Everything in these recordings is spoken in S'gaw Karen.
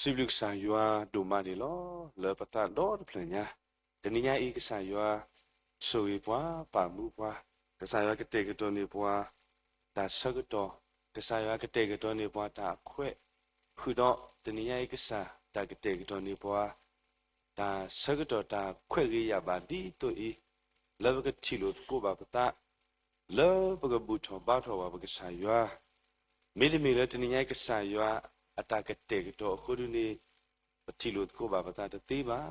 စံးဘျုးကစၢ်ယွၤဒိၣ်မးန့ၣ်လီၤ. လၢပသးဒီတဖျၢၣ်ညါ, တနံၤညါအံၤ ကစၢ်ယွၤဆိၣ်ဂ့ၤပှၤ, ပာ်မူပှၤ, ကစၢ်ယွၤကတဲာ်ကတီၤန့ၢ်ပှၤ တၢ်ဆၢကတီၢ်, ကစၢ်ယွၤကတဲာ်ကတီၤန့ၢ်ပှၤတၢ်အခွဲး, ဃုာ်ဒီးတနံၤညါအံၤ ကစၢ်တၢ်ကတဲာ်ကတီၤန့ၢ်ပှၤ တၢ်ဆၢကတီၢ်တၢ်ခွဲးဂ့ၤယာ်ဘၣ်ဒ်သိးအံၤ, လၢပကထံၣ်လိာ်သကိးဘၣ်ပသး, လၢပကဘူၣ်ထီၣ်ဘါထီၣ်ဘၣ်ပကစၢ်ယွၤ, မ့တမ့ၢ်လၢတနံၤညါအံၤကစၢ်ယွၤအတၢ်ကတဲာ်ကတီၤအဃိဒုန့ၣ်, ပထံၣ်လိာ်သကိးဘၣ်ပသးတသ့ဘၣ်,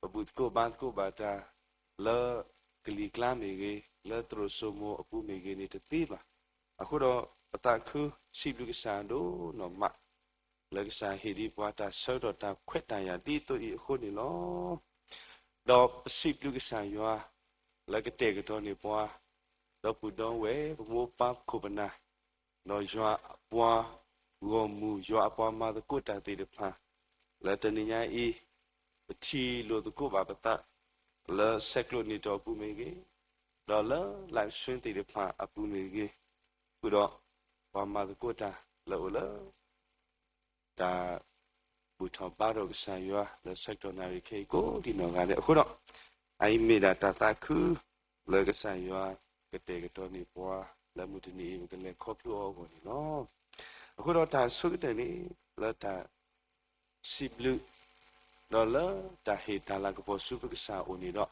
ပဘူၣ်သကိးဘါသကိးဘၣ်တၢ် လၢကလံၤကျါမ့ၢ်ဂ့ၤ, လၢသရိာ်စိမိၤအပူၤမ့ၢ်ဂ့ၤန့ၣ်တသ့ဘၣ်. အဃိဒီးပသးခုစံးဘျုးကစၢ်ဒိၣ်နီၢ်မး လၢကစၢ်ဟ့ၣ်ဒံးပှၤတၢ်ဆၢကတီၢ်တၢ်ခွဲးတၢ်ယာ်ဒ်သိးအံၤအဃိန့ၣ်လီၤ. ဒီးပစံးဘျုးကစၢ်ယွၤ လၢကတဲာ်ကတီၤန့ၢ်ပှၤ ဒီပုၢ်ဒီဝဲၢ် ပမိၢ်ပၢ်ခိၣ်ပနၢ်, ဒီးယွၤအပှၤဂီၢ်မုၢ် ယွၤအပှၤမၤသကိးတၢ်သ့ၣ်တဖၣ် လၢတနံၤညါအံၤ ပထံၣ်လိာ်သကိးဘၣ်ပသး လၢဆဲးကျိးနံၣ်တီၢ်အပူၤမ့ၢ်ဂ့ၤ, ဒီးလၢ live stream သ့ၣ်တဖၣ်အပူၤမ့ၢ်ဂ့ၤ, ဃုာ်ဒီးပှၤမၤသကိးတၢ်လၢအိၣ်လၢ တၢ်ဘူၣ်ထီၣ်ဘါထီၣ်ကစၢ်ယွၤ လၢဆၢကတီၢ်နၣ်ရံၣ်ခဲအံၤကိးဒံးနီၢ်ဂၤဒဲးအဃိဒီး, အအံၤမ့ၢ်ဒၣ်တၢ်သးခု လၢကစၢ်ယွၤကတဲာ်ကတီၤန့ၢ်ပှၤ လၢမုၢ်တနံၤအံၤ ပကလဲၤခီဖျိအီၤအဂီၢ်န့ၣ်လီၤ. အဃိဒီးတၢ်ဆိကတၢၢ်န့ၣ် လၢတၢ်စံးဘျုး ဒီးလၢတၢ်ဟ့ၣ်တၢ်လၤကပီၤဆူပကစၢ်အအိၣ်န့ၣ်ဒီး,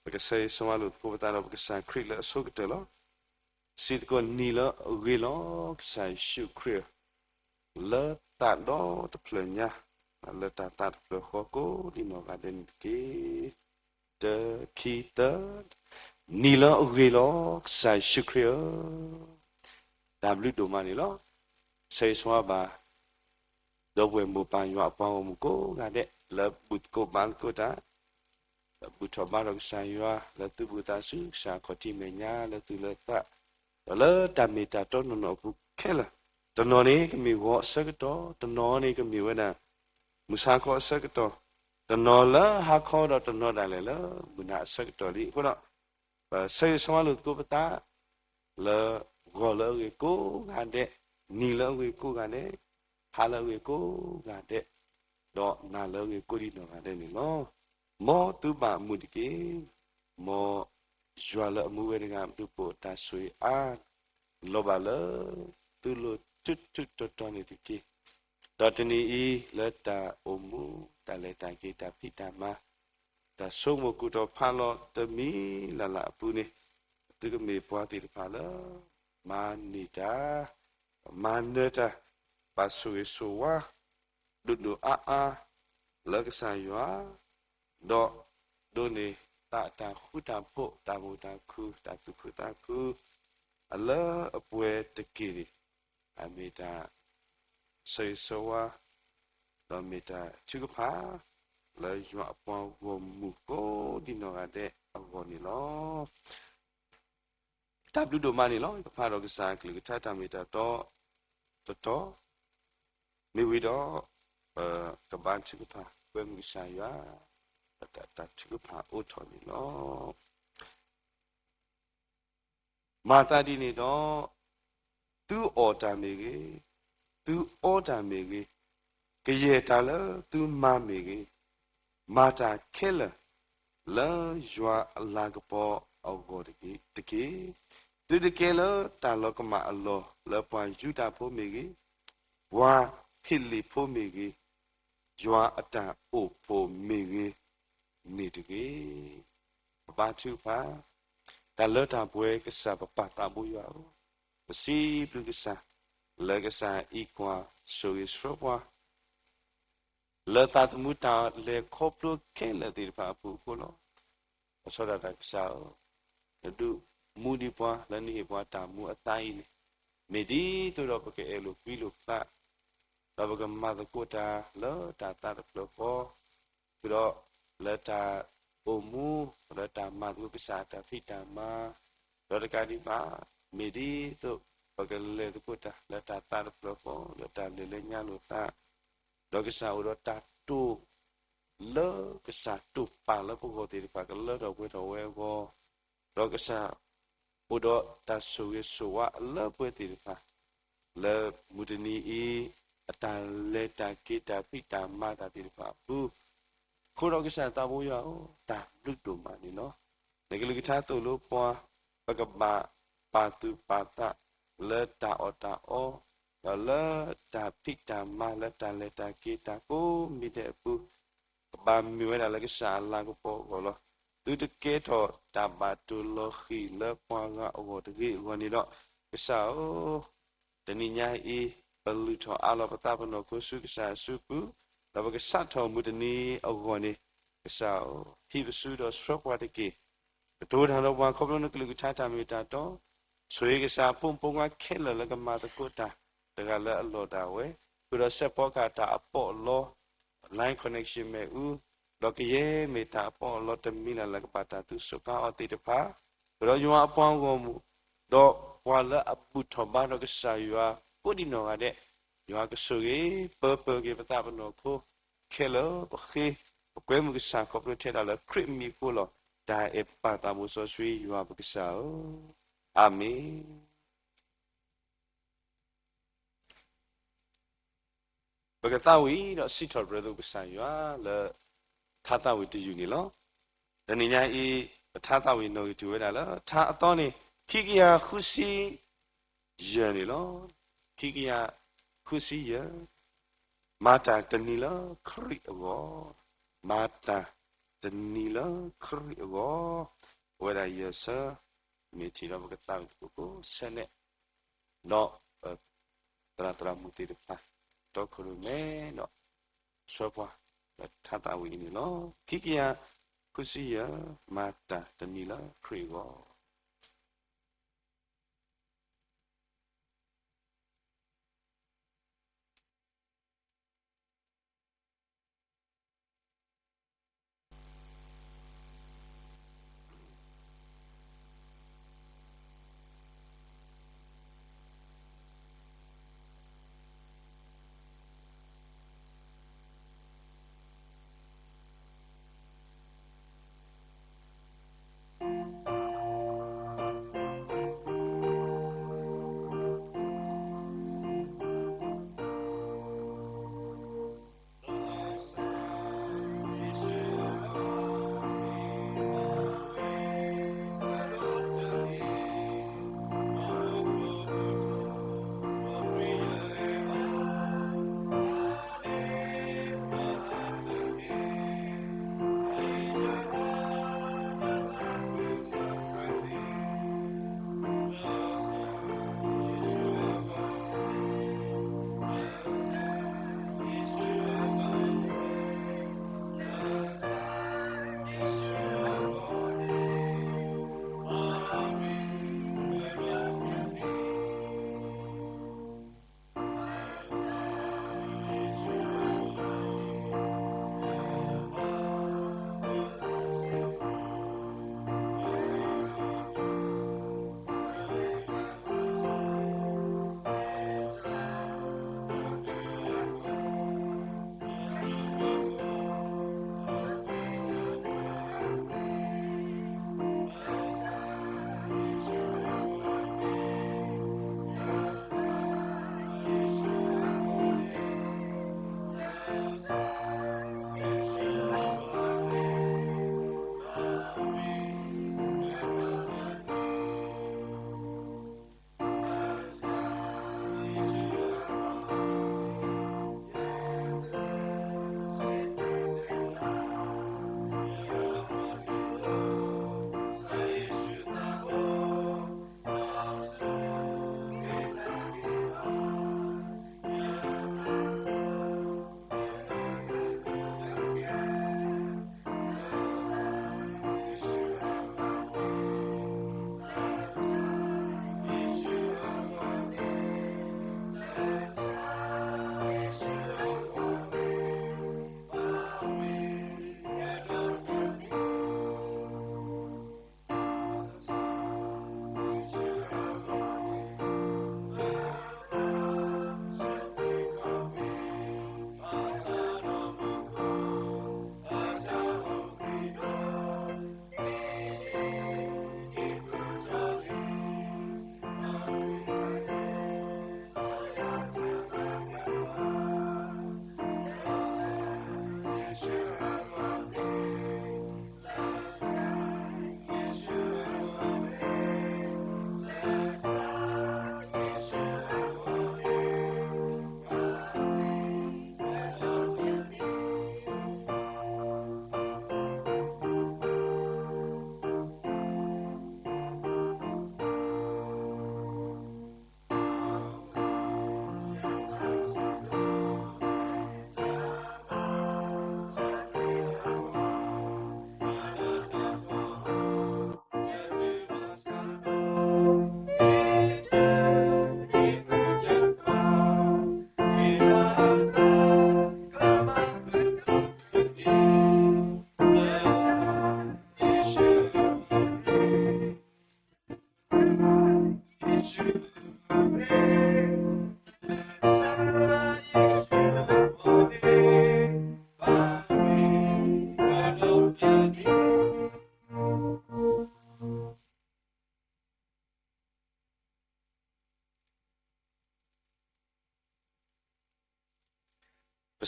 ပကဆၢဂ့ၤဆၢဝါလိာ်သကိးပသးဒီးပကစၢ်ခရံာ်လၢအဆိကတၢၢ်လီၤ. စံးသကိးနံၤလၢအဂ့ၤလီၤ ကစၢ်ယ့ၣ်ၡူးခရံာ်ဧၢ, လၢသးဒီတဖျၢၣ်ညါ, လၢတၢ်သးတဖျၢၣ်ဃီကိးဒံးနီၢ်ဂၤဒဲးန့ၣ်တက့ၢ်. တၢ ခံ သၢ, နံၤလၢအဂ့ၤလီၤ ကစၢ်ယ့ၣ်ၡူးခရံာ်ဧၢ, တၢ်ဘျုးဒိၣ်မးန့ၣ်လီၤ. ဆၢဂ့ၤဆၢဝါဘၣ် ဒီပုၢ်ဝဲၢ်မိၢ်ပၢ်ယွၤအပှၤဂီၢ်မုၢ်ကိးဂၤဒဲး လၢဘူၣ်သကိးဘါသကိးတၢ် လၢဘူၣ်ထီၣ်ဘါထီၣ်ကစၢ်ယွၤ လၢသူၣ်ဘူၣ်သးစူၤ ကစၢ်ခီၣ်ထံးမဲာ်ညါ လၢသူၣ်လၢသး, ဒီးလၢတၢ်မ့ၢ်တၢ်တီနီၢ်နီၢ်အပူၤခဲလၢာ်, တနီၤန့ၣ်ကမ့ၢ်ဂီၤအဆၢကတီၢ်, တနီၤန့ၣ်ကမ့ၢ်ဝဲဒၣ် မုၢ်ဆါခီအဆၢကတီၢ်, တနီၤလၢဟါခီဒီးတနီၤဒၣ်လဲာ်လၢမုၢ်နၤအဆၢကတီၢ်လံ. အဃိဒီး ပဆၢဂ့ၤဆၢဝါလိာ်သကိးပသး လၢဂီၤလၢအဂ့ၤကိးဂၤဒဲး, နံၤလၢအဂ့ၤကိးဂၤဒဲး, ဟါလၢအဂ့ၤကိးဂၤဒဲး, ဒီးနၤလၢအဂ့ၤကိးဒံးနီၢ်ဂၤဒဲးန့ၣ်လီၤ. မ်သုဘၣ်မုာ်တက့ၢ်. မ်ယွၤလၢအမူဝဲတဂၤ ဒုးပိာ်တၢ်ဆိၣ်ဂ့ၤအါ လီၤဘၣ်လၢသုလိၤ ထူးထူးတီၤတီၤန့ၣ်တက့ၢ်. ဒီးတနံၤအံၤ လၢတၢ်အိၣ်မူ တၢ်လဲၤတၢ်က့ၤ တၢ်ဖံးတၢ်မၤ တၢ်ဆိကမိၣ်ကူၣ်ထီၣ်ဖးလီၤတမံၤလၢ်လၢ်အပူၤန့ၣ်, သုကမ့ၢ်ပှၤသ့ၣ်တဖၣ်လၢ မၤန့ၢ်တၢ်, မၤနၢၤတၢ်, ဘၣ်ဆိၣ်ဂ့ၤဆိၣ်ဝါ ဒိၣ်ဒိၣ်အါအါ လၢကစၢ်ယွၤ, ဒီးဒိးန့ၢ်သးအတၢ်ဃူတၢ်ဖိး တၢ်မုာ်တၢ်ခုၣ် တၢ်သူၣ်ခုသးခု အလၢအပှဲၤတက့ၢ်န့ၣ်, အမ့ၢ်တၢ်ဆၢဂ့ၤဆၢဝါ ဒီးမ့ၢ်တၢ်ထုကဖၣ် လၢယွၤအပှၤဂီၢ်မုၢ်ကိးဒံးနီၢ်ဂၤဒဲးအဂီၢ်န့ၣ်လီၤ. တၢ်ဘျုးဒိၣ်မးန့ၣ်လီၤ. ယကဖးဒီးကစၢ်အကလုၢ်ကထါတၢ်မ့ၢ်တၢ်တီတတီၤ, မ့ၢ်ဝံၤဒီး ပကဘါထုကဖၣ် ကွဲမုာ်ကစၢ်ယွၤ တၢ်ထုကဖၣ်အိးထီၣ်န့ၣ်လီၤ. မၤသးဒ်န့ၣ်ဒီး, သုအီၣ်တၢ်မ့ၢ်ဂ့ၤ, သုအီတၢ်မ့ၢ်ဂ့ၤ, ကယဲၢ်တၢ်လၢသုမၤမ့ၢ်ဂ့ၤ, မၤတၢ်ခဲလၢာ် လၢယွၤအလၤကပီၤအဂီၢ်တက့ၢ်. သုတကဲလၢတၢ်လီၤကမၣ်အလီၢ် လၢပှၤယူဒၤဖိမ့ၢ်ဂ့ၤ, ပှၤဖံလံးဖိမ့ၢ်ဂ့ၤ, ယွၤအတၢ်အိၣ်ဖှိၣ်မ့ၢ်ဂ့ၤန့ၣ်တဂ့ၤ. ပဘါထုကဖၣ်, တၢ်လၢတၢ်ပှဲၤကစၢ်ပပၢ်သးဘိယွၤဧၢ, ပစံးဘျုးကစၢ် လၢကစၢ်အံးကွၢ်ဆိၣ်ဂ့ၤဆှၢပှၤ လၢသးသမူတၢ်လဲၤခီဖျိခဲလၢာ်သ့ၣ်တဖၣ်အပူၤအဃိလီၤ. ပဆီဒၣ်တၢ်ကစၢ်ဧၢ, နဒုးမူဒံးပှၤလၢနဟ့ၣ်ပှၤတၢ်မူအသါအံၤန့ၣ်, မ့ၢ်ဒ်သိးဒီးပကအဲၣ်လိာ်ကွံလိာ်သး, ဒီးပကမၤသကိးတၢ်လၢတၢ်သးတဖျၢၣ်ဃီ, ဃုာ်ဒီးလၢတၢ်အိၣ်မူ, လၢတၢ်မၤသကိးကစၢ်တၢ်ဖံးတၢ်မၤ, ဒီးတကးဒံးဘၣ် မ့ၢ်ဒ်သိးပကလဲၤသကိးတၢ်လၢတၢ်သးတဖျၢၣ်ဃီ လၢတၢ်လဲၤလၢညါလိာ်သး, ဒီးကစၢ်အိၣ်ဒီးတၢ်တိာ် လၢကစၢ်တိာ်ပာ်လၢပဂီၢ်သ့ၣ်တဖၣ် ကလၢထီၣ်ပှဲၤထီၣ်ဝဲအဂီၢ်, ဒီးကစၢ်အိၣ်ဒီးတၢ်ဆိၣ်ဂ့ၤဆိၣ်ဝါအလၢပှဲၤသ့ၣ်တဖၣ် လၢမုၢ်တနံၤအံၤ အတၢ်လဲၤတၢ်က့ၤတၢ်ဖံးတၢ်မၤတၢ်သ့ၣ်တဖၣ်အပူၤ အဃိဒီးကစၢ်သးဘိယွၤဧၢ, တၢ်ဘျုးဒိၣ်မးန့ၣ်လီၤ. နကလုၢ်ကထါသိၣ်လိပှၤ ပကဘၣ်ပာ်သူၣ်ပာ်သးလၢတၢ်အီၣ်တၢ်အီ, ဒီးလၢတၢ်ဖံးတၢ်မၤ လၢတၢ်လဲၤတၢ်က့ၤတၢ်ကိးမံၤဒဲးအပူၤ ကဘၣ်မ့ၢ်ဝဲဒၣ်လၢကစၢ်အလၤကပီၤအဂီၢ်လီၤ. သုတကဲထီၣ်တၢ်ဘၣ်တိၢ်လီၤဃံၤလၢပှၤဂၤအဂီၢ်တဂ့ၤအဂီၢ်န့ၣ်ဒီး ကစၢ်ဧၢ တနံၤညါအံၤ ပလုၢ်ထီၣ်အးလီၤပသးပနီၢ်ခိဆူကစၢ်အစုပူၤ, ဒီးပကစးထီၣ်မုၢ်တနံၤအဂီၢ်န့ၣ် ကစၢ်ဧၢ, ဟံးပစုဒီးဆှၢပှၤတက့ၢ်. ကတိၤတၢ်ဒီးပှၤခီဖျိနကလုၢ်ကထါတၢ်မ့ၢ်တၢ်တီ, ဆိၣ်ဂ့ၤကစၢ်အဖိမုၣ်ဖိခွါခဲလၢာ်လၢကမၤသကိးတၢ်တဂၤလၢအလီၢ်ဒၣ်ဝဲ, ဃုာ်ဒီးစဲးဖီကဟၣ်တၢ်အပီးအလီ line connection မ့ၣ်အူ, ဒီးကယဲၢ်မ့ၢ်တၢ်အပီးအလီတမံၤလၢ်လၢကဘၣ်တၢ်သုးစိးကါအီၤသ့ၣ်တဖၣ်, ဃုာ်ဒီးယွၤအပှၤဂီၢ်မုၢ်, ဒီးပှၤလၢအဘူၣ်ထီၣ်ဘါထီၣ်ကစၢ်ယွၤကိးဒံးနီၢ်ဂၤဒဲး, ယွၤကဆိၣ်ဂ့ၤပၢၤပၢၤက့ၤပသးပနီၢ်ခိ ခဲလၢာ်ပဃ့ ပကွဲမုာ်ကစၢ်ခီဖျိထဲဒၣ်လၢခရံာ်မံၤအဃိလီၤ. တၢ်အဲၣ်ပၢ်သးဘိစီဆှံယွၤပကစၢ်ဧၢ, အၤမ့ၣ်. ပကသးဝံၣ်ဒီးစံးထီၣ်ပတြၢၤသကိးကစၢ်ယွၤလၢ ထါသးဝံၣ်တယုၢ်န့ၣ်လီၤ. တနံၤညါအံၤ ပထါသးဝံၣ်နီၣ်ဂံၢ်တုၤဝဲဒၣ်လၢ ထါအသီန့ၣ် ခံကယၤဃုဆံယဲၢ်န့ၣ်လီၤ. ခံကယၤဃုဆံယဲၢ်, မၤတၢ်တနံၤလၢခရံာ်အဂီၢ်, မၤတၢ်တနံၤလၢခရံာ်အဂီၢ်, အဝဲဒၣ်ယဲၢ်ဆၢ, မ့ၢ်ထံၣ်ဒီးပကသးဝံၣ်သကိးကိးဆၢနဲၣ် ဒီး သရၣ်သရၣ်မုၣ်သ့ၣ်တဖၣ် တီခိၣ်ရိၣ်မဲဒီး ဆှၢပှၤ လၢထါသးဝံၣ်အံၤန့ၣ်လီၤ. ခံကယၤဃုဆံယဲၢ်, မၤတၢ်တနံၤလၢခရံာ်အဂီၢ်.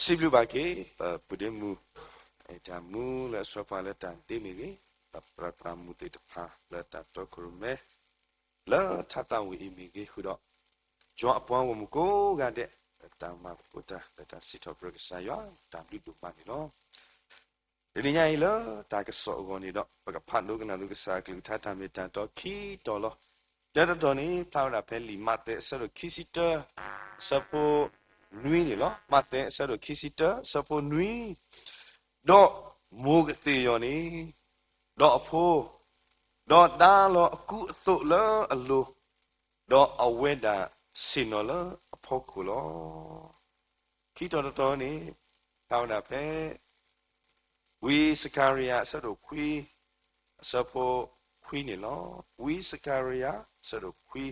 စံးဘျုးဘၣ်က့ၤ ပပုၢ်ဒ့မုၣ် တၢ်မူလၢအဆှၢပှၤလၢတၢ်ဒ့မ့ၢ်ဂ့ၤ, ပသရၣ်သရၣ်မုၣ်သ့ၣ်တဖၣ်လၢတၢ်တီခိၣ်ရိၣ်မဲ လၢထါသၣ်ဝံၤအံၤမ့ၢ်ဂ့ၤဃုာ်ဒီး ယွၤအပှၤဂီၢ်မုၢ်ကိးဂၤဒဲး လၢတၢ်မၤသကိးတၢ် လၢတၢ်စံးထီၣ်ပတြၢၤကစၢ်ယွၤ တၢ်ဘျုးဒိၣ်မးန့ၣ်လီၤ. တနံၤညါအံၤလၢတၢ်ကစီၣ်အဂီၢ်န့ၣ်ဒီး ပကဖးဒိကနၣ်လိာ်ကစၢ်အကလုၢ်ကထါတၢ်မ့ၢ်တၢ်တီခံတီၤလီၤ. တၢတတီၤန့ၣ် ဖျါဝဲဒၣ်ဖဲလံာ်မးသဲအဆၢဒိၣ်ခံဆံတၢ အဆၢဖိနွံန့ၣ်လီၤ. မးသဲအဆၢဒိၣ်ခံဆံတၢ အဆၢဖိနွံ, ဒီးမိၢ်ကသ့ၣ်ယီၤန့ၣ်, ဒီးအဖိ, ဒီးဒါလီၤအကူအသိးလၢအလိၤ, ဒီးအဝဲဒၣ်ဆ့ၣ်နီၤလၢအဖီခိၣ်လီၤ. ခံတီၤတတီၤန့ၣ် ဖျါဝဲဒၣ်ဖဲ ဝံစကၤရယၤ အဆၢဒိၣ်ခွံ အဆၢဖိခွံန့ၣ်လီၤ. ဝံစကၤရယၤ အဆၢဒိၣ်ခွံ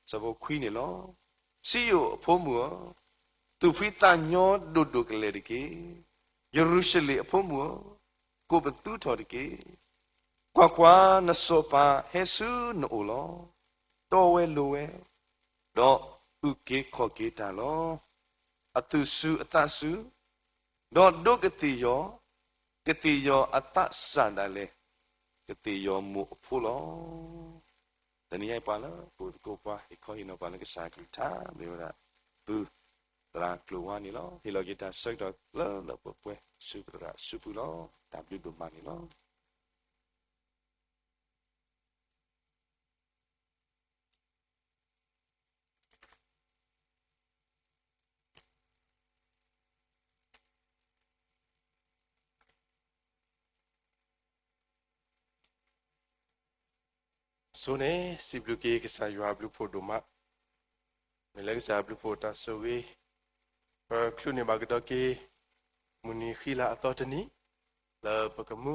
အဆၢဖိခွံန့ၣ်လီၤ. စံယိၣ်အဖိမုၣ်ဧၢ, သူၣ်ဖှံသးညီဒိၣ်ဒိၣ်ကလဲာ်တက့ၢ်. ယရူၤၡလ့ၣ်အဖိမုၣ်ဧၢ, ကိးပသူထီၣ်တက့ၢ်. ကွၢ်ကွၢ်, နစီၤပၤဟဲဆူနအိၣ်လီၤ. တီဝဲလိၤဝဲ, ဒီးအုၣ်က့ၤခီၣ်က့ၤတၢ်လီၤ. အသူၣ်စူၤအသးစူၤ, ဒီးဒိးကသ့ၣ်ယီၤ, ကသ့ၣ်ယီၤအသးစၢ်ဒၣ်လဲာ်, ကသ့ၣ်ယီၤမိၢ်အဖိလီၤ. တနံၤညါအံၤပှၤလၢပအိၣ်သကိးပှၤဟ့ၣ်ခီဟ့ၣ်နီၤပှၤလၢကစၢ်အကလုၢ်ကထါ မ့ၢ်ဝဲဒၣ် ပုၢ်သရၣ်ကျိၤဝါန့ၣ်လီၤ. ဟ့ၣ်လီၤက့ၤတၢ်ဆၢကတီၢ်လၢလၢပှဲၤပှဲၤ ဆူပသရၣ်စုပူၤလီၤ. တၢ်ဘျုးဒိၣ်မးန့ၣ်လီၤ. အဆိန့ၣ် စံးဘျုးက့ၤကစၢ်ယွၤအဘျုးဖှိၣ်ဒိၣ်မး, မ့ၢ်လၢကစၢ်အဘျုးဖှိၣ်တၢ်ဆိၣ်ဂ့ၤ, ပချုးန့ၢ်ဘၣ်ကဒီးက့ၤ မုၢ်နံၤဃံလၤအသီတနံၤ, လၢပကမူ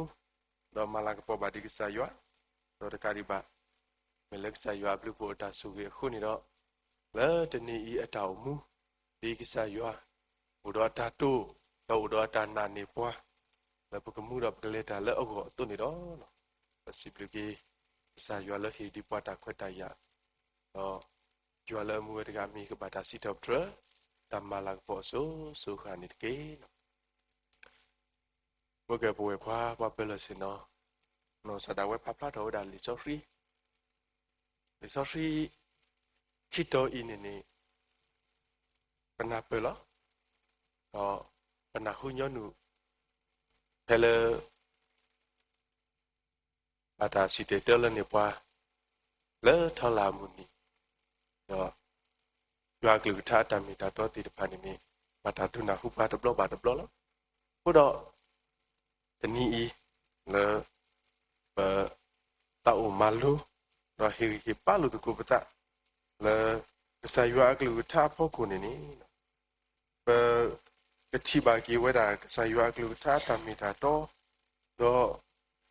ဒီးမၤလၤကပီၤဘၣ်ဒံးကစၢ်ယွၤ, ဒီးတကးဒံးဘၣ် မ့ၢ်လၢကစၢ်ယွၤအဘျုးဖှိၣ်အတၢ်ဆိၣ်ဂ့ၤအဃိန့ၣ်ဒီး, လၢတနံၤအံၤအတၢ်အိၣ်မူ ဒ်ကစၢ်ယွၤ အိၣ်ဒီးအတၢ်တိာ်, ဒီးအိၣ်ဒီးအတၢ်နာ်န့ၢ်ပှၤ, လၢပကမူဒီးပကလဲၤတၢ်လၢအဂီၢ်အသိးန့ၣ်ဒီး, ပစံးဘျုးက့ၤ ကစၢ်ယွၤလၢဟ့ၣ်ဒံးပှၤတၢ်ခွဲးတၢ်ယာ်, ဒီးယွၤလၢအမူဝဲတဂၤအမံၤကဘၣ်တၢ်စံးထီၣ်ပတြၢၤ တၢ်မၤလၤကပီၤအစိၤစိၤအဃၣ်န့ၣ်တက့ၢ်. ပကပဝဲၢ်ပှၤ ပှၤပၢၤလီၢ်ဆ့ၣ်နီၤ, နီၢ်ကစၢ်ဒၣ်ဝဲပာ်ဖျါထီၣ်ဝဲဒၣ်လံာ်စီဆှံ, လံာ်စီဆှံ ခံတီၤအံၤန့ၣ်န့ၣ် ပနၢ်ပၢၢ်လီၤ, ဒီးပနၢ်ဟူညီနုၢ် ဖဲလၢ ဘၣ်တၢ်စံၣ်တဲၤတဲလီၤန့ၢ်ပှၤ လၢထီလာ်အမုၢ်နံၤ, ဒီး ယွၤအကလုၢ်ကထါအတၢ်မ့ၢ်တၢ်တီသ့ၣ်တဖၣ်န့ၣ်န့ၣ် ဘၣ်တၢ်ဒုးနၢ်ဟူပှၤတဘျီဘၣ်တဘျီလီၤ. အဃိဒီး တနံၤအံၤ လၢ ပ သးအိၣ်မၤလိ ဒီးဟ့ၣ်ဂံၢ်ဟ့ၣ်ဘါလိာ်သကိးပသး လၢ ကစၢ်ယွၤအကလုၢ်ကထါအဖီခိၣ်န့ၣ်န့ၣ် ပ ကထံၣ်ဘၣ်က့ၤဝဲဒၣ် ကစၢ်ယွၤအကလုၢ်ကထါအတၢ်မ့ၢ်တၢ်တီ, ဒီး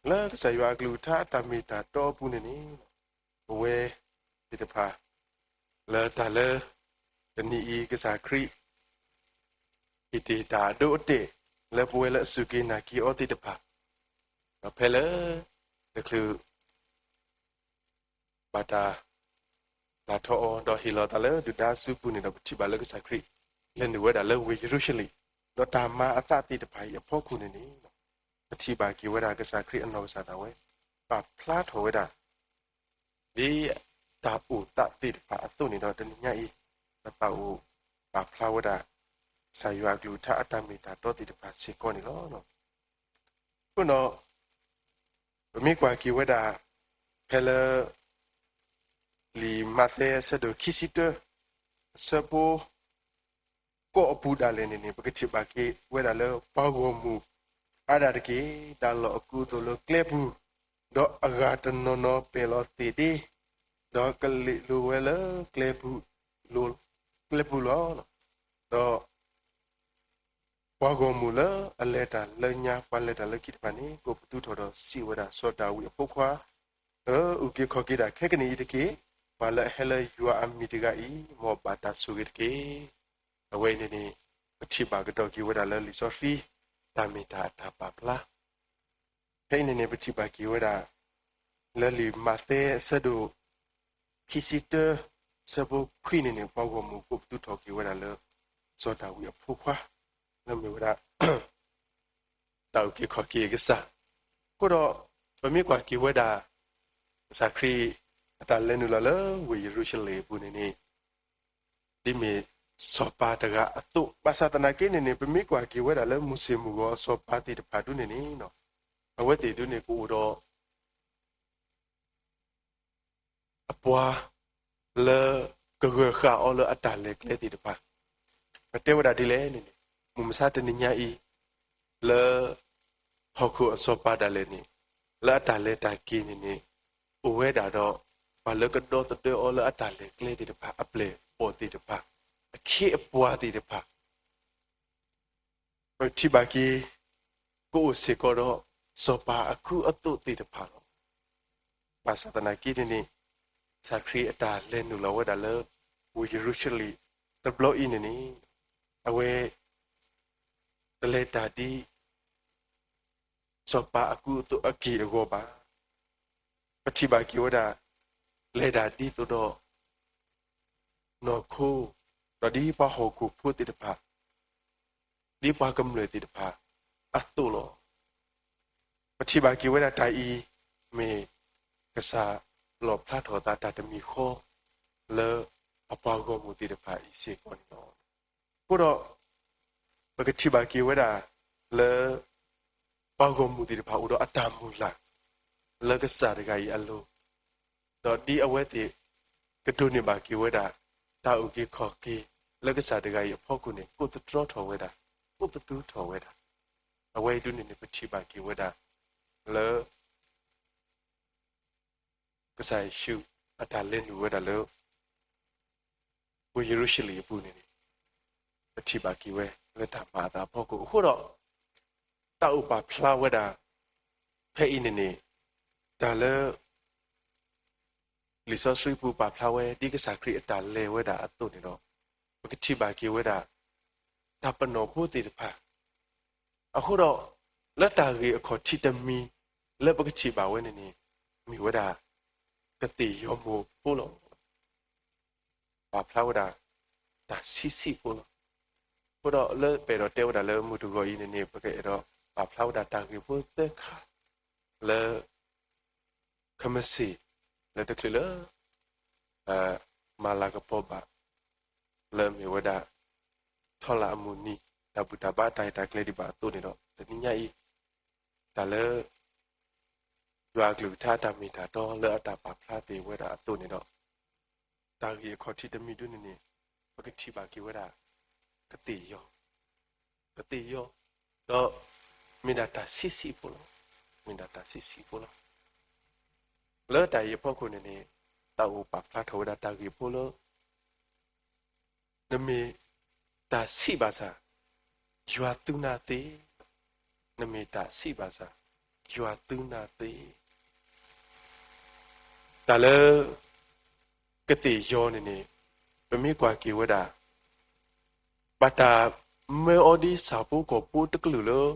လၢကစၢ်ယွၤအကလုၢ်ကထါအတၢ်မ့ၢ်တၢ်တီအပူၤန့ၣ်န့ၣ် ပဝဲသ့ၣ်တဖၣ် လၢတၢ်လၢ တနံၤအံၤကစၢ်ခရံာ် ဟ့ၣ်တ့ၢ်တၢ်အဒိအတဲာ် လၢပဝဲလၢအစူၢ်က့ၤနာ်က့ၤအီၤသ့ၣ်တဖၣ်, ဒီးဖဲလၢ တချုး ဘၣ်တၢ် ဒၣ်ထီၣ်အီၤ ဒီးဟ့ၣ်လီၤသးလၢဒုၣ်ဒါအစုပူၤန့ၣ်ဒီး ပထံၣ်ဘၣ်လၢကစၢ်ခရံာ် လဲၤနုာ်ဝဲဒၣ်လၢဝ့ၢ်ယရူၤၡလ့ၣ်, ဒီးတၢ်မၤအသးသ့ၣ်တဖၣ်အံၤအဖီခိၣ်န့ၣ်န့ၣ် ပထံၣ်ဘၣ်က့ၤဝဲဒၣ်ကစၢ်ခရံာ်အနီၢ်ကစၢ်ဒၣ်ဝဲ ပာ်ဖျါထီၣ်ဝဲဒၣ် ဒ်တၢ်အိၣ်သးသ့ၣ်တဖၣ်အသိးန့ၣ်ဒီး တနံၤညါအံၤ ပသးအိၣ်ပာ်ဖျါဝဲဒၣ် ကစၢ်ယွၤအကလုၢ်ကထါအတၢ်မ့ၢ်တၢ်တီသ့ၣ်တဖၣ်စ့ၢ်ကီးန့ၣ်လီၤ. အဃိဒီး ပမ့ၢ်ကွၢ်က့ၤဝဲဒၣ် ဖဲလၢ လံာ်မးသဲအဆၢဒိၣ်ခံဆံတၢ အဆၢဖိ ကိးအပူၤဒၣ်လဲာ်န့ၣ်န့ၣ် ပကထံၣ်ဘၣ်က့ၤဝဲဒၣ်လၢပှၤဂီၢ်မုၢ်အါဒၣ်တက့ၢ်, တၢ်လီၢ်အကူအသိးလၢကျဲပူၤ, ဒီးအဂၤတနီၤနီၤပဲာ်လီၤသ့ၣ်ဒ့, ဒီးကလံးလိၤဝဲလၢကျဲပူၤ, ကျဲပူၤလီၤ. ဒီး ပှၤဂီၢ်မုၢ်လၢအလဲၤတၢ်လၢညါ ပှၤလဲၤတၢ်လၢခံတဖၣ်န့ၣ် ကိးပသူထီၣ်ဒီးစံးဝဲဒၣ် စီၤဒၤဝံးအဖိခွါဧၢ, အုၣ်က့ၤခီၣ်က့ၤတၢ်ခဲကနံၣ်အံၤတက့ၢ်. ပှၤလၢအဟဲလၢယွၤအမံၤတဂၤအံၤ မ်ဘၣ်တၢ်ဆိၣ်ဂ့ၤတက့ၢ်. အဝဲအံၤန့ၣ်န့ၣ် ပထံၣ်ဘၣ်ကဒီးက့ၤဝဲဒၣ်လၢလံာ်စီဆှံ တၢ်မ့ၢ်တၢ်အတၢ်ပာ်ဖျါ ဖဲအံၤန့ၣ်န့ၣ် ပထံၣ်ဘၣ်က့ၤဝဲဒၣ် လၢလံာ်မးသဲအဆၢဒိၣ် ခံဆံတၢ အဆၢဖိခွံန့ၣ်န့ၣ် ပှၤဂီၢ်မုၢ်ကိးပသူထီၣ်က့ၤဝဲဒၣ်လၢ စီၤဒၤဝံးအဖိခွါ, လၢမ့ၢ်ဝဲဒၣ် တၢ်အုၣ်က့ၤခီၣ်က့ၤအကစၢ်. အဃိဒီး ပမ့ၢ်ကွၢ်က့ၤဝဲဒၣ် ကစၢ်ခရံာ်အတၢ်လဲၤနုာ်လီၤလၢဝ့ၢ်ယရူၤၡလ့ၣ်အပူၤန့ၣ်န့ၣ် ဒ်မ့ၢ်စီၤပၤတဂၤအသိး, ဘၣ်ဆၣ်သနာ်က့န့ၣ်န့ၣ် ပမ့ၢ်ကွၢ်က့ၤဝဲဒၣ်လၢမုၢ်ဆ့ၣ်မုၢ်ဂီၤစီၤပၤသ့ၣ်တဖၣ်ဒၣ်န့ၣ်န့ၣ် အဝဲသ့ၣ်ဒၣ်န့ၣ် ကအိၣ်ဒီး အပှၤလၢကဂၢၢ်ဃာ်အီၤလၢအတၢ်လဲၤကျဲသ့ၣ်တဖၣ်, ပတဲဝဲဒၣ်ဒ်လဲၣ်န့ၣ်န့ၣ် မုၢ်မဆါတနံၤညါအံၤ လၢဟီၣ်ခိၣ်အစီၤပၤဒၣ်လဲာ်န့ၣ် လၢအတၢ်လဲၤတၢ်က့ၤန့ၣ်န့ၣ် အိၣ်ဝဲဒၣ်ဒီး ပှၤလၢကဒီသဒၢအီၤလၢအတၢ်လဲၤကျဲသ့ၣ်တဖၣ် အပျဲၢ်အဘီၣ်သ့ၣ်တဖၣ်, အခ့အပှၤသ့ၣ်တဖၣ် ပထံၣ်ဘၣ်က့ၤ ကအိၣ်စ့ၢ်ကီးဒီး စီၤပၤအကူအသိးသ့ၣ်တဖၣ်လီၤ. ဘၣ်ဆၣ်သနာ်က့န့ၣ်န့ၣ် ကစၢ်ခရံာ်အတၢ်လဲၤနုာ်လီၤဝဲဒၣ်လၢ ဝ့ၢ်ယရူၤၡလ့ၣ်တဘျီအံၤန့ၣ်န့ၣ် အဝဲ တလဲၤတၢ်ဒ် စီၤပၤအကူအသိးအက့ၢ်အဂီၤဘၣ်. ပထံၣ်ဘၣ်က့ၤဝဲဒၣ် လဲၤတၢ်ဒ်သိးဒီး နီၢ်ခိ ဒီးဒ်ပှၤဟီၣ်ခိၣ်ဖိသ့ၣ်တဖၣ်, ဒ်ပှၤကမျၢၢ်သ့ၣ်တဖၣ်အသိးလီၤ. ပထံၣ်ဘၣ်က့ၤဝဲဒၣ်တၢ်အံၤ မ့ၢ်ကစၢ်လီၣ်ဖျါထီၣ်အသးတၢ်တမံၤဃီ လၢအပှၤဂီၢ်မုၢ်သ့ၣ်တဖၣ်အံၤစ့ၢ်ကီးန့ၣ်လီၤ. အဃိဒီး ပကထံၣ်ဘၣ်က့ၤဝဲဒၣ်လၢ ပှၤဂီၢ်မုၢ်သ့ၣ်တဖၣ်အိၣ်ဒီးအတၢ်မုၢ်လၢ် လၢကစၢ်တဂၤအံၤအလိၤ, ဒီးဒ်အဝဲသ့ၣ်ကဒိးန့ၢ်ဘၣ်က့ၤဝဲဒၣ် တၢ်အုၣ်က့ၤခီၣ်က့ၤ လၢကစၢ်တဂၤအံၤအဖီခိၣ်န့ၣ် ကိးသတြီထီၣ်ဝဲဒၣ်, ကိးပသူထီၣ်ဝဲဒၣ်. အဝဲအံၤဒၣ်န့ၣ်န့ၣ် ပထံၣ်ဘၣ်က့ၤဝဲဒၣ် လၢ ကစၢ်ယ့ၣ်ၡူးအတၢ်လဲၤနုာ်ဝဲဒၣ်လၢ ဝ့ၢ်ယရူၤၡလ့ၣ်အပူၤန့ၣ်န့ၣ် ပထံၣ်ဘၣ်က့ၤဝဲ လၢတၢ်မၤအသးအဖီခိၣ်အဃိဒီး တၢ်အိၣ်ပာ်ဖျါဝဲဒၣ် ဖဲအံၤန့ၣ်န့ၣ် တၢ်လၢ လံာ်စီဆှံပူၤပာ်ဖျါဝဲ ဒ်ကစၢ်ခရံာ်အတၢ်လဲၤဝဲဒၣ်အသိးန့ၣ်ဒီး ပကထံၣ်ဘၣ်က့ၤဝဲဒၣ် တၢ်ပနီၣ်ဖိသ့ၣ်တဖၣ် အဃိဒီး လၢတၢ်ဂ့ၢ်အခီၣ်ထံးတမံၤ လၢပကထံၣ်ဘၣ်ဝဲန့ၣ်န့ၣ် မ့ၢ်ဝဲဒၣ် ကသ့ၣ်ယီၤမိၢ်ဖိလီၤ. ပာ်ဖျါဝဲဒၣ် တၢ်ဆံးဆံးဖိလီၤ. အဃိဒီးလၢပအဲၣ်ဒိးတဲဝဲဒၣ်လၢမုၢ်တဂီၤအံၤန့ၣ်န့ၣ် ပကအဲၣ်ဒိးပာ်ဖျါဝဲဒၣ်တၢ်ဂ့ၢ်ဖိသၢခါ လၢ ခမ့ၢ်စ့ၢ် လၢတချုးလၢ မၤလၤကပီၤဘၣ် လၢအမ့ၢ်ဝဲဒၣ် ထီလၣ်အမုၢ်နံၤ တၢ်ဘူၣ်တၢ်ဘါတၢ်ရဲၣ်တၢ်ကျဲၤဒံးဘၣ်အသိးန့ၣ်ဒီး တနံၤညါအံၤ တၢ်လၢ ယွၤအကလုၢ်ကထါတၢ်မ့ၢ်တၢ်တီလၢအတၢ်ပာ်ဖျါသ့ၣ်ဝဲဒၣ်အသိးန့ၣ်ဒီး တၢ်ဂ့ၢ်အခီၣ်ထံးတမံၤဒၣ်န့ၣ်န့ၣ် ပကထံၣ်ဘၣ်က့ၤဝဲဒၣ် ကသ့ၣ်ယီၤ, ကသ့ၣ်ယီၤ, ဒီး မ့ၢ်ဒၣ်တၢ်ဆံးဆံးဖိလီၤ. မ့ၢ်ဒၣ်တၢ်ဆံးဆံးဖိလီၤ. လၢတၢ်အံၤအဖီခိၣ်န့ၣ်န့ၣ် တၢ်အိၣ်ပာ်ဖျါထီၣ်ဝဲဒၣ်တၢ်ဂ့ၢ်ဖိလၢ နမ့ၢ်တၢ်ဆံးဘၣ်ဆၣ် ယွၤသူနၤသ့, နမ့ၢ်တၢ်ဆံးဘၣ်ဆၣ် ယွၤသူနၤသ့. တၢ်လၢ ကသ့ၣ်ယီၤန့ၣ်န့ၣ် ပမ့ၢ်ကွၢ်က့ၤဝဲဒၣ် ဘၣ်တၢ်မၢအီၤဒ်ဆၣ်ဖိကီၢ်ဖိတကလုာ်လၢ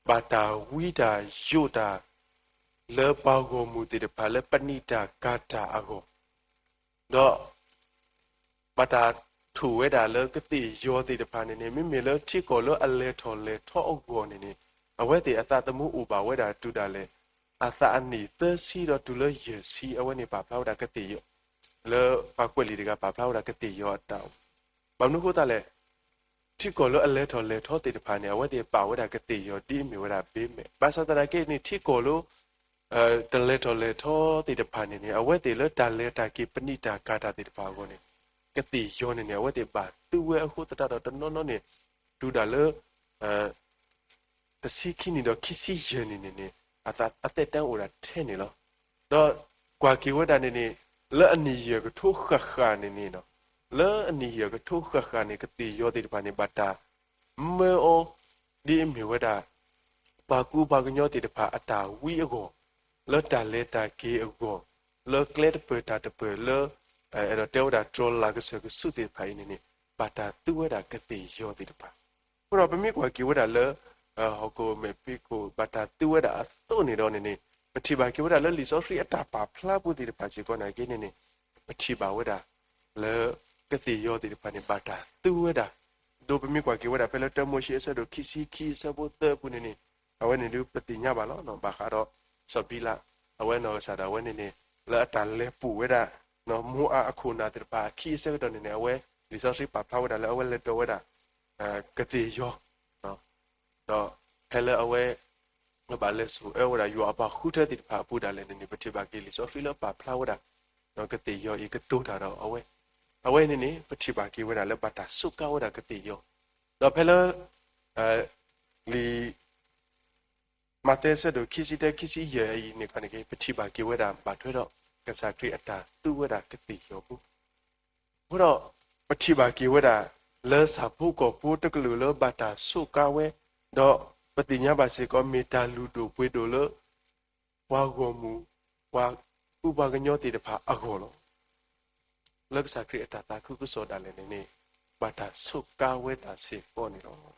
ဘၣ်တၢ်ဝံတၢ်ယိးတၢ် လၢပှၤဂီၢ်မုၢ်သ့ၣ်တဖၣ်လၢပနံာ်တၢ်ကၤတၢ်အဂီၢ်, ဒီး ဘၣ်တၢ်ထိၣ်ဝဲဒၣ်လၢကသ့ၣ်ယီၤသ့ၣ်တဖၣ်န့ၣ်န့ၣ် မ့မ့ၢ်လၢထံကီၢ်လၢအလဲၤထီၣ်လဲၤထီအဂီၢ်န့ၣ်န့ၣ် အဝဲသ့ၣ်အသးသမူအိၣ်ဘၣ်ဝဲဒၣ်တုၤဒၣ်လဲာ် အသးအနံၣ်သၢဆံဒီးတုၤလၢယဲၢ်ဆံ အဝဲန့ၣ်ပာ်ဖျါဝဲဒၣ်ကသ့ၣ်ယီၤ, လၢပှၤကွဲးလံာ်တဂၤပာ်ဖျါဝဲဒၣ်ကသ့ၣ်ယီၤအတၢ်အိၣ်, ဘၣ်မနုၤအဃိသတးလဲၣ် ထံကီၢ်လၢအလဲၤထီၣ်လဲၤထီသ့ၣ်တဖၣ်န့ၣ် အဝဲသ့ၣ်ပာ်ဝဲဒၣ်ကသ့ၣ်ယီၤဒ်အမ့ၢ်ဝဲဒၣ်ဘ့မဲာ်, ဘၣ်ဆၣ်သနာ်က့န့ၣ် ထံကီၢ်လၢ တလဲၤထီၣ်လဲၤထီသ့ၣ်တဖၣ်န့ၣ်န့ၣ် အဝဲသ့ၣ်လၢတၢ်လဲၤတၢ်က့ၤပနံာ်တၢ်ကၤတၢ်သ့ၣ်တဖၣ်အဂီၢ်န့ၣ် ကသ့ၣ်ယီၤန့ၣ်န့ၣ် အဝဲသ့ၣ်ဘၣ်သူဝဲအဃိသတးဒီးတနီၤနီၤန့ၣ် တုၤဒၣ်လၢ တဆံခံနံၣ်ဒီးခံဆံယဲၢ်နံၣ်န့ၣ်န့ၣ် အသးအသက်တမ်းအိၣ်ဒၣ်ထဲန့ၣ်လီၤ. ဒီးကွၢ်က့ၤဝဲဒၣ်န့ၣ်န့ၣ် လၢအနံၣ်ယဲၢ်ကထိဃၣ်ဃၣ်န့ၣ်န့ၣ် လၢအနံၣ်ယဲၢ်ကထိဃၣ်ဃၣ်န့ၣ် ကသ့ၣ်ယီၤသ့ၣ်တဖၣ်န့ၣ် ဘၣ်တၢ်မၢအီၤ ဒ်အမ့ၢ်ဝဲဒၣ် ပှၤကူပှၤကညီသ့ၣ်တဖၣ်အတၢ်ဝံအဂီၢ်, လၢတၢ်လဲၤတၢ်က့ၤအဂီၢ်, လၢကျဲတပၢၢ်တၢ်တပၢၢ်လၢ အဲၣ်ဒိးတဲဝဲဒၣ်တြီၤလၤကစၢၢ်ကဆူးသ့ၣ်တဖၣ်အံၤန့ၣ်န့ၣ် ဘၣ်တၢ်သူဝဲဒၣ်ကသ့ၣ်ယီၤသ့ၣ်တဖၣ်. အဃိဒီးပမ့ၢ်ကွၢ်က့ၤဝဲဒၣ်လၢ ဟီၣ်ခိၣ်မဲာ်ဖံးခိၣ်ဘၣ်တၢ်သူဝဲဒၣ်အသိးန့ၣ်ဒီးန့ၣ်န့ၣ် ပထံၣ်ဘၣ်က့ၤဝဲဒၣ်လၢလံာ်စီဆှံအတၢ်ပာ်ဖျါပူၤသ့ၣ်တဖၣ်စ့ၢ်ကီးနာ်က့န့ၣ်န့ၣ် ပထံၣ်ဘၣ်ဝဲဒၣ် လၢကသ့ၣ်ယီၤသ့ၣ်တဖၣ်န့ၣ် ဘၣ်တၢ်သူဝဲဒၣ် ဒီးပမ့ၢ်ကွၢ်က့ၤဝဲဒၣ်ဖဲလၢတၢမိၤၡ့အဆၢဒိၣ်ခံဆံခံအဆၢဖိသၢအပူၤန့ၣ်န့ၣ်, အဝဲန့ၣ်ဒုးပသ့ၣ်ညါဘၣ်လီၤ. ဘၣ်ဃးဒီးစီၤဘံလး, အဝဲနီၢ်ကစၢ်ဒၣ်ဝဲန့ၣ်န့ၣ် လၢအတၢ်လဲၤပိာ်ဝဲဒၣ် မိအးအခိၣ်နၢ်သ့ၣ်တဖၣ်အခံအဆၢကတီၢ်န့ၣ်န့ၣ် အဝဲ လံာ်စီဆှံပာ်ဖျါဝဲဒၣ်လၢအဝဲလဲၤဒိးဝဲဒၣ် ကသ့ၣ်ယီၤ, ဒီးဖဲလၢအဝဲ ဘၣ်လဲၤဆိၣ်အၢဝဲဒၣ်ယွၤအပှၤဃုထၢသ့ၣ်တဖၣ်အပူၤဒၣ်လဲာ်န့ၣ်န့ၣ် ပထံၣ်ဘၣ်က့ၤလံာ်စီဆှံလၢပာ်ဖျါဝဲဒၣ် ကသ့ၣ်ယီၤအံၤကတိၤတၢ်ဒီးအဝဲ, အဝဲန့ၣ်န့ၣ် ပထံၣ်ဘၣ်က့ၤဝဲဒၣ်လၢဘၣ်တၢ်စူးကါဝဲဒၣ်ကသ့ၣ်ယီၤ, ဒီးဖဲလၢ လံာ် မးသဲအဆၢဒိၣ်ခံဆံတၢ ခံဆံယဲၢ်အံၤန့ၣ်ခီန့ၣ်က့ၤ ပထံၣ်ဘၣ်က့ၤဝဲဒၣ်ဘၣ်ထွဲဒီး ကစၢ်ခရံာ်အတၢ်သူဝဲဒၣ်ကသ့ၣ်ယီၤဖိ အဃိဒီး ပထံၣ်ဘၣ်က့ၤဝဲဒၣ် လၢဆၣ်ဖိကီၢ်ဖိတကလုာ်လၢဘၣ်တၢ်စူးကါဝဲ, ဒီးပသ့ၣ်ညါဘၣ်စ့ၢ်ကီး မ့ၢ်တၢ်လုၢ်ဒိၣ်ပှ့ၤဒိၣ်လၢ ပှၤဂီၢ်မုၢ် ပှၤကူပှၤကညီသ့ၣ်တဖၣ်အဂီၢ်လီၤ. လၢကစၢ်ခရံာ်အတၢ်သးခုကစီၣ်ဒၣ်လဲာ်န့ၣ်န့ၣ် ဘၣ်တၢ်စူးကါဝဲဒၣ်စ့ၢ်ကီးန့ၣ်လီၤ.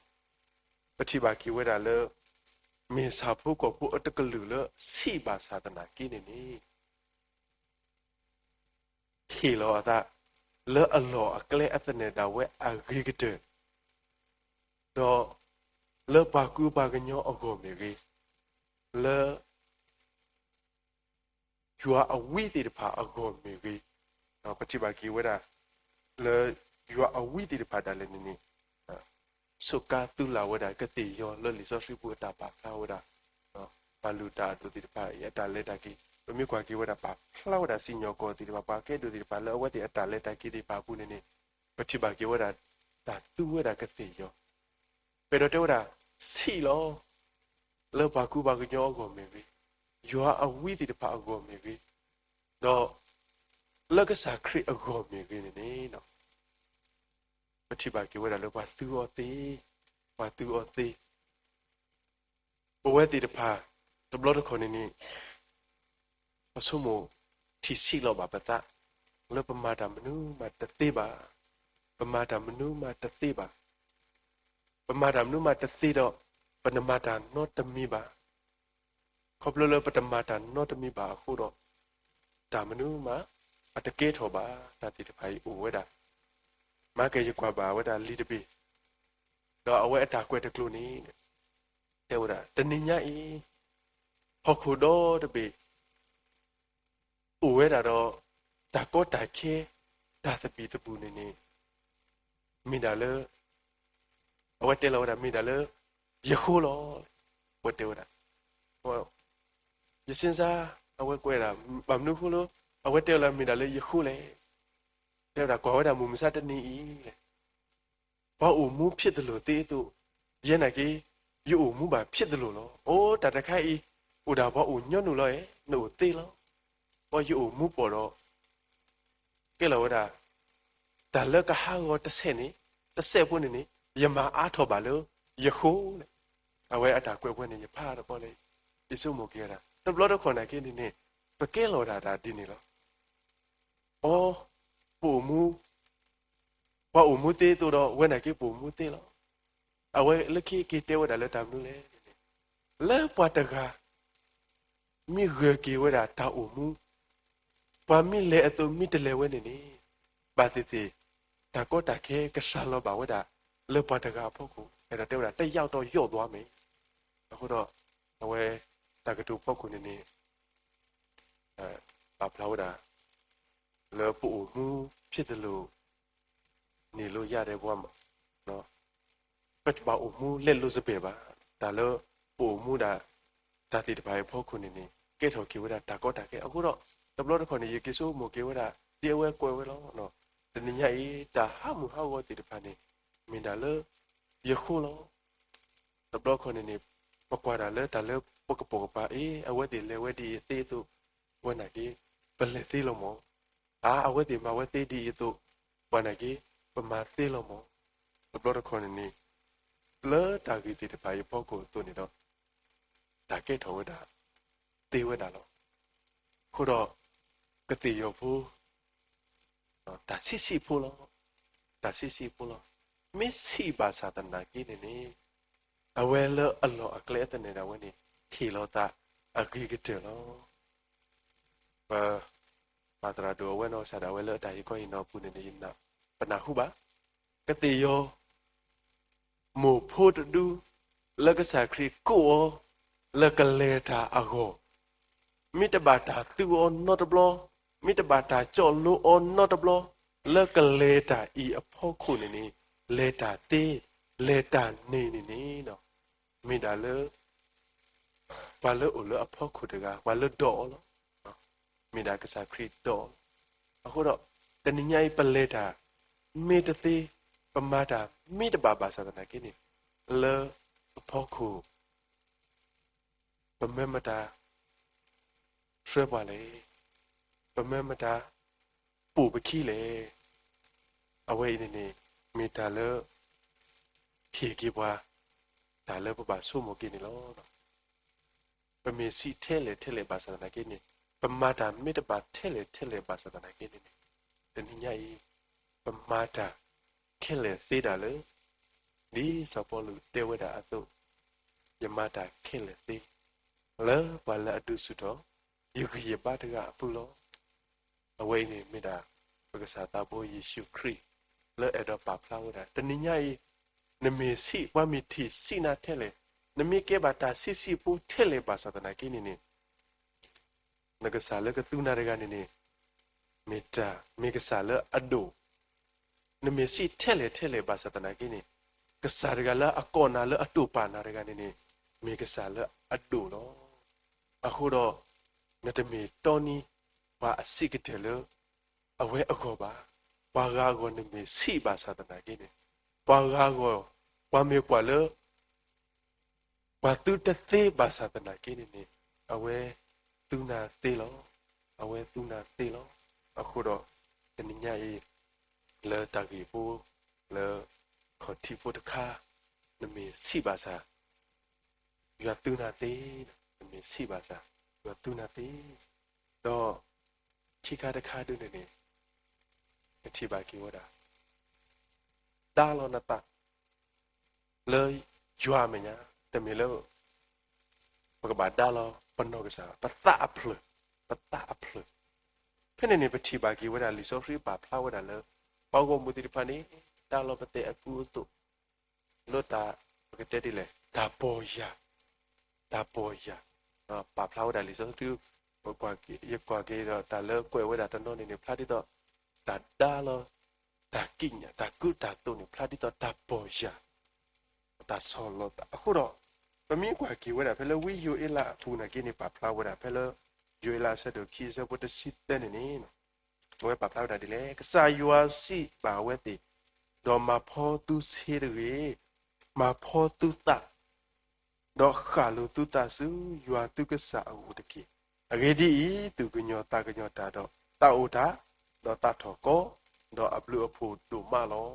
ပထံၣ်ဘၣ်က့ၤဝဲဒၣ်လၢ မ့ၢ်ဆၣ်ဖိကီၢ်ဖိအတကလုာ်လၢဆံးဘၣ်ဆၣ်သနာ်က့န့ၣ်န့ၣ် ဟ့ၣ်လီၤအသး လၢအလီၢ်အကျဲအသနၢၣ်ဒၣ်ဝဲအဂ့ၤကတၢၢ်, ဒီးလၢပှၤကူပှၤကညီအဂီၢ်မ့ၢ်ဂ့ၤ, လၢ ယွၤအဝံသ့ၣ်တဖၣ်အဂီၢ်မ့ၢ်ဂ့ၤ, ပထံၣ်ဘၣ်က့ၤဝဲဒၣ် လၢယွၤအဝံသ့ၣ်တဖၣ်ဒၣ်လဲာ်န့ၣ်န့ၣ် စူးကါသူလၢ်ဝဲဒၣ်ကသ့ၣ်ယီၤလၢလံာ်စီဆှံပူၤအတၢ်ပာ်ဖျါဝဲဒၣ် ပှၤလုၢ်တၢ်အဒိၣ်သ့ၣ်တဖၣ်အံၤအတၢ်လဲၤတၢ်က့ၤ ပမ့ၢ်ကွၢ်က့ၤဝဲဒၣ်ပာ်ဖျါဝဲဒၣ်စံၣ်ညီၣ်ကွီၢ်သ့ၣ်တဖၣ် ပှၤကဲဒိၣ်သ့ၣ်တဖၣ်လၢအဝဲသ့ၣ်အတၢ်လဲၤတၢ်က့ၤသ့ၣ်တဖၣ်အပူၤန့ၣ်န့ၣ် ပထံၣ်ဘၣ်က့ၤဝဲဒၣ် တၢ်သူဝဲဒၣ်ကသ့ၣ်ယီၤ ပအဲၣ်ဒိးတဲဝဲဒၣ် ဆံးလီၤ လၢပှၤကူပှၤကညီအဂီၢ်မ့ၢ်ဂ့ၤ, ယွၤအဝံသ့ၣ်တဖၣ်အဂီၢ်မ့ၢ်ဂ့ၤ, ဒီး လၢကစၢ်ခရံာ်အဂီၢ်မ့ၢ်ဂ့ၤန့ၣ်န့ၣ် ပထံၣ်ဘၣ်က့ၤဝဲဒၣ်လၢပှၤသူအီၤသ့, ပှၤသူအီၤသ့ ပဝဲသ့ၣ်တဖၣ် တဘျီတခီၣ်န့ၣ်န့ၣ် ပဆိကမိၣ်ထံၣ်ဆံးလီၤဘၣ်ပသး လၢပမၤတၢ်မနုၤမးတသ့ဘၣ်, ပမၤတၢ်မနုၤမးတသ့ဘၣ်, ပမၤတၢ်မနုၤမးတသ့ဒီး ပနမၤတၢ်နီတမံၤဘၣ်. ခီဖျိလၢပတမၤတၢ်နီတမံၤဘၣ်အဃိဒီး တၢ်မနုၤမး အတကဲထီၣ်ဘၣ် တၢ်သ့ၣ်တဖၣ်အံၤအိၣ်ဝဲဒၣ်. မၤက့ၤယကွၢ်ဘၣ်ဝဲဒၣ်လံာ်တဘ့ၣ်, ဒီးအဝဲအတၢ်ကွဲးတကျိၤန့ၣ် တဲဝဲဒၣ် တနံၤညါအံၤ ဟီၣ်ခိၣ်ဒီတဘ့ၣ် အိၣ်ဝဲဒၣ်ဒီး တၢ်ကီတၢ်ခဲ တၢ်သဘံၣ်သဘုၣ်န့ၣ်န့ၣ် မ့ၢ်ဒၣ်လၢ အဝဲတဲလီၤဝဲဒၣ်မ့ၢ်ဒၣ်လၢ ယဃိလီၤ. အဝဲတဲဝဲဒၣ် ယစ့စါ အဝဲကွဲးဒၣ် ဘၣ်မနုၤဃိလၢ အဝဲတဲလီၤမ့ၢ်ဒၣ်လၢယဃိလဲၣ်. တဲဝဲဒၣ်ကွၢ်ဝဲဒၣ်မုၢ်မဆါတနံၤအံၤလဲၣ် ပှၤအိၣ်မူဖြစ်သလိုသ့အသိး, ယဲနာ်က့ ယအိၣ်မူဘၣ်ဖြစ်သလိုလီၤ. အိၣ်တၢ်တခါအံၤ အိၣ်ဒၣ်ပှၤအိၣ်ညီနုၢ်လီၤဧါ, နအိၣ်သ့လီၤ. ပှၤယအိၣ်မူပိာ်ဒီး ကဲလီၤဝဲဒၣ် တၢ်လၢကဟးဂီၤတစဲးန့ၣ် တစဲးဖိန့ၣ်န့ၣ် ယမၤအါထီၣ်ဘၣ်လၢယဃိလဲၣ်. အဝဲအတၢ်ကွဲးဝဲန့ၣ် ယဖးတဘီလၢ ယဆိကမိၣ်က့ၤဝဲဒၣ် တဘျီတခီၣ်နာ်က့န့ၣ်န့ၣ် ပကဲလီၤဒၣ်တၢ်ဒ်န့ၣ်လီၤ. အိ ပအိၣ်မူ ပှၤအိၣ်မူသ့အသိးဒီး ဝဲနာ်က့ပအိၣ်မူသ့လီၤ. အဝဲလၢခံက့ၤတဲဝဲဒၣ်လၢတၢ်မနုၤလဲၣ်န့ၣ် လၢပှၤတဂၤ မ့ၢ်ဂၢၢ်က့ၤဝဲဒၣ်တၢ်အိၣ်မူ, ပှၤမ့ၢ်လဲၤအသိးမ့ၢ်တလဲၤဝဲန့ၣ်န့ၣ် ဘၣ်သ့ၣ်သ့ၣ် တၢ်ကီတၢ်ခဲကစှၤလီၤဘၣ်ဝဲဒၣ် လၢပှၤတဂၤအဖီခိၣ် အဲၣ်ဒိးတဲဝဲဒၣ် တယောက်တော့လျော့သွားမယ်. အဃိဒီး အဝဲတၢ်ကတိၤဖီခိၣ်န့ၣ်န့ၣ် ပာ်ဖျါဝဲဒၣ် လၢပအိၣ်မူဖြစ်သလို နေလို့ရတယ်ဘဝမှာ ပတဘၣ်အိၣ်မူလဲလိာ်စပယ်ဘၣ်. တၢ်လၢပအိၣ်မူဒၣ် တၢ်သ့ၣ်တဖၣ်အံၤအဖီခိၣ်န့ၣ်န့ၣ် ကဲထီၣ်က့ၤဝဲဒၣ်တၢ်ကီတၢ်ခဲ. အဃိဒီး တဘျီတခီၣ်န့ၣ် ယက့ၤဆိကမိၣ်က့ၤဝဲဒၣ် ဒ်အဝဲကွဲးဝဲလီၤ. တနံၤညါအံၤ တၢ်ဟးမုၢ်ဟးဂီၤသ့ၣ်တဖၣ်န့ၣ် မ့ၢ်ဒၣ်လၢယဃိလီၤ. တဘျီတခီၣ်န့ၣ်န့ၣ် ပကွၢ်တၢ်လၢတၢ်လၢပကပိာ်ကပၤ အ့ အဝဲသ့ၣ်လဲၤဝဲဒ်အံၤသ့အသိး ဝဲနာ်က့ ပလဲၤသ့လီၤမး. အါ အဝဲသ့ၣ်မၤဝဲသ့ဒ်အံၤအသိး ပှၤနာ်က့ ပမၤသ့လီၤမး. တဘျီတခီၣ်န့ၣ်န့ၣ် လၢတၢ်ဂ့ၢ်သ့ၣ်တဖၣ်အံၤအဖီခိၣ်အသိးန့ၣ်ဒီး တၢ်ကဲထီၣ်ဝဲဒၣ် သ့ဝဲဒၣ်လီၤ. အဃိဒီး ကသ့ၣ်ယီၤဖိ တၢ်ဆံးဆံးဖိလီၤ. တၢ်ဆံးဆံးဖိလီၤ. မ့ၢ်ဆံးဘၣ်ဆၣ်သနာ်က့န့ၣ်န့ၣ် အဝဲလၢအလီၢ်အကျဲအသနၢၣ်ဒၣ်ဝဲန့ၣ် ဟ့ၣ်လီၤသးအဂ့ၤကတၢၢ်လီၤ. ပ ပၢ်သရၣ်ဒိၣ်အဝဲနီၢ်ကစၢ်ဒၣ်ဝဲလၢအတၢ်ဟ့ၣ်ခီဟ့ၣ်နီၤအပူၤန့ၣ်န့ၣ် ပနၢ်ဟူဘၣ် ကသ့ၣ်ယီၤ မိၢ်ဖိတဒု လၢကစၢ်ခရံာ်ကိးအီၤ လၢကလဲၤတၢ်အဂီၢ်, မ့ၢ်တဘၣ်တၢ်သူအီၤနီတဘျီ, မ့ၢ်တဘၣ်တၢ်ကၠီၣ်လိအီၤနီတဘျီ, လၢကလဲၤတၢ်အံၤအဖီခိၣ်န့ၣ်န့ၣ်, လဲၤတၢ်သ့, လဲၤတၢ်န့ၣ်န့ၣ်န့ၣ်, မ့ၢ်ဒၣ်လၢ ပှၤလၢအိၣ်လၢအဖီခိၣ်တဂၤ, ပှၤလၢဒီးအီၤလီၤ. မ့ၢ်ဒၣ်ကစၢ်ခရံာ်ဒီးအီၤလီၤ. အဃိဒီး တနံၤညါအံၤ ပလဲၤတၢ် မ့ၢ်တသ့, ပမၤတၢ်မ့ၢ်တဘၣ်ဘၣ်ဆၣ်သနာ်က့န့ၣ်, လၢအဖီခိၣ် ပမၢမတၤ ဆှၢပှၤလဲၣ်, ပမၢမတၤ ပိာ်ပခံလဲၣ်. အဝဲအံၤန့ၣ်န့ၣ် မ့ၢ်တၢ်လၢ ဟ့ၣ်က့ၤပှၤ တၢ်လၢပဘၣ်ဆိကမိၣ်က့ၤန့ၣ်လီၤ. ပမ့ၢ်ဆံးထဲလဲၣ်ထဲလဲၣ်ဘၣ်ဆၣ်သနာ်က့န့ၣ်, ပမၤတၢ်မ့ၢ်တဘၣ်ထဲလဲၣ်ထဲလဲၣ်ဘၣ်ဆၣ်သနာ်က့န့ၣ်န့ၣ်, တနံၤညါအံၤ ပမၤတၢ်ခဲလၢာ်သ့ဒၣ်လၢ ဒ်စီၤပီလူးတဲဝဲဒၣ်အသိး, ယမၤတၢ်ခဲလၢာ်သ့ လၢပှၤလၢအဒုးဆူၣ်ထီၣ် ယဂံၢ်ယဘါတဂၤအပူၤလီၤ. အဝဲအံၤန့ၣ်မ့ၢ်ဒၣ် ပကစၢ်သးဘိယ့ၣ်ၡူးခရံာ် လၢအဲၣ်ဒိးပာ်ဖျါဝဲဒၣ် တနံၤညါအံၤ, နမ့ၢ်ဆံး ပှၤမ့ၢ်ထံၣ်ဆံးနၤထဲလဲၣ်, နမ့ၢ်ကဲဘၣ်တၢ်ဆံးဆံးဖိထဲလဲၣ်ဘၣ်ဆၣ်သနာ်က့န့ၣ်န့ၣ်, နကစၢ်လၢကသူနၤတဂၤန့ၣ်န့ၣ် မ့ၢ်တၢ် မ့ၢ်ကစၢ်လၢအဒိၣ်, နမ့ၢ်ဆံးထဲလဲၣ်ထဲလဲၣ်ဘၣ်ဆၣ်သနာ်က့န့ၣ်, ကစၢ်တဂၤလၢအကိးနၤလၢအတိာ်ပာ်နၤတဂၤန့ၣ်န့ၣ်, မ့ၢ်ကစၢ်လၢအဒိၣ်လီၤ. အဃိဒီး နတမ့ၢ်တီနံၤ ပှၤအဆံးကတၢၢ်လၢ အဝဲအဂီၢ်ဘၣ်. ပှၤဂၤအဂီၢ်နမ့ၢ်ဆံးဘၣ်ဆၣ်သနာ်က့န့ၣ်, ပှၤဂၤအဂီၢ် ပှၤမ့ၢ်ကွၢ်လၢ ပှၤသုတသ့ဘၣ်ဆၣ်သနာ်က့န့ၣ်န့ၣ်, အဝဲသူနၤသ့လီၤ. အဝဲသူနၤသ့လီၤ. အဃိဒီး တနံၤညါအံၤ လၢတၢ်ဂ့ၢ်ဖိ လၢ ခီၣ်ထံးဖိတခါ, နမ့ၢ်ဆံးဘၣ်ဆၣ် ယွၤသူနၤသ့, နမ့ၢ်ဆံးဘၣ်ဆၣ် ယွၤသူနၤသ့, ဒီး ခံခါတခါဒုန့ၣ်န့ၣ် ပထံၣ်ဘၣ်က့ၤဝဲဒၣ် ဒါလီၤနသး လၢယွၤအမဲာ်ညါ, တမ့ၢ်လၢ ပကဘၣ်ဒါလီၤပနီၢ်ကစၢ်, ပသးအဖျၢၣ်, ပသးအဖျၢၣ်. ဖဲန့ၣ်န့ၣ် ပထံၣ်ဘၣ်က့ၤဝဲဒၣ်လံာ်စီဆှံပာ်ဖျါဝဲဒၣ်လၢ ပှၤဂီၢ်မုၢ်သ့ၣ်တဖၣ်န့ၣ် ဒါလီၤပသးအကူအသိး လၢတၢ် ပကတဲဒ်လဲၣ် တၢ်ပီၢ်ယၢ်, တၢ်ပီၢ်ယၢ်, ပာ်ဖျါဝဲဒၣ်လံာ်စီဆှံ, ယကွၢ်က့ၤဒီးတၢ်လၢကွဲးဝဲဒၣ်တနီၤန့ၣ်န့ၣ် ဖျါဒ်သိး တၢ်ဒါလီၤ, တၢ်ကံးညာ်, တၢ်ကူတၢ်သိးန့ၣ် ဖျါဒ်သိးတၢ်ပီၢ်ယၢ်, တၢ်ဆီၣ်လီၤသး. အဃိဒီး ပမ့ၢ်ကွၢ်က့ၤဝဲဒၣ်ဖဲလၢဝံယိၤအ့လးအပူၤနာ်က့န့ၣ် ပာ်ဖျါဝဲဒၣ်ဖဲလၢ ယိၤအ့လးအဆၢဒိၣ်ခံအဆၢဖိတဆံသၢန့ၣ်န့ၣ် အဝဲပာ်ဖျါဝဲဒၣ်ဒ်လဲၣ်, ကစၢ်ယွၤစံးဘၣ်အဝဲသ့ၣ်, ဒီးမၤဖီသုဆ့တဂ့ၤ, မၤဖီသုသး, ဒီးဃၣ်လိာ်သုသးဆူယွၤသုကစၢ်အအိၣ်တက့ၢ်. အဂ့ၢ်ဒ်အံၤ, သူၣ်ကညီၤသးကညီၤတၢ်ဒီးသးအိၣ်တၢ်, ဒီးသးထီၣ်ကီ, ဒီးအဘျုးအဖှိၣ်ဒိၣ်မးလီၤ.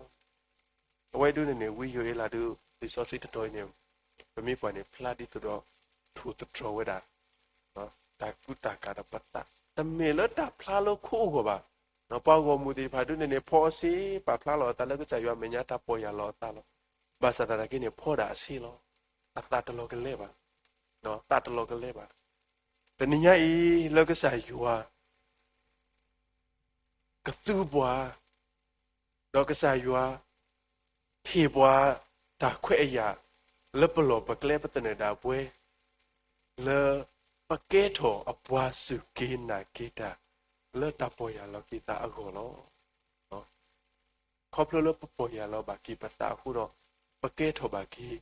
အဝဲဒၣ်န့ၣ်န့ၣ် ဝံယိၤအ့လးဒုး လံာ်စီဆှံတတီၤအံၤန့ၣ် ပမ့ၢ်ကွၢ်န့ၣ် ဖျါဒ်သိးဒီး ထိၣ်သတြီၤဝဲဒၣ် တၢ်ကူတၢ်ကၤဒီးပသး, တမ့ၢ်လၢတၢ်ဖျါလၢခိအဂီၢ်ဘၣ်. ပှၤဂီၢ်မုၢ်သ့ၣ်တဖၣ်ဒုးန့ၣ်န့ၣ် ဖီအီၤဆ့ ပာ်ဖျါလီၤအသးလၢကစၢ်ယွၤအမဲာ်ညါ တၢ်ပီၢ်ယၢ်လီၤအသးလီၤ. ဘၣ်ဆၣ်သနာ်က့န့ၣ် ဖီဒၣ်အဆ့လီၤ. အသးတလီၤကလဲဘၣ်, သးတလီၤကလဲဘၣ်. တနံၤညါအံၤ လၢကစၢ်ယွၤ ကသူပှၤ, ဒီးကစၢ်ယွၤ ဟ့ၣ်ပှၤတၢ်ခွဲးအယာ် လၢပလီၢ်ပကျဲပသနၢၣ်ဒၣ်ပဝဲ လၢပကဲထီၣ်အပှၤစူၢ်က့ၤနာ်က့ၤတၢ် လၢတၢ်ပီၢ်ယၢ်လီၤက့ၤသးအဂီၢ်လီၤ. ခီဖျိလၢပပီၢ်ယၢ်လီၤဘၣ်က့ၤပသးအဃိဒီး ပကဲထီၣ်ဘၣ်က့ၤ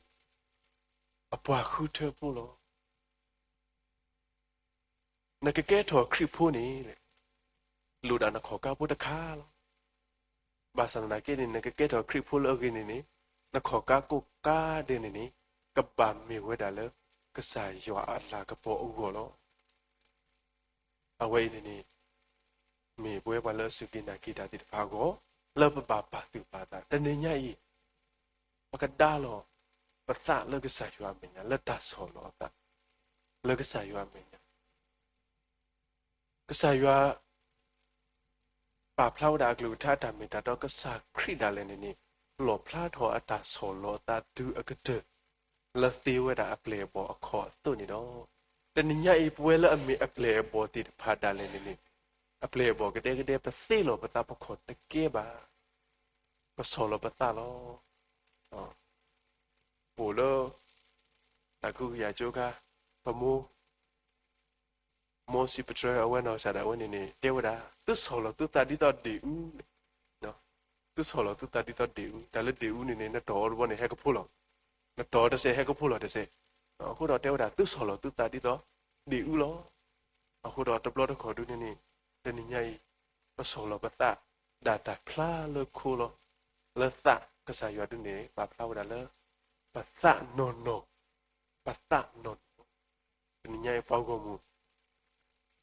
အပှၤဃုထၢဖိလီၤ. နကကဲထီၣ်ခရံာ်ဖိန့ၣ် လိၣ်ဒၣ်နခီၣ်ကါဖိတခါလီၤ. ဘၣ်ဆၣ်သနာ်က့န့ၣ် နကကဲထီၣ်ခရံာ်ဖိလၢအဂ့ၤန့ၣ်န့ၣ် နခီၣ်ကါကိးကါဒဲးန့ၣ်န့ၣ် ကဘၣ်မ့ၢ်ဝဲဒၣ်လၢ ကစၢ်ယွၤအလၤကပီၤအဂီၢ်လီၤ. အဝဲအံၤန့ၣ်န့ၣ် မ့ၢ်ပဝဲပှၤလၢအစူၢ်က့ၤနာ်က့ၤတၢ်သ့ၣ်တဖၣ်အဂီၢ် လၢပဘၣ်ပာ်သူၣ်ပာ်သး တနံၤညါအံၤ ပကဒါလီၤပသးလၢကစၢ်ယွၤအမဲာ်ညါ လၢတၢ်ဆီၣ်လီၤအသး လၢကစၢ်ယွၤအမဲာ်ညါ ကစၢ်ယွၤ ပာ်ဖျါဝဲဒၣ်အကလုၢ်ကထါအတၢ်မ့ၢ်တၢ်တီ ကစၢ်ခရံာ်ဒၣ်လဲာ်န့ၣ်န့ၣ် လီၣ်ဖျါထီၣ်အတၢ်ဆီၣ်လီၤအသးတုၤအကတၢၢ် လၢသ့ဝဲဒၣ်အပျဲၢ်အဘီၣ်အခီၣ်အသိးန့ၣ်ဒီး တနံၤညါအံၤ ပဝဲလၢအမ့ၢ်အပျဲၢ်အဘီၣ်သ့ၣ်တဖၣ်ဒၣ်လဲာ်န့ၣ်န့ၣ် အပျဲၢ်အဘီၣ်ကဒဲကဒဲ ပသ့လီၤပသး ပခီၣ်တကဲဘၣ် ပဆီၣ်လီၤပသးလီၤ. အိၣ်လၢ တၢ်ကဟုကယာ်ကၠိခါ, ပမိၢ် မိၢ်စံးပတြၢၤအဝဲနီၢ်ကစၢ်ဒၣ်ဝဲန့ၣ်န့ၣ် တဲဝဲဒၣ် သုဆီၣ်လီၤသုသးဒ်သိးဒ့ၣ်အူ, သုဆီၣ်လီၤသုသးဒ်သိးဒ့ၣ်အူ, တၢ်လၢဒ့ၣ်အူန့ၣ်န့ၣ် နတီၢ်အီၤတဘျီန့ၣ် ဟဲကဖိလီၤ, နတီၢ်တစဲး ဟဲကဖိလီၤတစဲး, အဃိဒီးတဲဝဲဒၣ် သုဆီၣ်လီၤသုသးဒ်သိးဒ့ၣ်အူလီၤ. အဃိဒီးတဘျီတခီၣ်ဒုန့ၣ်န့ၣ် တနံၤညါအံၤ ပဆီၣ်လီၤပသး ဒၣ်တၢ်ဖျါလၢခိလီၤ. လၢသးကစၢ်ယွၤဒုန့ၣ် ပာ်ဖျါဝဲဒၣ်လၢ ပသးနီၢ်နီၢ်, ပသးနီၢ်နီၢ်, တနံၤညါအံၤပှၤဂီၢ်မုၢ်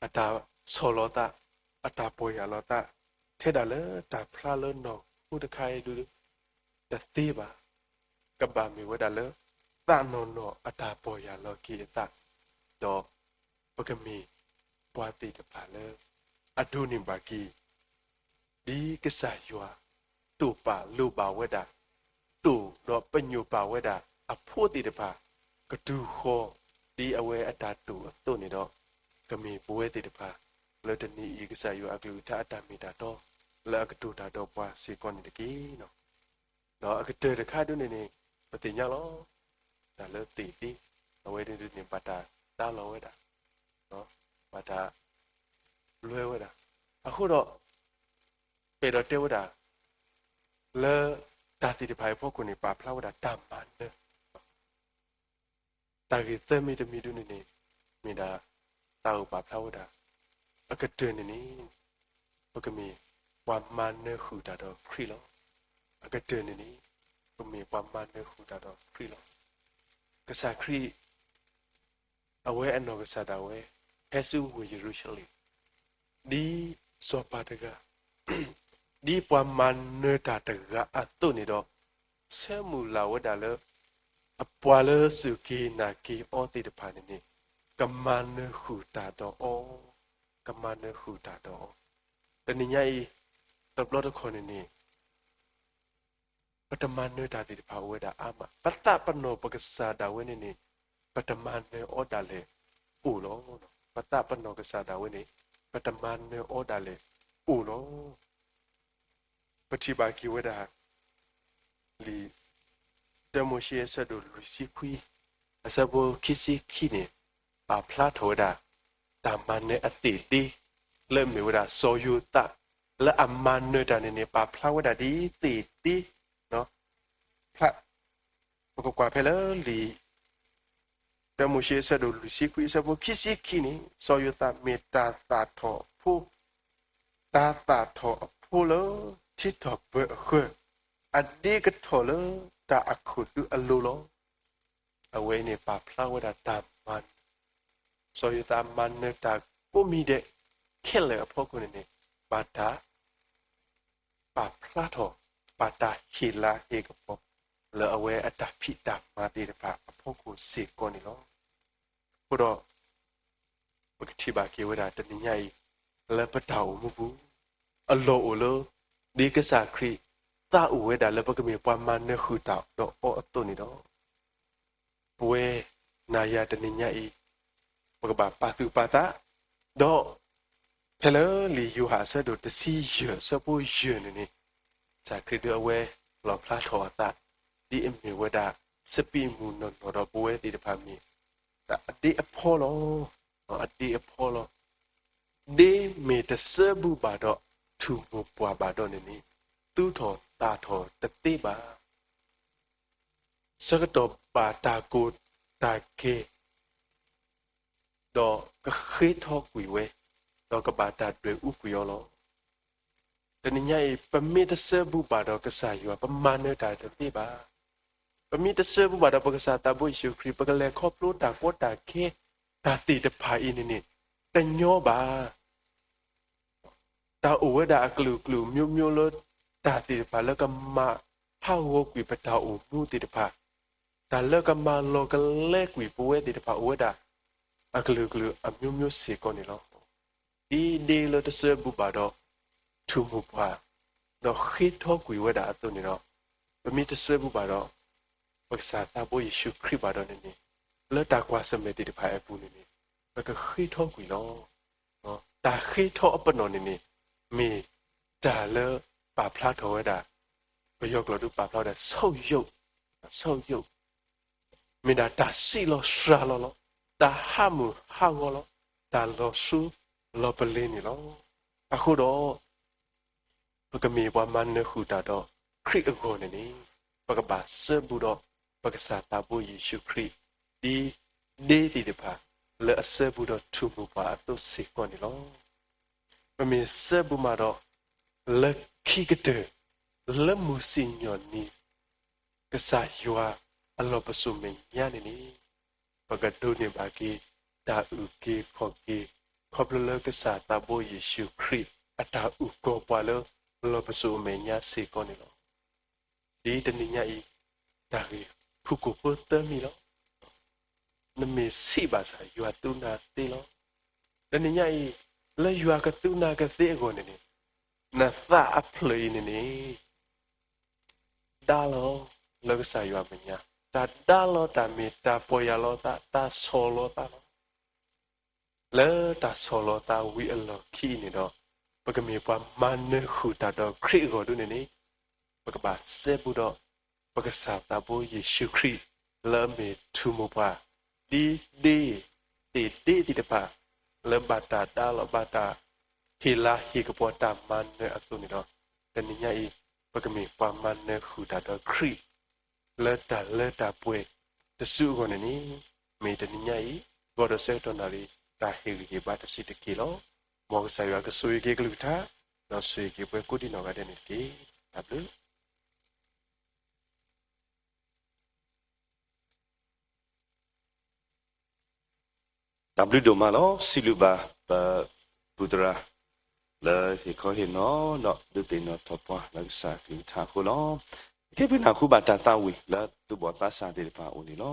အတၢ်ဆီၣ်လီၤသး, အတၢ်ပီၢ်ယၢ်လီၤသး ထဲဒၣ်လၢတၢ်ဖျါလၢနီၢ်ခိတခါအံၤဒု တသ့ဘၣ်. ကဘၣ်မ့ၢ်ဝဲဒၣ်လၢ သးနီၢ်နီၢ်အတၢ်ပီၢ်ယၢ်လီၤက့ၤအသး, ဒီးပကမ့ၢ်ပှၤသ့ၣ်တဖၣ်လၢ အဒိးန့ၢ်ဘၣ်က့ၤ ဒ်ကစၢ်ယွၤ တိာ်ပာ်လိၣ်ဘၣ်ဝဲဒၣ်, တိာ်ဒီးပညိၣ်ပာ်ဝဲဒၣ်အဖိသ့ၣ်တဖၣ် ကတူၢ်ဃီၤ ဒ်အဝဲအတၢ်တိာ်အသိးန့ၣ်ဒီး, ကမ့ၢ်ပဝဲသ့ၣ်တဖၣ် လၢတနံၤအံၤကစၢ်ယွၤအကလုၢ်ကထါအတၢ်မ့ၢ်တၢ်တီ လၢအကတိၤတၢ်ဒီးပှၤစ့ၢ်ကီးန့ၣ်တက့ၢ်. ဒီးအကတၢၢ်တခါဒုန့ၣ်န့ၣ် ပသ့ၣ်ညါလီၤ. တၢ်လၢသ့ၣ်သ့, အဝဲန့ၣ်ဒုန့ၣ် ဘၣ်တၢ်သါလီၤဝဲဒၣ်, ဘၣ်တၢ်လွဲဝဲဒၣ်. အဃိဒီး ပအဲၣ်ဒိးတဲဝဲဒၣ် လၢတၢ်သ့ၣ်တဖၣ်အံၤအဖီခိၣ်န့ၣ် ပာ်ဖျါဝဲဒၣ်တၢ်မၤနၢၤ တၢ်ဂ့ၢ်သၢမံၤတမံၤဒုန့ၣ်န့ၣ် မ့ၢ်ဒၣ်တၢ်အိၣ်ပာ်ဖျါဝဲဒၣ် အကတၢၢ်န့ၣ်န့ၣ် ပကမ့ၢ်ပှၤမၤနၢၤဃုာ်တၢ်ဒီးခရံာ်လီၤ. အကတၢၢ်န့ၣ်န့ၣ် ပမ့ၢ်ပှၤမၤနၢၤဃုာ်တၢ်ဒီးခရံာ်လီၤ. ကစၢ်ခရံာ် အဝဲအနီၢ်ကစၢ်ဒၣ်ဝဲ ဟဲဆူဝ့ၢ်ယရူၤၡလ့ၣ် ဒ်စီၤပၤတဂၤ ဒ်ပှၤမၤနၢၤတၢ်တဂၤအသိးန့ၣ်ဒီး ဆၢမုၢ်လၢ်ဝဲဒၣ်လၢ အပှၤလၢစူၢ်က့ၤနာ်က့ၤအီၤသ့ၣ်တဖၣ်န့ၣ်န့ၣ် ကမၤနၢၤဃုာ်တၢ်ဒီးအီၤ, ကမၤနၢၤဃုာ်တၢ်ဒီးအီၤ. တနံၤညါအံၤ တဘျီတခီၣ်န့ၣ်န့ၣ် ပတမၤနၢၤတၢ်သ့ၣ်တဖၣ်အိၣ်ဝဲဒၣ်အါမး, ပသးပ့ၤနီၣ်ပကစၢ်ဒၣ်ဝဲန့ၣ်န့ၣ် ပတမၤနၢၤအီၤဒၣ်လဲာ်အိၣ်လီၤ. ပသးပ့ၤနီၣ်ကစၢ်ဒၣ်ဝဲန့ၣ် ပတမၤနၢၤအီၤဒၣ်လဲာ်အိၣ်လီၤ. ပထံၣ်ဘၣ်က့ၤဝဲဒၣ် လံာ် တၢမိၤၡ့အဆၢဒိၣ်လွံၢ်ဆံခွံ အဆၢဖိခံဆံခံန့ၣ် ပာ်ဖျါထီၣ်ဝဲဒၣ် တၢ်မၤနၢၤအသ့ၣ်သ့ လၢအမ့ၢ်ဝဲဒၣ်စီၤယိၤသး လၢအမၤနၢၤတၢ်န့ၣ်န့ၣ် ပာ်ဖျါဝဲဒၣ်ဒ်သ့ၣ်သ့ ဖျါ ပကကွၢ်ဖဲလၢလံာ် တၢမိၤၡ့အဆၢဒိၣ်လွံၢ်ဆံခွံ အဆၢဖိခံဆံခံန့ၣ် စီၤယိၤသးမ့ၢ်တၢ်သၣ်ထီၣ်အဖိ, တၢ်သၣ်ထီၣ်အဖိလၢထံထီၣ်ပၢၤအဃၢၤ, အဒ့ကထီၣ်လၢတၢ်အခိၣ်ဒုအလိၤလီၤ. အဝဲအံၤန့ၣ် ပာ်ဖျါဝဲဒၣ်တၢ်မၤနၢၤ, စီၤယိၤသးမၤနၢၤတၢ်ကိးမံၤဒဲး ခဲလၢာ်အဖီခိၣ်န့ၣ်န့ၣ် ဘၣ်တၢ် ပာ်ဖျါထီၣ် ဘၣ်တၢ်ဟ့ၣ်လၤဟ့ၣ်ကပီၤ လၢအဝဲအတၢ်ဖံးတၢ်မၤသ့ၣ်တဖၣ်အဖီခိၣ်စ့ၢ်ကီးန့ၣ်လီၤ. အဃိဒီး ပကထံၣ်ဘၣ်က့ၤဝဲဒၣ်တနံၤညါအံၤ လၢပတၢ်အိၣ်မူပူၤ အလီၢ်အိၣ်လၢ ဒ်ကစၢ်ခရံာ်သးအိၣ်ဝဲဒၣ်လၢပကမ့ၢ်ပှၤမၤနၢၤဃုာ်တၢ်ဒီးအီၤအသိးန့ၣ်ဒီး ပဝဲနၤယၤတနံၤညါအံၤ ပကဘၣ်ပာ်သူၣ်ပာ်သး, ဒီး ဖဲလၢလံာ်ယိၤဟၣ်အဆၢဒိၣ်တဆံယဲၢ် အဆၢဖိယဲၢ်န့ၣ်န့ၣ် ကစၢ်ခရံာ်ဒုအဝဲလီၣ်ဖျါထီၣ်အသး ဒ်အမ့ၢ်ဝဲဒၣ် စပံးမုၢ်နီၢ်နီၢ်ဒီးပဝဲသ့ၣ်တဖၣ်မ့ၢ် အဒ့အဖီလီၤ. အဒ့အဖီလီၤ. ဒ့မ့ၢ်တစၢဘူးဘၣ်ဒီး ထူၣ်မိၢ်ပှၢ်ဘၣ်ဒီးန့ၣ်န့ၣ် သူၣ်ထီၣ်သၣ်ထီၣ်တသ့ဘၣ်. ဆၢကတီၢ်ဘၣ်တၢ်ကိၢ်တၢ်ဂီၤ ဒီးကဃ့ထီကွံာ်ဝဲ, ဒီးကဘၣ်တၢ်ဒွဲၣ်အူကွံာ်အီၤလီၤ. တနံၤညါအံၤ ပမ့ၢ်တစၢဘူးဘၣ်ဒီးကစၢ်ယွၤ ပမၤနၢၤတၢ်တသ့ဘၣ်. ပမ့ၢ်တစၢဘူးဘၣ်ဒီးပကစၢ်သးဘိယ့ၣ်ၡူးခရံာ် ပကလဲၤခီဖျိတၢ်ကီတၢ်ခဲ တၢ်သ့ၣ်တဖၣ်အံၤန့ၣ်န့ၣ် တညီဘၣ်. တၢ်အိၣ်ဝဲဒၣ်အကလုာ်ကလုာ်မျိုးမျိုးလၢ တၢ်သ့ၣ်တဖၣ်လၢကမၤဟးဂီၤကွံာ်ပတၢ်အိၣ်မူသ့ၣ်တဖၣ်, တၢ်လၢကမၤလီၤကလဲကွံာ်ပဝဲသ့ၣ်တဖၣ်အိၣ်ဝဲဒၣ် အကလုာ်ကလုာ်အမျိုးမျိုးစ့ၢ်ကီးန့ၣ်လီၤ. ဒ်ဒ့လၢတစၢဘူးဘၣ်ဒီး ထူၣ်မိၢ်ပှၢ်, ဒီးဃ့ထီကွံာ်ဝဲဒၣ်အသိးန့ၣ်ဒီး, ပမ့ၢ်တစၢဘူးဘၣ်ဒီး ပကစၢ်သးဘိယ့ၣ်ၡူးခရံာ်ဘၣ်ဒီးန့ၣ်န့ၣ်, လၢတၢ်ကွၢ်ဆၢၣ်မဲာ်သ့ၣ်တဖၣ်အပူၤန့ၣ်န့ၣ်, ပကဃ့ထီကွံာ်လီၤ. တၢ်ဃ့ထီအပနီၣ်န့ၣ်န့ၣ် မ့ၢ်တၢ်လၢပာ်ဖျါထီၣ်ဝဲဒၣ်, ပယီၤကျိာ်ဒုးပာ်ဖျါဝဲဒၣ် ဆုတ်ယုတ်, ဆုတ်ယုတ်. မ့ၢ်ဒၣ်တၢ်စံးလီၤစှၤလီၤလီၤ, တၢ်ဟးမုာ်ဟးဂီၤလီၤ, တၢ်လီၤဆူလီၤပလ့ၤန့ၣ်လီၤ. အဃိဒီး ပကမ့ၢ်ပှၤမၤနၢၤဃုာ်တၢ်ဒီးခရံာ်အဂီၢ်န့ၣ်န့ၣ်, ပကဘၣ်စဲဘူးဒီးပကစၢ်သးဘိယ့ၣ်ၡူးခရံာ် ဒ်ဒ့သ့ၣ်တဖၣ် လၢအစဲဘူးဒီးထူၣ်မိၢ်ပှၢ်အသိးစ့ၢ်ကီးန့ၣ်လီၤ. ပမ့ၢ်စဲဘူးမးဒီး လၢခံကတၢၢ် လၢမုၢ်စံၣ်ညီၣ်နံၤ ကစၢ်ယွၤအလီၢ်ပစိာ်မဲာ်ညါန့ၣ်န့ၣ်, ပကဒိးန့ၢ်ဘၣ်က့ၤ တၢ်အုၣ်က့ၤခီၣ်က့ၤ ခီဖျိလၢကစၢ်သးဘိယ့ၣ်ၡူးခရံာ် အတၢ်အုၣ်ကီၤပှၤလၢလီၢ်ပစိာ်အမဲာ်ညါစ့ၢ်ကီးန့ၣ်လီၤ. ဒ်တနံၤညါအံၤ တၢ်ဂ့ၢ်ဖုၣ်ကိာ်ဖိသၢမံၤလီၤ. နမ့ၢ်ဆံးဘၣ်ဆၣ် ယွၤသူနၤသ့လီၤ. တနံၤညါအံၤ လၢယွၤကသူနၤကသ့အဂီၢ်န့ၣ်န့ၣ်, နသးအဖျၢၣ်အံၤန့ၣ်န့ၣ် ဒါလီၤလၢကစၢ်ယွၤအမဲာ်ညါ, တၢ်ဒါလီၤတၢ်မ့ၢ်တၢ်ပီၢ်ယၢ်လီၤသး, တၢ်ဆီၣ်လီၤသးလီၤ. လၢတၢ်ဆီၣ်လီၤသးဝံၤအလီၢ်ခံအံၤန့ၣ်ဒီး, ပကမ့ၢ်ပှၤမၤနၢၤဃုာ်တၢ်ဒီးခရံာ်အဂီၢ်ဒ်န့ၣ်န့ၣ်, ပကဘၣ်စဲဘူးဒီး ပကစၢ်သးဘိယ့ၣ်ၡူးခရံာ် လၢအမ့ၢ်ထူၣ်မိၢ်ပှၢ် ဒ်ဒ့ သ့ၣ်ဒ့သ့ၣ်တဖၣ် လၢဘၣ်တၢ်ဒါလီၤ ဘၣ်တၢ်ဟ့ၣ်လၤဟ့ၣ်ကပီၤတၢ်မၤနၢၤအသိးန့ၣ်ဒီး, တနံၤညါအံၤ ပကမ့ၢ်ပှၤမၤနၢၤဃုာ်တၢ်ဒီးခရံာ် လၢတၢ်လၢတၢ်ပှဲၤတစုအဂီၢ်န့ၣ်န့ၣ်, မ့ၢ်တနံၤညါအံၤ ဂီၤဒီးဆၢကတီၢ်နၣ်ရံၣ် တၢ်ဟ့ၣ်ဂံၢ်ဟ့ၣ်ဘါတစုတက့ၢ်လီၤ. မ်ကစၢ်ယွၤကဆိၣ်ဂ့ၤက့ၤကလုၢ်ကထါ, ဒီးဆိၣ်ဂ့ၤက့ၤပှၤကိးဒံနီၢ်ဂၤဒဲးန့ၣ်တက့ၢ်. တၢ်ဘျုး တၢ်ဘျုးဒိၣ်မးလီၤ. စံးဘျုးဘၣ် ပပုၢ်သရၣ် လၢဟ့ၣ်ခီဟ့ၣ်နီၤ ဒီးဒုးသ့ၣ်နီၣ်ထီၣ်ပှၤလၢကစၢ်ကလုၢ်ကထါအဃိလီၤ. ကဟ့ၣ်ပနၢ်ဟူဘၣ်တၢ်သးဝံၣ်လၢသုဘီၣ်သးစၢ်သ့ၣ်တဖၣ်အအိၣ်န့ၣ်လီၤ.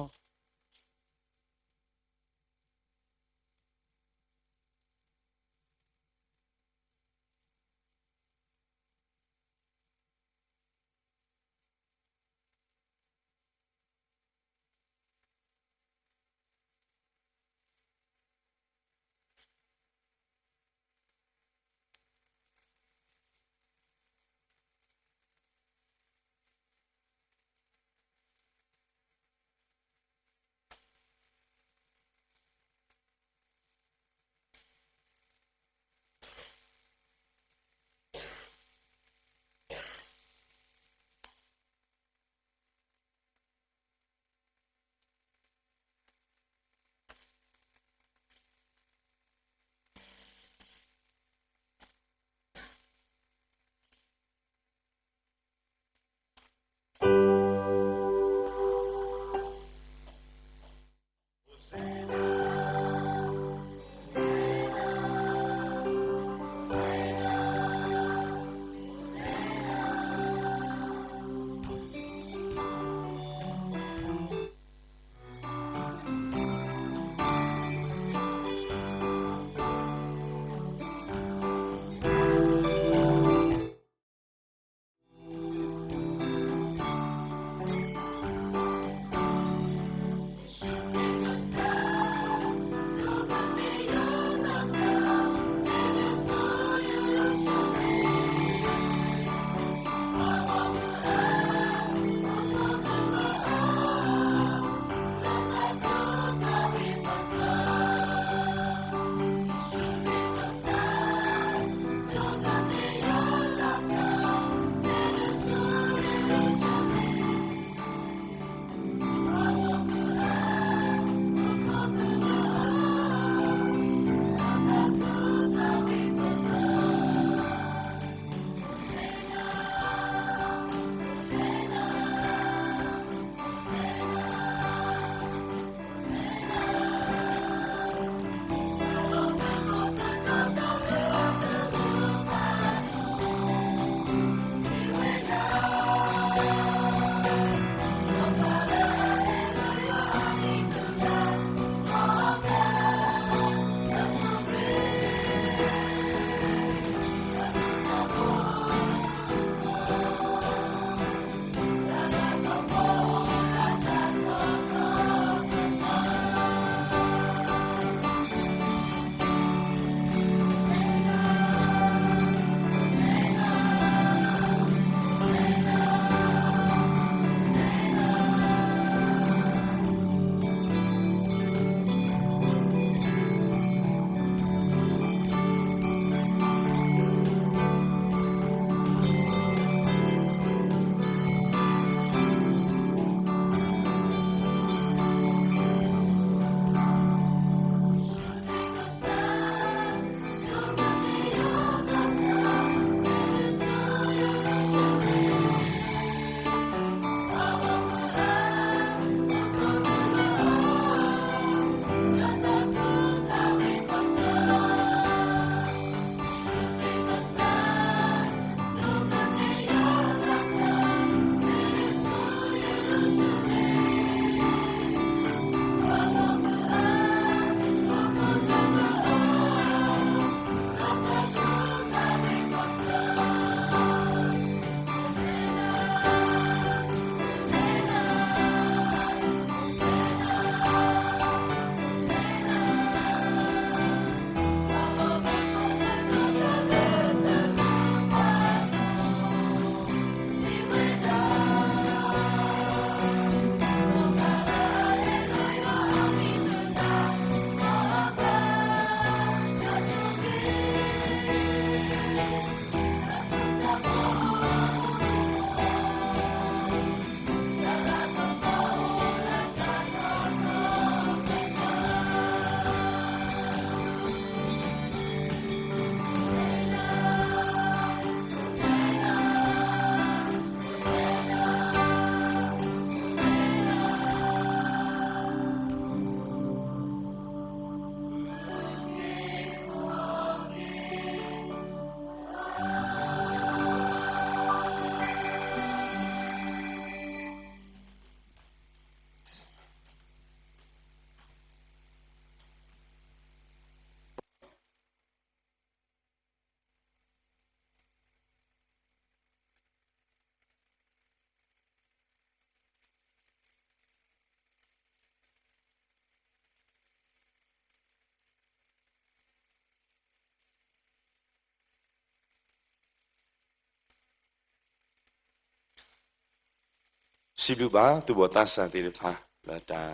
စံးဘျုးဘၣ်သူၣ်ဘီၣ်သးစၢ်သ့ၣ်တဖၣ် လၢတၢ်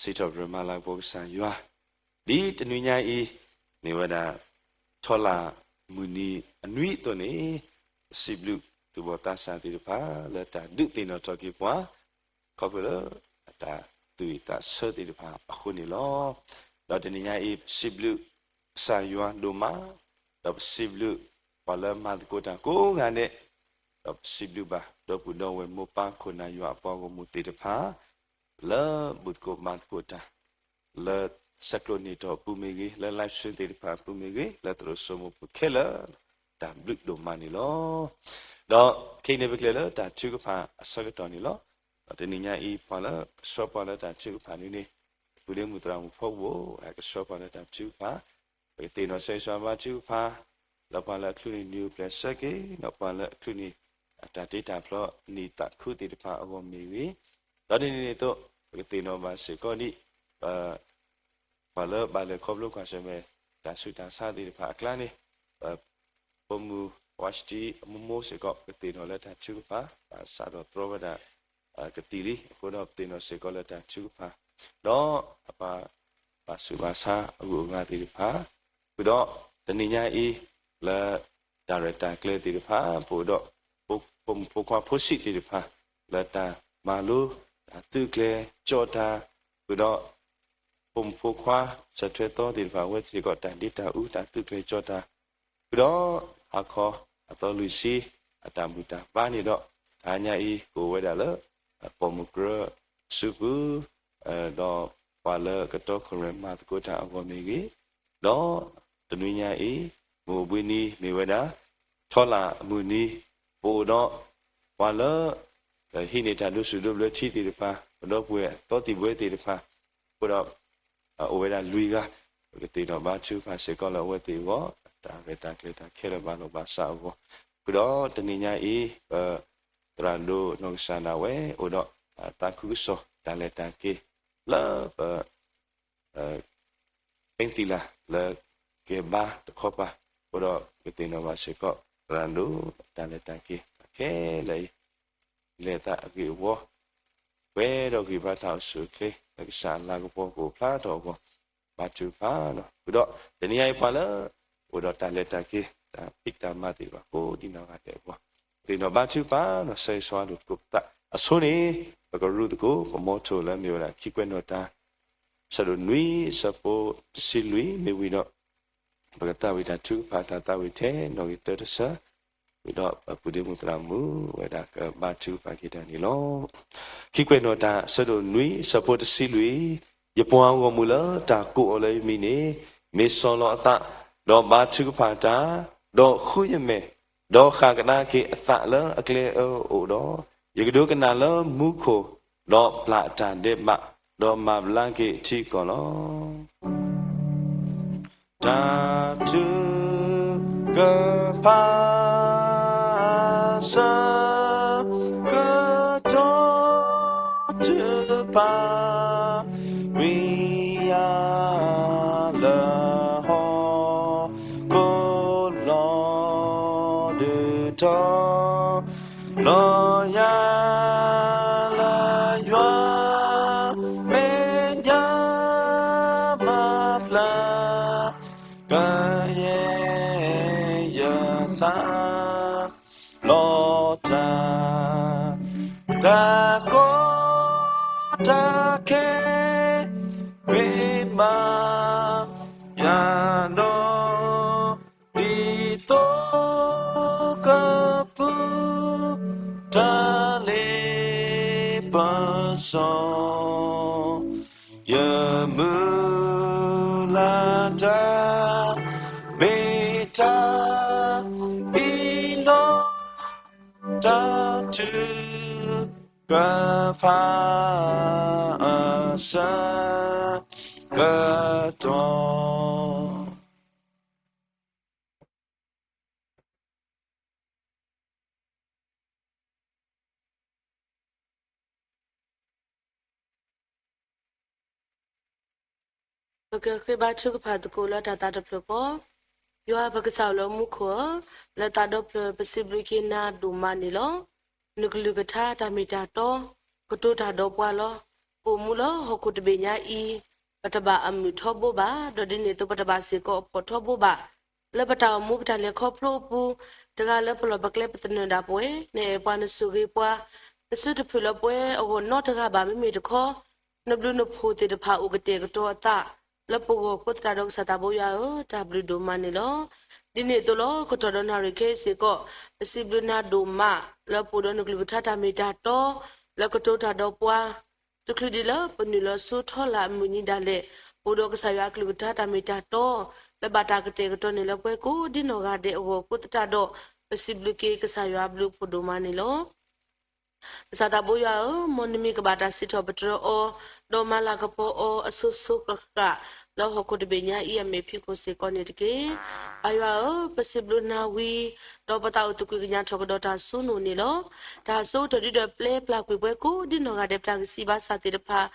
စံးထီၣ်ပတြၢၤမၤလၤကပီၤကစၢ်ယွၤ ဒ်တနွံညါအံၤ မ့ၢ်ဝဲဒၣ် ထီလၣ်မုၢ်နံၤအနွံအသိးန့ၣ် ပစံးဘျုးသူၣ်ဘီၣ်သးစၢ်သ့ၣ်တဖၣ် လၢတၢ်ဒုးသ့ၣ်နီၣ်ထီၣ်က့ၤပှၤ ခီဖျိလၢအတၢ်သူၣ်ဝံၣ်သးဆၢသ့ၣ်တဖၣ်အဃိန့ၣ်လီၤ. ဒီးတနံၤညါအံၤ ပစံးဘျုးကစၢ်ယွၤဒိၣ်မး, ဒီးပစံးဘျုးပှၤလၢမၤသကိးတၢ်ကိးဂၤဒဲး, ဒီးပစံးဘျုးဘၣ် ဒီပုၢ်ဒီဝဲၢ်မိၢ်ပၢ်ခိၣ်နၢ်ယွၤအပှၤဂီၢ်မုၢ်သ့ၣ်တဖၣ် လၢဘူၣ်သကိးမၤသကိးတၢ် လၢဆဲးကျိးန့ၢ်တီၢ်အပူၤမ့ၢ်ဂ့ၤ, လၢ live stream သ့ၣ်တဖၣ်အပူၤမ့ၢ်ဂ့ၤ, လၢသရိာ်စိမိၤပူၤခဲလၢာ် တၢ်ဘျုးဒိၣ်မးန့ၣ်လီၤ. ဒီးခဲအံၤန့ၣ် ပကလဲၤလၢတၢ်ထုကဖၣ်အဆၢကတီၢ်န့ၣ်လီၤ. ဒီးတနံၤညါအံၤ ပှၤလၢကဆှၢပှၤလၢတၢ်ထုကဖၣ်န့ၣ်န့ၣ် ပုၢ်ဒ့မုၣ်သရၣ်မုၣ်ဖီဘိ ကဆှၢပှၤလၢတၢ်ထုကဖၣ်, ပကသ့ၣ်နီၣ်ဆၢဂ့ၤဆၢဝါဘါထုကဖၣ် လၢပှၤလၢအချုးန့ၢ်နံၣ်အိၣ်ဖျဲၣ်ဆၢက့ၤ, ဒီးပှၤလၢအချုးန့ၢ် အတၢ်တ့တၢ်ဖျီနံၣ်သးခုသ့ၣ်တဖၣ်အဂီၢ်မ့ၢ်ဂ့ၤ, ဒီးဒ်န့ၣ်အသိး ပကသ့ၣ်နီၣ်ဘၣ်စ့ၢ်ကီးဒ် ပ ပှၤလၢဘၣ်လဲၤခီဖျိကွၢ်ဆၢၣ်မဲာ် တၢ်ဆူးတၢ်ဆါသ့ၣ်တဖၣ်အကျါန့ၣ်, ပဖိမုၣ်ဝါရှတံအမိၢ်မိၢ်စ့ၢ်ကီး ပကသ့ၣ်နီၣ်လၢတၢ်ထုကဖၣ်, ဘၣ်ဆၣ်ဒီးတြီဝဲဒၣ် ကသံၣ်လံ, အဃိဒီးပသ့ၣ်နီၣ်စ့ၢ်ကီးလၢတၢ်ထုကဖၣ်, ဒီးအပှၤ ဘၣ်ဆူးဘၣ်ဆါအဂုၤအဂၤသ့ၣ်တဖၣ်, ဃုာ်ဒီးတနံၤညါအံၤ လၢတၢ်ရဲၣ်တၢ်ကျဲၤသ့ၣ်တဖၣ်, ပအိၣ်ဒီး ဖိမုၣ်ဖိခွါဖိဆံးသ့ၣ်တဖၣ် လၢတၢ်မၤလိ တၢ်သုးကျဲၤကၠီၣ်တၢ်, ဃုာ်ဒီး ဖိမုၣ်ဖိခွါ စၢၤထွဲသီသ့ၣ်တဖၣ် အဝဲသ့ၣ်စ့ၢ်ကီး တၢ်ဒ့တၢ်အူ တၢ်သုးကျဲၤကၠီၣ်တၢ်, ဃုာ်ဒီးဟါခီအသီလွံၢ်ဆံ အတၢ်ဘူၣ်တၢ်ဘါန့ၣ်ဒီး တဟါညါအံၤ ကအိၣ်ဝဲဒၣ်လၢ ပိာ်မုၣ်ကရၢအစုပူၤ, ဒီးပှၤလၢကတီခိၣ်ရိၣ်မဲမၤသကိးတၢ်အဂီၢ်မ့ၢ်ဂ့ၤ, ဒီးတနွံညါအံၤ မုၢ်အိၣ်ဘှံးနံၤမ့ၢ်ဝဲဒၣ် ထီလၣ်အမုၢ်နံၤ, ပအိၣ်ဒီးပှၤလၢ ဟံးန့ၢ်တၢ်ဒိးဆူၣ်ဒိးဘျၢထံသ့ၣ်တဖၣ်, ပဒီပုၢ်ဝဲၢ်သီသံၣ်ဘှဲသ့ၣ်တဖၣ်, အဃိဒီး အိၣ်ဝဲဒၣ်လွံၢ်ဂၤ, ပကသ့ၣ်နီၣ်ဘါထုကဖၣ်စ့ၢ်ကီးလၢအဝဲသ့ၣ်အဂီၢ်, တၢ်ရဲၣ်တၢ်ကျဲၤတၢ်ခဲလၢာ်ဘၣ်လိာ်ဘၣ်စးအဂီၢ်, ဃုာ်ဒီးတနံၤညါအံၤ ပသရၣ်ဒိၣ်နီၢ်ကစၢ်ဒၣ်ဝဲ အိၣ်ဒီးတၢ်သးခုကစီၣ် တၢ်လဲၤတၢ်က့ၤ လၢပ ပ့သံလၢ်လၢကဲဘါတခီပၤ, အဃိဒီးပကသ့ၣ်နီၣ်ဘၣ်စ့ၢ်ကီး သရၣ်ဒိၣ်တၢ်လဲၤတၢ်က့ၤခဲလၢာ်အံၤ, လဲၤသးအဂ့ၢ်အဝီ, ပှဲၤဒီးဂံၢ်ဘါတၢ်အိၣ်ဆူၣ်အိၣ်ချ့ လၢကစၢ်အလၤကပီၤကအိၣ်ဖျါထီၣ်အဂီၢ်, ဘါထုကဖၣ်, ဃုာ်ဒီးတနံၤညါအံၤပှၤလၢ အိၣ်ဒီးတၢ်လဲၤတၢ်က့ၤ တၢ်ဖံးတၢ်မၤသ့ၣ်တဖၣ် ကိးဒံးနီၢ်ဂၤဒဲးအဂီၢ်, သ့ၣ်နီၣ်ဘါထုကဖၣ် ဆၢဂ့ၤဆၢဝါလိာ်သကိးပသးအဆိန့ၣ်, ပကရူသကိး ပမီထိၣ်လၢမ့ၢ်ဝဲဒၣ်ခံကွဲးနီၣ်တၢ် ဆၢဒိၣ်နွံ ဆၢဖိတဆံလွံၢ် မ့ၢ်ဝံၤဒီး ပကသးဝံၣ်တၢ်ထုကဖၣ် တၢ်သးဝံၣ်ထဲနီၣ်ဂံၢ်သၢတဆၢ, ဝံၤဒီးပပုၢ်ဒ့မုၣ်သရၣ်မုၣ်ဝဲဒၣ်ကဘါထုကဖၣ်က့ၤတၢ်န့ၣ်လီၤ. ခံကွဲးနီၣ်တၢ် ဆၢဒိၣ်နွံ ဆၢဖိတဆံလွံၢ်, ယပှၤဂီၢ်မုၢ်လၢတၢ်ကိးအီၤလၢယမံၤန့ၣ်, မ့ၢ်ဆီၣ်လီၤအသး, ဒီးဘါထုကဖၣ်တၢ်, ဒီးဃုယမဲာ်, ဒီးဃၣ်ကဒါက့ၤအသးလၢအကျဲအၢအအိၣ်ဒီး, ယကဒိကနၣ်လၢမူခိၣ်, ဒီးပျၢ်အတၢ်ဒဲးဘး, ဒီးမၤဘျါက့ၤထံကီၢ်လီၤ. တၢ်ထုကဖၣ် ဆၢကတီၢ်ထုကဖၣ် ဝံယၤလၢဟီၣ်ခိၣ်လီၤဒုးထီၣ် လီၤယၤလၢယွၤ မဲာ်ညါမၤဘျါ ကယဲၢ်ယသး လီၤတၢ် တၢ်ကီတၢ်ခဲ ဂ့ၤမး ယၤဒီး ဒ်သိးကပူၤ တၢ်လ့ပစီ ယမုၢ်လၢ်တၢ် မ့ၢ်တၢ်အံၤလီၤ. တၢ်ထုကဖၣ်အဆၢကတီၢ် ပကဃ့ဘါထုကဖၣ်သကိးလၢတၢ်သးတဖျၢၣ်ဃီ, ယွၤပကစၢ်အိၣ်လၢမူခိၣ်ဧၢ, လၢသးဒီဖျၢၣ်ပစံးဘျုးက့ၤနၤဒိၣ်မးန့ၣ်လီၤ. နကလုၢ်ကထါတၢ်မ့ၢ်တၢ်တီ ကတိၤတၢ်ဒီးပှၤလီၤ. ပအိၣ်မူလၢဟီၣ်ခိၣ်တဘ့ၣ်ညါအံၤ ပတဘၣ်အမုာ်ထီဘိဘၣ်, ဒီးဒ်န့ၣ်အသိးပတဘၣ်စ့ၢ်ကီးအဖှီၣ်ထီဘိဘၣ်. လၢပတၢ်အိၣ်မူပတၢ်လဲၤခီဖျိအပူၤ, တဂၤလၢပလီၢ်ပကျဲပသနၢၣ်ဒၣ်ပဝဲ, နအဲၣ်ပှၤနဆိၣ်ဂ့ၤပှၤ, နစုတဖုၣ်လၢပှဲၤအဂီၢ်နီတဂၤဘၣ်, မ့မ့ၢ်တခီ နဘျုးနဖှိၣ်သ့ၣ်တဖၣ်အိၣ်ကတဲာ်ကတီၤအသး လၢပဂီၢ်အဃိသတးဒီး ကစၢ်သးဘိယွၤဧၢ, တၢ်ဘျုးဒိၣ်မးန့ၣ်လီၤ. ဒ်န့ၣ်အသိးလီၤ, ကတီၢ်ဒီးနၣ်ရံၣ်ခဲအံၤစ့ၢ်ကီး, ပစံးဘျုးနၤဒိၣ်မး လၢပအိၣ်ဒီးနကလုၢ်ကထါတၢ်မ့ၢ်တၢ်တီ လၢကတိၤတၢ်ဒီးပှၤ တချုးဒံးလၢပနုာ်လီၤဆူထီလာ်အမုၢ်နံၤဒၣ်လဲာ်, ပအိၣ်ဒီးကစၢ်ယွၤအကလုၢ်ကထါတၢ်မ့ၢ်တၢ်တီ လၢဘၣ်တၢ်ကတဲာ်ကတီၤန့ၢ်လၢပှၤကိးဒ်နီၢ်ဂၤဒဲးအဂီၢ်အဃိသတးဒီး, ပစံးဘျုးက့ၤကစၢ်ယွၤအဘျုးအဖှိၣ်ဒိၣ်မးန့ၣ်လီၤ. ကစၢ်သးဘိယွၤဧၢ, မ်နမံၤကဘၣ်တၢ်စံးထီၣ်ပတြၢၤအီၤ, ဒီးမၤလၤကပီၤအီၤအစိၤစိၤဃၣ်ဃၣ်, လၢဟီၣ်ခိၣ်တဘ့ၣ်ညါအံၤအမဲာ်ဖံးခိၣ်စ့ၢ်ကီးန့ၣ်တက့ၢ်. ပၢ်ယွၤဧၢ, ပစံးဘျုးနၤဝံၤ, ဒီးပသးအိၣ်သကွံာ်ကညးထီၣ်ကဒီးတၢ်စူၤနိၣ်န့ၣ်လီၤ. တၢ်ဆိကတၢၢ်ဒုဒီးပျဲပျၢ်ကွံာ်ပှၤကိးဒ်နီၢ်ဂၤဒဲးပတၢ်ဂံၢ်စၢ်ဘါစၢ်သ့ၣ်တဖၣ်,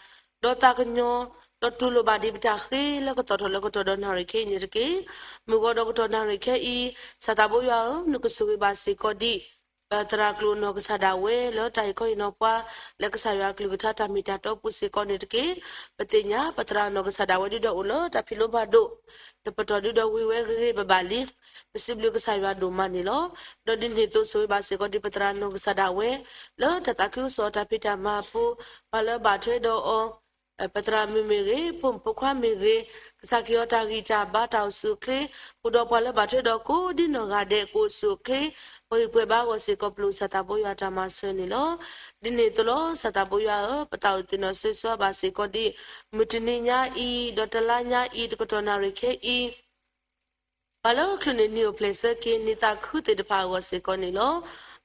ဒီးသးကညီၤ, ဒီးတူၢ်လိာ်ဘၣ်ဒံးပတၢ်ဃ့လၢကသီၣ်ထီၣ်လၢကတီၢ်ဒီးနၣ်ရံၣ်ခဲအံၤန့ၣ်တက့ၢ်. မုၢ်ဂီၤဒီးကတီၢ်နၣ်ရံၣ်ခဲအံၤ, ကစၢ်သးဘိယွၤဧၢ, နကဆိၣ်ဂ့ၤဘၣ်စ့ၢ်ကီးဒံး ပသရၣ်ကျိာ်နီၢ်ကစၢ်ဒၣ်ဝဲလၢတၢ်ဟ့ၣ်ခီဟ့ၣ်နီၤပှၤ လၢကစၢ်ယွၤအကလုၢ်ကထါတၢ်မ့ၢ်တၢ်တီအပူၤစ့ၢ်ကီးန့ၣ်တက့ၢ်. ပသ့ၣ်ညါပသရၣ်နီၢ်ကစၢ်ဒၣ်ဝဲဒုဒီးအိၣ်လၢတၢ်ဖံးလိဘၣ်ဒိၣ်, တပတီၢ်ဒုဒီးဝံၤဝဲဂ့ၤဂ့ၤဘၣ်ဘၣ်လံ. ပစံးဘျုးကစၢ်ယွၤဒိၣ်မးန့ၣ်လီၤ. ဒီးဒ်န့ၣ်အသိးဆိၣ်ဂ့ၤဘၣ်စ့ၢ်ကီးဒံးပသရၣ်နီၢ်ကစၢ်ဒၣ်ဝဲ လၢတၢ်သးခုကစီၣ်အတၢ်ဖံးတၢ်မၤအပူၤ, ပှၤလၢဘၣ်ထွဲဒီးအီၤ ပသရၣ်မုၣ်မ့ၢ်ဂ့ၤ, ဖိမုၣ်ဖိခွါမ့ၢ်ဂ့ၤ, ကစၢ်က့ၤအီၤတၢ်ဂံၢ်တၢ်ဘါတၢ်အိၣ်ဆူၣ်အိၣ်ချ့, အိၣ်ဒီးပှၤလၢဘၣ်ထွဲဒီးကိးဒ်နီၢ်ဂၤဒဲးကအိၣ်ဆူၣ်အိၣ်ချ့, ပှဲၤဂံၢ်ပှဲၤဘါအဂီၢ်စ့ၢ်ကီး ပလိၣ်ကစၢ်သးဘိယွၤတၢ်မၤစၢၤန့ၣ်လီၤ. ဒ်န့ၣ်အသိးလီၤ, ကစၢ်သးဘိယွၤဧၢ, ပသးအိၣ်သ့ၣ်နီၣ်ဆၢဂ့ၤဆၢဝါဘၣ်စ့ၢ်ကီးဒံး မုၢ်တနံၤညါအံၤ, ဒီးတလါညါအံၤ, တကတီၢ်နၣ်ရံၣ်ခဲအံၤ ပှၤလၢချုးန့ၢ်နံၤအိၣ်ဖျဲၣ်ဆၢက့ၤ နံၤသးခုသ့ၣ်တဖၣ်အဂီၢ်စ့ၢ်ကီးန့ၣ်လီၤ.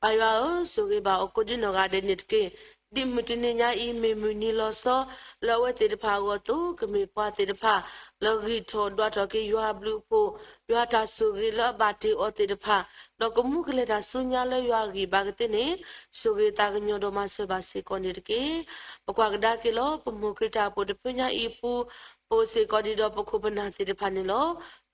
ပၢ်ယွၤဧၢ, ဆိၣ်ဂ့ၤဘၣ်အီၤကိးဒ်နီၢ်ဂၤဒဲးန့ၣ်တက့ၢ်. ဒ်မုၢ်တနံၤညါအံၤ မ့ၢ်မုၢ်နံၤလီၤဆီ လၢအဝဲသ့ၣ်တဖၣ်အဂီၢ်အသိး, ကမ့ၢ်ပှၤသ့ၣ်တဖၣ် လၢဂံၢ်ထီၣ်ဒွးထီၣ်က့ၤယွၤအဘျုးအဖှိၣ်, ယွၤတၢ်ဆိၣ်ဂ့ၤလၢအဘၣ်တ့ၢ်အီၤသ့ၣ်တဖၣ်, ဒီးကမူကလဲၤတၢ်ဆူညါလၢယွၤအဂံၢ်ဘါကသ့န့ၣ်, ဆိၣ်ဂ့ၤသးကညီၤဒီးမၤစၢၤဘၣ်စ့ၢ်ကီးန့ၣ်တက့ၢ်. ပကွၢ်ကဒါက့ၤလီၤ ပမိၢ်ခရံာ်တၢ်အိၣ်ဖှိၣ်တဖုညါအံၤအပူၤ, ပအိၣ်စ့ၢ်ကီးဒံးဒီးပခိၣ်ပနၢ်သ့ၣ်တဖၣ်န့ၣ်လီၤ.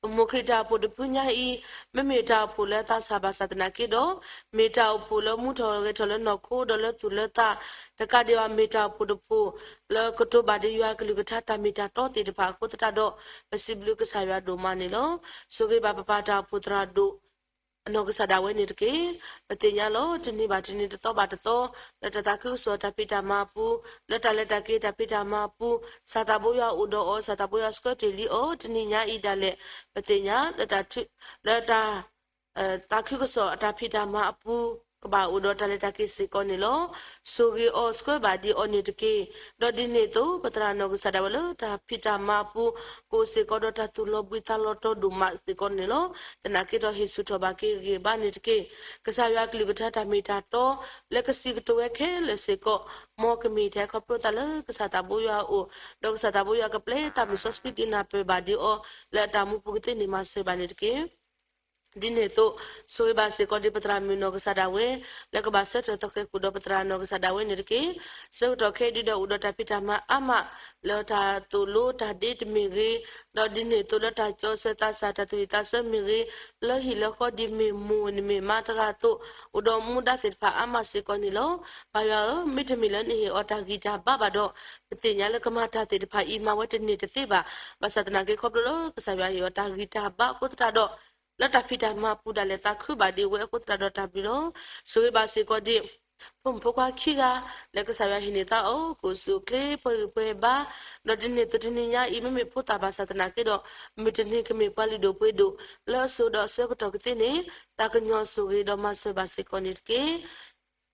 ပမိၢ်ခရံာ်တၢ်အိၣ်ဖှိၣ်တဖုညါအံၤ, မ့မ့ၢ်တၢ်အိၣ်ဖှိၣ်လၢသးစၢ်ဘၣ်ဆၣ်သနာ်က့ဒီး, မ့ၢ်တၢ်အိၣ်ဖှိၣ်လၢမူထီၣ်ဂဲၤထီၣ်လၢနီၢ်ခိဒီးလၢသူၣ်လၢသး, တကးဒံးဘၣ် မ့ၢ်တၢ်အိၣ်ဖှိၣ်တဖှိၣ် လၢကတိၤဘၣ်ဒံးယွၤကလုၢ်ကထါတၢ်မ့ၢ်တၢ်တီသ့ၣ်တဖၣ်အဃိသတးဒီး, ပစံးဘျုးကစၢ်ယွၤဒိၣ်မးန့ၣ်လီၤ. ဆိၣ်ဂ့ၤဘၣ်ပပၢ်တၢ်အိၣ်ဖှိၣ်သရၣ်ဒိၣ် အနီၢ်ကစၢ်ဒၣ်ဝဲန့ၣ်တက့ၢ်. ပသ့ၣ်ညါလီၤ တနံၤဘၣ်တနံၤ တသီဘၣ်တသီ, လၢတၢ်သးခုကစီၣ်တၢ်ဖံးတၢ်မၤအပူၤ, လၢတၢ်လဲၤတၢ်က့ၤတၢ်ဖံးတၢ်မၤအပူၤ, ကစၢ်သးဘိယွၤအိၣ်ဒီးအီၤ, ကစၢ်သးဘိယွၤဆှၢတ့ၢ်လံအီၤ, တနံၤညါအံၤဒၣ်လဲာ်, ပသ့ၣ်ညါလၢတၢ် လၢတၢ် သးခုကစီၣ်အတၢ်ဖံးတၢ်မၤအပူၤ, ကဘၣ်အိၣ်ဒီးတၢ်လဲၤတၢ်က့ၤစ့ၢ်ကီးန့ၣ်လီၤ. ဆိၣ်ဂ့ၤအီၤဆှၢဘၣ်ဒံးအီၤန့ၣ်တက့ၢ်. ဒီးဒ်န့ၣ်အသိး ပသရၣ်နီၢ်ကစၢ်ဒၣ်ဝဲလၢတၢ်ဖံးတၢ်မၤအပူၤ, ကအိၣ်စ့ၢ်ကီးဒီးတၢ်သူၣ်လီၤဘှံးသးလီၤတီဒိၣ်မးစ့ၢ်ကီးန့ၣ်လီၤ. သနာ်က့ဒီးဟ့ၣ်ဆူၣ်ထီၣ်ဘၣ်က့ၤဂံၢ်ဘါန့ၣ်တက့ၢ်. ကစၢ်ယွၤကလုၢ်ကထါတၢ်မ့ၢ်တၢ်တီ, လၢကစံးကတိၤဝဲခဲလၢာ်စ့ၢ်ကီး, မ်ကမ့ၢ်တၢ်ခီဖျိသးလၢကစၢ်သးဘိယွၤအအိၣ်, ဒီးကစၢ်သးဘိယွၤကပျဲသးမုၢ်စီဆှံဒုးနၢ်ပၢၢ်ဘၣ်ဒံးအီၤ, လၢအတၢ်မူပူၤကသ့န့ၣ်မၤစၢၤဘၣ်န့ၣ်တက့ၢ်. ဒ်န့ၣ်အသိး, ဆိၣ်ဂ့ၤဘၣ်စ့ၢ်ကီးဒံးပသရၣ်မုၣ်နီၢ်ကစၢ်ဒၣ်ဝဲ, လၢကဘၣ်ဆၢထၢၣ်သဃဲၤဃုာ်ဒီးပသရၣ်နီၢ်ကစၢ်ဒၣ်ဝဲန့ၣ်တက့ၢ်. ဆၢကတီၢ်ခဲအံၤဒုဒီးအိၣ်ဒီးတၢ်ဖံးတၢ်မၤအါမး, လၢတၢ်သိၣ်လိတၢ်ဒ့တမ့ၢ်ဂ့ၤ, ဒီးဒ်န့ၣ်အသိးလၢတၢ်ကၠီဆၢသးစၢ် တၢ်သူၣ်ဝံၣ်သးဆၢမ့ၢ်ဂ့ၤ, လၢဟံၣ်လၢဃီဒ်မ့ၢ်မိၢ်န့ၣ်မ့ၢ်မါတဂၤအသိး, အိၣ်ဒီးမူဒါသ့ၣ်တဖၣ်အါမးစ့ၢ်ကီးန့ၣ်လီၤ. ပၢ်ယွၤဧၢ, မ့တမ့ၢ်လၢနဟ့ၣ်အီၤတၢ်ဂံၢ်တၢ်ဘါဘၣ်ဒီး, ပသ့ၣ်ညါလၢကမၤတၢ်သ့ၣ်တဖၣ်အံၤမၤဝဲတန့ၢ်တသ့ဘၣ်. ဘၣ်ဆၣ်သနာ်က့ခီဖျိလၢကစၢ်ယွၤဟ့ၣ်အီၤတၢ်ဂံၢ်တၢ်ဘါအဃိသတးဒီး, လၢတၢ်ဖံးတၢ်မၤအပူၤဒၣ်လဲာ်သးခုဘၣ်ဒံးဝဲအဃိသတးဒီးတၢ်ဘျုးလီၤ. ဆိၣ်ဂ့ၤဘၣ်စ့ၢ်ကီးဒံး ဖိမုၣ်ဖိခွါခံဂၤ, လၢကစၢ်ယွၤဟ့ၣ်န့ၢ်သးအီၤ ကအိၣ်ဆူၣ်အိၣ်ချ့ ပှဲၤဂံၢ်ပှဲၤဘါ, ဒီးဒ်န့ၣ်အသိးတနံၤညါအံၤ မ့မ့ၢ်ဖိသၣ်ဘၣ်ဆၣ်သနာ်က့ဒီး, မုၢ်တနံၤကမ့ၢ်ပှၤလုၢ်ဒိၣ်ပှ့ၤဒိၣ်, လၢအစိၤဒီးအဆၢကတီၢ်ကသ့န့ၣ်, သးကညီၤဆိၣ်ဂ့ၤဒီးမၤစၢၤဘၣ်စ့ၢ်ကီးန့ၣ်တက့ၢ်.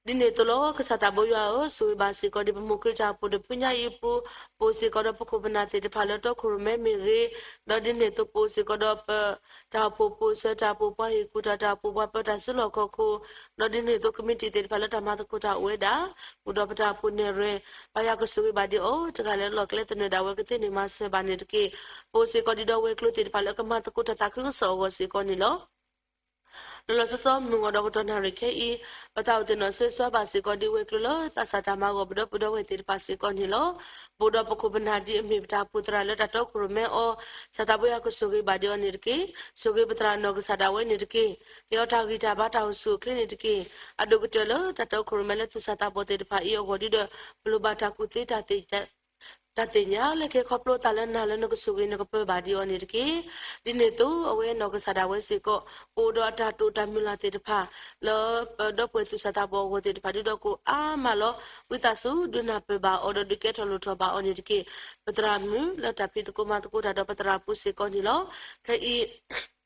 ဒ်န့ၣ်အသိးလီၤ ကစၢ်သးဘိယွၤဧၢ, ဆိၣ်ဂ့ၤဘၣ်စ့ၢ်ကီးဒံးပမိၢ်ခရံာ်တၢ်အိၣ်ဖှိၣ်တဖုညါအံၤအပူၤ, ပအိၣ်စ့ၢ်ကီးဒီးပခိၣ်ပနၢ်သ့ၣ်တဖၣ်လၢတီခိၣ်ရိၣ်မဲမ့ၢ်ဂ့ၤ, ဒီးဒ်န့ၣ်အသိးပအိၣ်စ့ၢ်ကီးဒီးပ တၢ်အိၣ်ဖှိၣ်ပအိၣ်ဆၢတၢ်အိၣ်ဖှိၣ် ပှၤဟ့ၣ်ကူၣ်တၢ် တၢ်အိၣ်ဖှိၣ်ပှၤပၢတၢ်စုလီၢ်ခီၣ်ခိၣ်, ဒီးဒ်န့ၣ်အသိးကမံးတံာ်သ့ၣ်တဖၣ်လၢတၢ်မၤသကိးတၢ်အိၣ်ဝဲဒၣ်, အိၣ်ဒီးပတၢ်အိၣ်ဖှိၣ်နဲၣ်ရွဲၣ်, ပၢ်ယွၤကဆိၣ်ဂ့ၤဘၣ်ဒံးအီၤ, တဂၤလၢလီၢ်ကျဲသနၢၣ်ဒၣ်ဝဲကသ့န့ၣ်မၤစၢၤဘၣ်န့ၣ်တက့ၢ်. ပအိၣ်စ့ၢ်ကီးဒံးဒီးဝဲၤကျိၤသ့ၣ်တဖၣ်လၢကမၤသကိးတၢ်သးခုကစီၣ်အဂီၢ်စ့ၢ်ကီးန့ၣ်လီၤ. လီၤလီၤဆီဆီမုၢ်ဂီၤဒီးကတီၢ်နၣ်ရံၣ်ခဲအံၤ, ပသးအိၣ်သ့ၣ်နီၣ်ဆၢဂ့ၤဆၢဝါဘၣ်စ့ၢ်ကီးဒ်ဝဲၤကျိၤလၢသးစၢ်တၢ်မၤအဂီၢ် ပဒီပုၢ်ဒီဝဲၢ်သ့ၣ်တဖၣ်စ့ၢ်ကီးန့ၣ်လီၤ. ပအိၣ်ဒီးပခိၣ်ပနၢ်ဒ်အမ့ၢ်ပတၢ်အိၣ်ဖှိၣ်သရၣ်လၢတၢ်တီခိၣ်ရိၣ်မဲအီၤ, စၢ်သးဘိယွၤကဆိၣ်ဂ့ၤဘၣ်ဒံးအီၤန့ၣ်တက့ၢ်. ဆိၣ်ဂ့ၤပသရၣ်နီၢ်ကစၢ်ဒၣ်ဝဲန့ၣ်တက့ၢ်. ဟ့ၣ်အီၤတၢ်ဂံၢ်တၢ်ဘါတၢ်အိၣ်ဆူၣ်အိၣ်ချ့န့ၣ်တက့ၢ်. အဒိၣ်ကတၢၢ်လၢတၢ်တီခိၣ်ရိၣ်မဲလၢသူၣ်စၢ်သးဘီၣ်သ့ၣ်တဖၣ်အံၤအဂီၢ်ဒ်ဒီး ပလိၣ်ဘၣ်တၢ်ကူၣ်သ့တၢ်သ့ၣ်ညါလၢကဟဲခီဖျိသးလၢနၤလၢနကဆိၣ်ဂ့ၤနကပၢၤဘၣ်ဒံးအီၤန့ၣ်တက့ၢ်. ဒ်န့ၣ်အသိး အဝဲနီၢ်ကစၢ်ဒၣ်ဝဲစ့ၢ်ကီး ကအိၣ်ဒီးအတၢ်တိာ်တၢ်မုၢ်လၢ်သ့ၣ်တဖၣ် လၢပဒီပုၢ်ဝဲၢ်သူၣ်စၢ်သးဘီၣ်အဂီၢ်သ့ၣ်တဖၣ်ဒ်ဒီးကအိၣ်အါမးလီၤ. ဝံသးစူၤဒုးနၢ်ပၢၢ်ဘၣ်အီၤဒီးဒုးကဲထီၣ်လိၣ်ထီၣ်ဘၣ်အီၤန့ၣ်တက့ၢ်. ပသရၣ်မုၣ်လၢတၢ်ဖံးသကိးမၤသကိးတၢ်ဒီးပသရၣ်ပူၤစ့ၢ်ကီးန့ၣ်လီၤ. ခဲအံၤ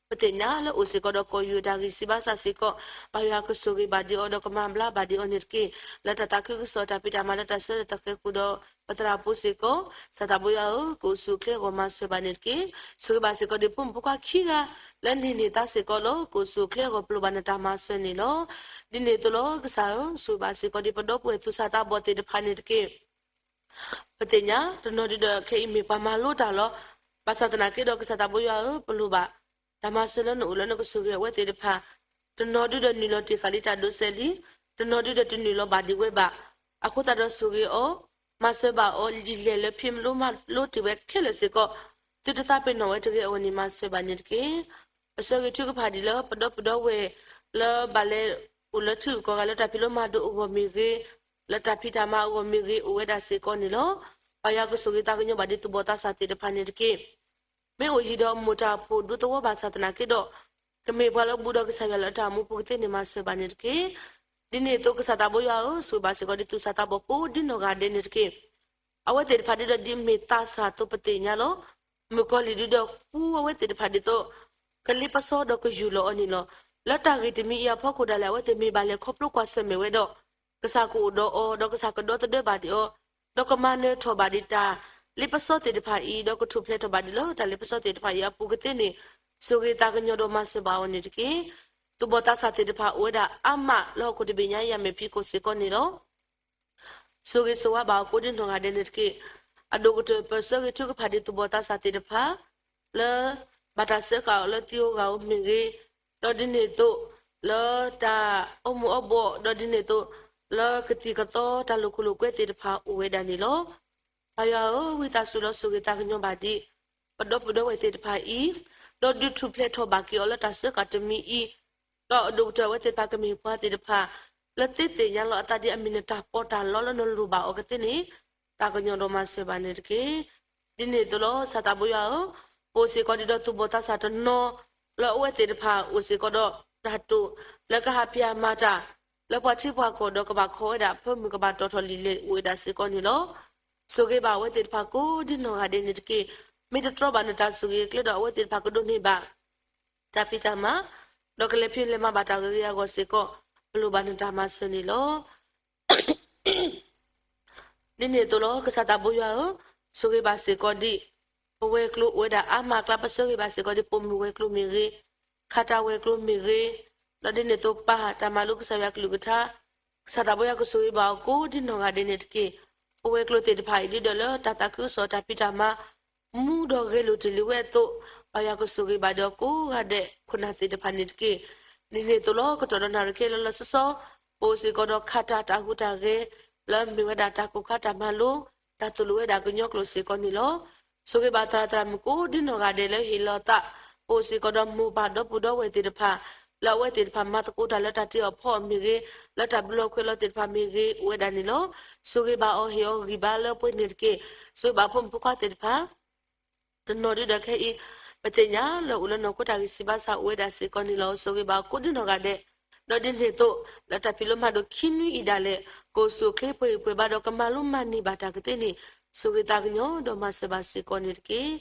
ပသ့ၣ်ညါလၢအိၣ်စ့ၢ်ကီးဒီးကီၢ်ယူၢ်တၢ်ဂံၢ်စၢ်ဘါစၢ်စ့ၢ်ကီး, ပၢ်ယွၤကဆိၣ်ဂ့ၤဘၣ်ဒံးအီၤဒီးကမၤဘျါဘၣ်ဒံးအီၤန့ၣ်တက့ၢ်. လၢတၢ်သးခုကစီၣ်တၢ်ဖံးတၢ်မၤလၢတၢ်ဆၢတဲာ်တၢ်ဃဲၤပူၤဒီး ပသရၣ်ပူၤစ့ၢ်ကီး, စၢ်သးဘိယွၤဧၢ, ကအိၣ်ဆူၣ်အိၣ်ချ့အဂီၢ်မၤစၢၤဘၣ်န့ၣ်တက့ၢ်. ဆိၣ်ဂ့ၤဘၣ်စ့ၢ်ကီးဒံးဖိမုၣ်ဖိခွါခံဂၤ လၢန့ၢ်န့ၢ်သါစ့ၢ်ကီးလၢ ကအိၣ်ဆူၣ်အိၣ်ချ့အဂီၢ် ပလိၣ်ဘၣ်နတၢ်မၤစၢၤန့ၣ်လီၤ. ဒ်န့ၣ်အသိးလီၤ ကစၢ်ဧၢ, ဆိၣ်ဂ့ၤဘၣ်စ့ၢ်ကီးဒံးပဒီပုၢ်ဝဲၢ်သူၣ်စၢ်သးဘီၣ်သ့ၣ်တဖၣ်န့ၣ်တက့ၢ်. ပသ့ၣ်ညါ တနီၤဒုဒီးခဲအံၤမ့ၢ်ပှၤမၤလိတၢ်လီၤ. ဘၣ်ဆၣ်သနာ်က့ဒီး ကစၢ်သးဘိယွၤဧၢ, ပလိၣ်ဘၣ်တၢ်မၤစၢၤလၢနအိၣ်လၢနကဆိၣ်ဂ့ၤအဝဲသ့ၣ်တဖၣ်, တနီၤဒုဒီးနုာ်လီၤတ့ၢ်ဃာ်လံတၢ်ဒိးစဲးလံ, တနီၤဒုဒီးတနုာ်လီၤဘၣ်ဒံးဝဲဘၣ်. အဃိသတးဒီးဆိၣ်ဂ့ၤအီၤ, မၤစၢၤဘၣ်အီၤ ဒ်လဲၣ်လၢဖံးမလိမၤလိတ့ၢ်ဝဲခဲလၢာ်စ့ၢ်ကီး, သုတသးပ့ၤနီၣ်ဝဲတဂ့ၤအဂီၢ်န့ၣ် မၤစၢၤဘၣ်န့ၣ်တက့ၢ်. ပဆၢဂ့ၤထုကဖၣ်ဒံးလၢပဒီပုၢ်ဒီဝဲၢ် လၢဘၣ်လဲၤအိၣ်လၢထံဂုၤကီၢ်ဂၤလၢတၢ်ဖံးလိမၤဒိးအဂီၢ်မ့ၢ်ဂ့ၤ, လၢတၢ်ဖံးတၢ်မၤအဂီၢ်မ့ၢ်ဂ့ၤ အိၣ်ဝဲဒၣ်စ့ၢ်ကီးန့ၣ်လီၤ. ပၢ်ယွၤကဆိၣ်ဂ့ၤသးကညီၤဘၣ်ဒံးသူၣ်ဘီၣ်သးစၢ်သ့ၣ်တဖၣ်န့ၣ်တက့ၢ်. မ့ၢ်အိၣ်ယံၤဒီးမိၢ်တၢ်ဖှိၣ်ဒူသဝီဘၣ်ဆၣ်သနာ်က့ဒီး, ကမ့ၢ်ပှၤလၢအဘူးဒီးကစၢ်ယွၤလၢအတၢ်အိၣ်မူပူၤကသ့န့ၣ် မၤစၢၤဘၣ်န့ၣ်တက့ၢ်. ဒ်န့ၣ်အသိး ကစၢ်သးဘိယွၤဧၢ, ဆိၣ်ဂ့ၤဘၣ်စ့ၢ်ကီးဒံးသူၣ်စၢ်သးဘီၣ်ကိးဒ်နီၢ်ဂၤဒဲးန့ၣ်တက့ၢ်. အဝဲသ့ၣ်တဖၣ်ဒ်ဒီးဒ်အမ့ၢ်သးစၢ်အသိးပသ့ၣ်ညါလီၤ. မုၣ်ကီၤလံၢ်ဒ်ဒီးဃူအဝဲသ့ၣ်တဖၣ်ဒ်သိး ကလ့ပစီဒီးကယူၢ်လီၤအီၤန့ၣ်လီၤ. လၢတၢ်ဂ့ၢ်တမံၤအံၤအဖီခိၣ်ဒၣ်လဲာ် အဝဲသ့ၣ်မ့ၢ်ဘၣ်လဲၤခီဖျိကွၢ်ဆၢၣ်မဲာ်ဝဲဒီး ကစၢ်ကအိၣ်ဒီးအီၤ, ဒီးကစၢ်ကဒီသဒၢဘၣ်ဒံးအီၤ, ဒီးကမၤနၢၤထီၣ်ဘၣ်ဒံးတၢ်လ့ပစီသ့ၣ်တဖၣ်အံၤ, ဒီးကထူၣ်ဖျဲးထီၣ်ဘၣ်ဒံးလၢတၢ်လ့ပစီသ့ၣ်တဖၣ်အံၤအပူၤကသ့န့ၣ်, ဆိၣ်ဂ့ၤသးကညီၤဒီးမၤစၢၤဘၣ်အီၤန့ၣ်တက့ၢ်. သူၣ်ဘီၣ်သးစၢ်သ့ၣ်တဖၣ်အိၣ်ဝဲဒၣ်အါမးလၢဟီၣ်ခိၣ်တဘ့ၣ်ညါအံၤအမဲာ်ဖံးခိၣ်စ့ၢ်ကီးန့ၣ်လီၤ. ဆိၣ်ဂ့ၤဆိၣ်ဝါဘၣ်အီၤကိးဒ်နီၢ်ဂၤဒဲးန့ၣ်တက့ၢ်. အဒိၣ်ကတၢၢ်ပဆၢဂ့ၤထုကဖၣ်ဒံးသူၣ်ဘီၣ်သးစၢ်သ့ၣ်တဖၣ် လၢဘၣ်တၢ်စၢဃာ်အီၤလၢသံဧိၤဂာ်ဧိၤမ့ၢ်ဂ့ၤ, ဒီးဒ်န့ၣ်အသိး လၢတၢ်အိၣ်မူအီၣ်ဘှီၣ်, ဒီးဒ်န့ၣ်အသိး လၢကသံၣ်ကသီတၢ်လိာ်ခိၣ်လိာ်ကွဲသ့ၣ်တဖၣ်အိၣ်ဝဲဒၣ်န့ၣ်လီၤ. ပၢ်ယွၤဧၢ, ဝံသးစူၤလီၤဆိၣ်ဂ့ၤသးကညီၤဘၣ်ဒံး ပဒီပုၢ်ဒီဝဲၢ်သ့ၣ်တဖၣ်အံၤ, ဒီးဒုးထူၣ်ဖျဲးထီၣ်ဘၣ်က့ၤအီၤလၢတၢ်စၢဃာ်တမံၤအံၤ, ဒီးအဒိၣ်ကတၢၢ်အဝဲသ့ၣ်တဖၣ်ကမ့ၢ်ပှၤသ့ၣ်တဖၣ် လၢသ့သ့ၣ်ညါလီၤအသးဒ်အမ့ၢ်နတၢ်ပီးတၢ်လီလၢနလိၣ်ဘၣ်အီၤကသ့န့ၣ်, သးကညီၤဒီးမၤစၢၤဘၣ်န့ၣ်တက့ၢ်. ဒ်န့ၣ်အသိးလီၤ ကစၢ်သးဘိယွၤဧၢ, ပအိၣ်စ့ၢ်ကီးဒ်ဒီးသူၣ်ဘီၣ်သးစၢ်တနီၤ လၢအဝဲသ့ၣ်တဖၣ်အိၣ်စ့ၢ်ကီးဒီးတၢ်တိာ် လၢကဟးဖံးဟးမၤတၢ် လၢပှၤထံပှၤကီၢ်ဒီးကဘၣ်ခီဝဲဒၣ်ဖၢမုၢ်ကဘၣ်တီၣ်ထီၣ်လံာ်လဲၢ်အိၣ်ဝဲဒၣ်စ့ၢ်ကီးန့ၣ်လီၤ. ဆိၣ်ဂ့ၤဘၣ်အဝဲသ့ၣ်တဖၣ်ကိးဒ်နီၢ်ဂၤဒဲးန့ၣ်တက့ၢ်. မ့ၢ်တတြီဘၣ်နတၢ်ဆိၣ်ဂ့ၤအကျဲဒီး အဝဲသ့ၣ်တဖၣ်ကဒိးန့ၢ်ဘၣ် တၢ်ဖံးတၢ်မၤ, ဒီးကလဲၤဖံးလဲၤမၤဘၣ်တၢ်ဂ့ၤဂ့ၤအဂီၢ်စ့ၢ်ကီး, ပလိၣ်ဘၣ်နတၢ်မၤစၢၤန့ၣ်လီၤ. ဒ်န့ၣ်အသိးလီၤ ကစၢ်သးဘိယွၤဧၢ, ဆိၣ်ဂ့ၤဘၣ်စ့ၢ်ကီးဒံး ပဝဲၤကျိၤအိၣ်ဝဲဒၣ်အါမးအကျါ ပဆၢဂ့ၤဘၣ်စ့ၢ်ကီးဒံး ပိာ်မုၣ်ဝဲၤကျိၤမ့ၢ်ဂ့ၤ, ခးတၢ်ဝဲၤကျိၤမ့ၢ်ဂ့ၤ, ဒီးဒ်န့ၣ်အသိးပၢ်တၢ်မၤလိကစၢ်ယွၤကလုၢ်ကထါ, ကစၢ်သးဘိယွၤကဆိၣ်ဂ့ၤဘၣ်အီၤကိးဒ်နီၢ်ဂၤဒဲးန့ၣ်တက့ၢ်. ပဝဲၤကျိၤသ့ၣ်တဖၣ်အံၤ ဒ်ဒီးလၢတၢ်သးခုကစီၣ်တၢ်ဖံးတၢ်မၤ မူဒီးဂဲၤလိာ်တ့ၢ်လံဝဲအသိး, ပၢ်ယွၤကဆိၣ်ဂ့ၤဘၣ်ဒီးကိးဂၤဒဲးခိၣ်နၢ်သ့ၣ်တဖၣ်န့ၣ်တက့ၢ်. ဒ်န့ၣ်အသိးလီၤ ကတီၢ်ဒီးနၣ်ရံၣ်ခဲလၢာ်လီၤဆီဆီ ပအိၣ်စ့ၢ်ကီးဒီးခးတၢ်တၢ်ဟူးတၢ်ဂဲၤ လၢမ့ၢ်ဝဲဒၣ်တၢ်ကိၢ်ခါတၢ်မၤလိ တၢ်သိၣ်လိဝဲဒၣ်ကညီကျိာ်စ့ၢ်ကီးန့ၣ်လီၤ. ဆိၣ်ဂ့ၤဘၣ်သရၣ်သရၣ်မုၣ်ကိးဒ်နီၢ်ဂၤဒဲးလၢဟ့ၣ်လီၤသး, ပအိၣ်စ့ၢ်ကီးဒီးမိၢ်ပၢ်ဒီပုၢ်ဒီဝဲၢ်သ့ၣ်တဖၣ် လၢအဝဲသ့ၣ်တဖၣ်မၤသကိးတၢ်လၢတၢ်တ့အီၣ်ဖီအီၣ်မ့ၢ်ဂ့ၤ, လၢတၢ်ဘျုးလီၤခွဲးလီၤသ့ၣ်တဖၣ်မ့ၢ်ဂ့ၤ အိၣ်ဝဲဒၣ်န့ၣ်လီၤ. ဆိၣ်ဂ့ၤဘၣ်အီၤဟ့ၣ်အီၤဂံၢ်ဘါလၢပှဲၤန့ၣ်တက့ၢ်. ဆိၣ်ဂ့ၤဘၣ်ဖိမုၣ်ဖိခွါသ့ၣ်တဖၣ် တနီၤဒုဒီးခဲအံၤ ပသ့ၣ်ညါလၢအိၣ်လၢနီၢ်ခိတၢ်ဂံၢ်စၢ်ဘါစၢ်အိၣ်ဝဲဒၣ်စ့ၢ်ကီးန့ၣ်လီၤ. ဆိၣ်ဂ့ၤဘၣ်အီၤကိးဒ်နီၢ်ဂၤဒဲး, ဒီးဒ်န့ၣ်အသိး လၢတၢ်ဖံးလိမၤဒိးခံနွံအံၤဒၣ်လဲာ် ကအိၣ်ဆူၣ်အိၣ်ချ့ပှဲၤဂံၢ်ပှဲၤဘါဒီးကမၤလိမၤန့ၢ်ဘၣ်တၢ်ကသ့န့ၣ် ဆိၣ်ဂ့ၤသးကညီၤဒီးမၤစၢၤဘၣ်စ့ၢ်ကီးန့ၣ်တက့ၢ်.